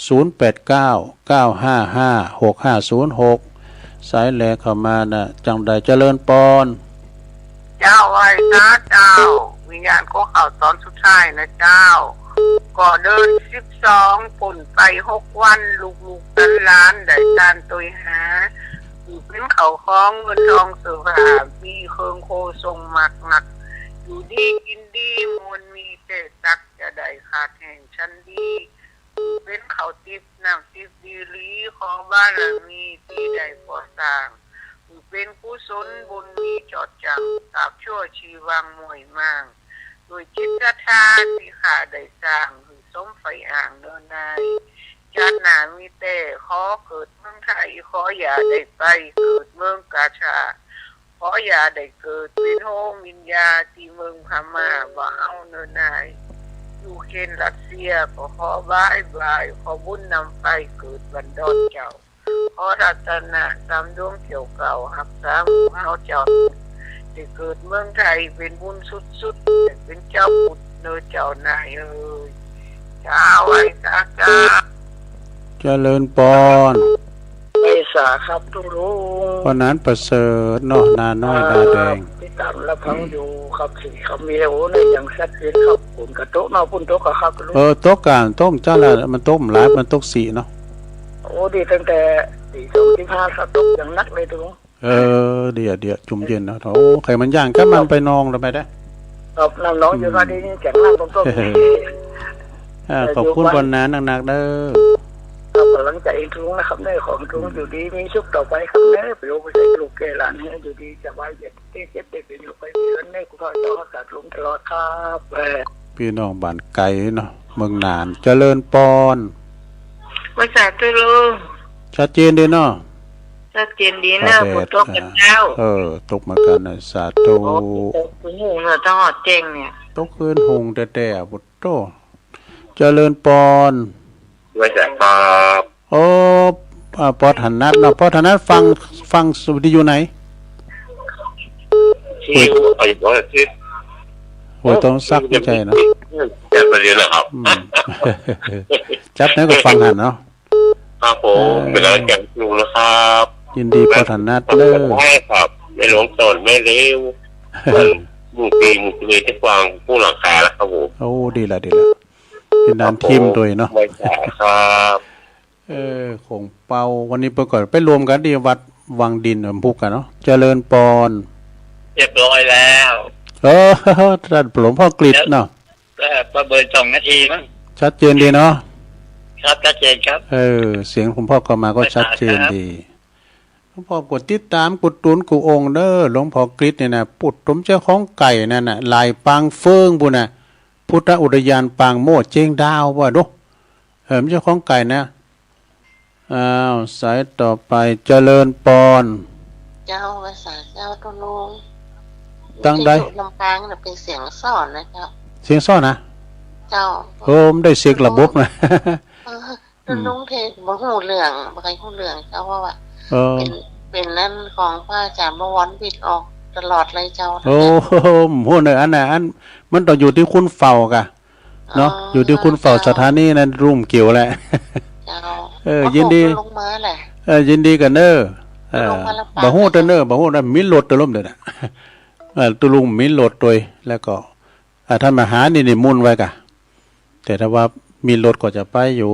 ศูนย์แปดเก้า เก้าห้าห้า หกห้าศูนย์หก สายแรกเข้ามานะ จังใด เจริญปอน เจ้า ไหว้สาเจ้า วิญญาณของข้าต๋อนสุดท้ายนะเจ้า ก็เดือนสิบสอง ป๊นไปหกวัน ลูกๆหลานๆ ได้ตานตวยหา อยู่เป๋นข้าวของเงินทองเสื้อผ้า มีเครื่องโคทรงหมากนัก อยู่ดีกิ๋นดี ม่วนมีแต่สัก จะได้ขาดแห้งฉันดี เป๋นข้าวติ๊บน้ำติ๊บดีหลี ขอบารมีตี้ได้ก่อสร้าง ลูก เป๋นกุศลบุญมีจอดจั่ง ตราบชั่วชีวางม่วยม่าง ด้วยจิตศรัทธาตี้ข้าได้สร้าง หื้อสมใฝ่อ้างเน่อนาย จาติหน้ามีแต๊ ขอเกิดเมืองไทย ขออย่าได้ไปเกิดเมืองกาชา ขออย่าได้เกิดเป๋นโฮงบิญญาตี้เมืองพม่า บ่เอาเน่อนาย อยู่เขตรัสเซียก็ขอบายบาย ขอบุญนำไปเกิดบันดอนเจ้า ขอรัตนะสามดวงเจ้าเก่า ฮักษาหมู่เฮาเจ้า ได้เกิดเมืองไทยเป๋นบุญสุดๆ ได้เป๋นจาวพุทธเน่อเจ้านายเอ๋ย เจ้า ไหว้สาเจ้า เจริญปอน ไหว้สาครับตุ๊ลุง วันนั้นประเสริฐเนาะ นาน้อยนาแดง ครับ ติดต๋ามรับฟังอยู่ครับ สี่คำวิดีโอนี่ยังชัดเจนครับ ฝนก็ตกเนาะ ฝนตกอะครับตุ๊ลุง เออ ตกก่ะ ตกจ้าละ มันตกหลาย มันตกสี่เนาะ โอ้ ดีตั้งแต่ตีสองสิบห้าครับ ตกอย่างหนักเลยตุ๊ลุง เออ เดี๋ยว เดี๋ยว จุ่มเย็นนะ โอ้ ใค่มันย่างกับมันไปนองละไปได้ ครับ น้ำนองอยู่ก็ดี นี่แจ๋งมาก ผมก็ อ่า ขอบคุณปอนหนานักๆ เด้อ ครับ ก๋ำลังใจ๋ตุ๊ลุงนะครับ เน่อ ขอตุ๊ลุงอยู่ดีมีสุขต่อไปครับ เน่อ ไปอยู่ไปใส่ลูกแก่หลานเน่อ อยู่ดีสบายเย็น เจ็บเจ็บเป็นอยู่ไปเดือนเน่อ คุณพ่อเจ้ารักษาตุ๊ลุงตลอดครับ เออ ปี้น้องบ้านไก๋เนาะ เมืองน่าน เจริญปอน ไหว้สาตุ๊ลุง ชัดเจนดีเนาะ ชัดเจนดีเน่อ พระแดด ฝนตกกั๋นเจ้า เออ ตกเหมือนกั๋นเน่อ สาธุ โอ้ ตกคืนหุงเน่อ ต้องหอดแจ้งเนี่ย ตกคืนหุงแต๊ๆ อะ โอ้โธ่ เจริญปอน ไหว้สาครับ โอ้ อ่า ปอถนัดเนาะ ปอถนัดฟัง ฟังวิทยุไหน ที่ ห้วย เอ่อ ที่ ห้วยต้นสัก บ่ใจ้เนาะ จับไปเลยนะครับ อืม จับไหนก็ฟังหั้นเนาะ ครับผม เออ เป๋นก๋ำลังใจ๋ตุ๊ลุงนะครับ ยินดีปอถนัดเน่อ ได้ครับ แม่หลวงสอนแม่เลี้ยว หมู่ปี๋หมู่ปี๋จะฟังผู้หลังคาแล้วครับผม โอ้ ดีละ ดีละ เป๋นด่านทีมตวยเนาะ ครับผม ไหว้สาครับ เออ ของเปา วันนี้ไปก่อน ไปรวมกั๋นตี้วัดวังดิน อำพุกกั๋นเนาะ เจริญปอน เรียบร้อยแล้ว เออ ต้านหลวงพ่อกฤษเนาะ เออ ประเมินสองนาทีมั้ง ชัดเจนดีเนาะ ครับ ชัดเจนครับ เออ เสียงหลวงพ่อก็มาก็ชัดเจนดี ไหว้สาครับ หลวงพ่อก็ติดต๋ามกู้ตุ๊นกู้องค์เน่อ หลวงพ่อกฤษเนี่ยนะ ปุ้นต๋มเจ้าของไก่นั่นน่ะ หลายปางเฟิงปู้นน่ะ พุทธอุทยานปางโมดเจ๊งดาวว่าดู เออ เจ้าของไก่นะ อ้าว สายต่อไป เจริญปอน เจ้า ไหว้สาเจ้าตุ๊ลุง ตังใด วิทยุลำปางน่ะเป๋นเสียงสอนนะเจ้า เสียงสอนนะ เจ้า เออ มันได้เสียงระบบนะ เออ ตุ๊ลุงเทศน์บ่ฮู้เรื่อง บ่ใค่ฮู้เรื่องเจ้า เพราะว่า เออ เป๋น เป๋นนั่นของพระอาจ๋ารย์บวรวิทย์ออกตลอดเลยเจ้า โอ้ ฮู้เน่อ อันน่ะ อัน มันต้องอยู่ตี้คนเฝ้าก่ะ เนาะ อ๋อ อยู่ตี้คนเฝ้า เจ้า สถานีนั้นรุ่มเกี่ยวแหละ เจ้า เออ ยินดี ตุ๊ลุงมาแหละ เออ ยินดีกั๋นเน่อ เออ ตุ๊ลุงมาลำปาง บ่ฮู้เน่อ บ่ฮู้เน่อ มีรถตวยลมเดี๋ยวนะ เออ ตุ๊ลุงมีรถตวย แล้วก็ อ่า ต้านมหานี่นิมนต์ไว้ก่ะ แต่ถ้าว่ามีรถก็จะไปอยู่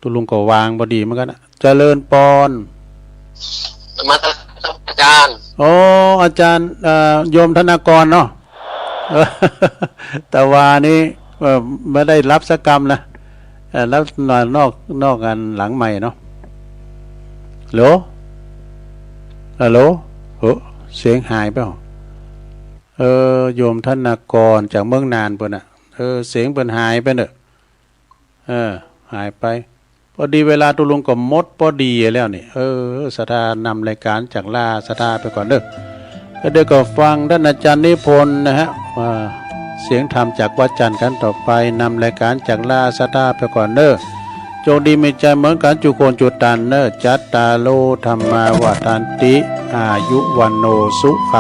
ตุ๊ลุงก็ว่างพอดีเหมือนกั๋นนะ เจริญปอน นมัสการอาจ๋ารย์ อ๋อ อาจ๋ารย์ เอ่อ โยมธนากรเนาะ เออ ตะวานี้ เอ่อ บ่ได้ฮับสักกำนะ เอ่อ ฮับนอก นอกอันหลังไมค์เนาะ ฮัลโหล ฮัลโหล เฮ้อ เสียงหายไป เออ โยมธนากรจากเมืองน่านเปิ้นน่ะ เออ เสียงเปิ้นหายไปเน่อ เออ หายไป พอดีเวลาตุ๊ลุงก็หมดพอดีแล้วนี่ เออ ศรัทธานำรายก๋านจ๋าลาศรัทธาไปก่อนเน่อ แล้วเดี๋ยวก็ฟังต้านอาจ๋ารย์นิพนธ์นะฮะ ว่าเสียงธรรมจากวัดจันทร์ครั้งต่อไป นำรายก๋านจ๋าลาศรัทธาไปก่อนเน่อ โจคดีมีชัยเหมือนกั๋นจุคนจุตันเน่อ จัตตาโร ธัมมา วัฑฒันติ อายุ วัณโณ สุขัง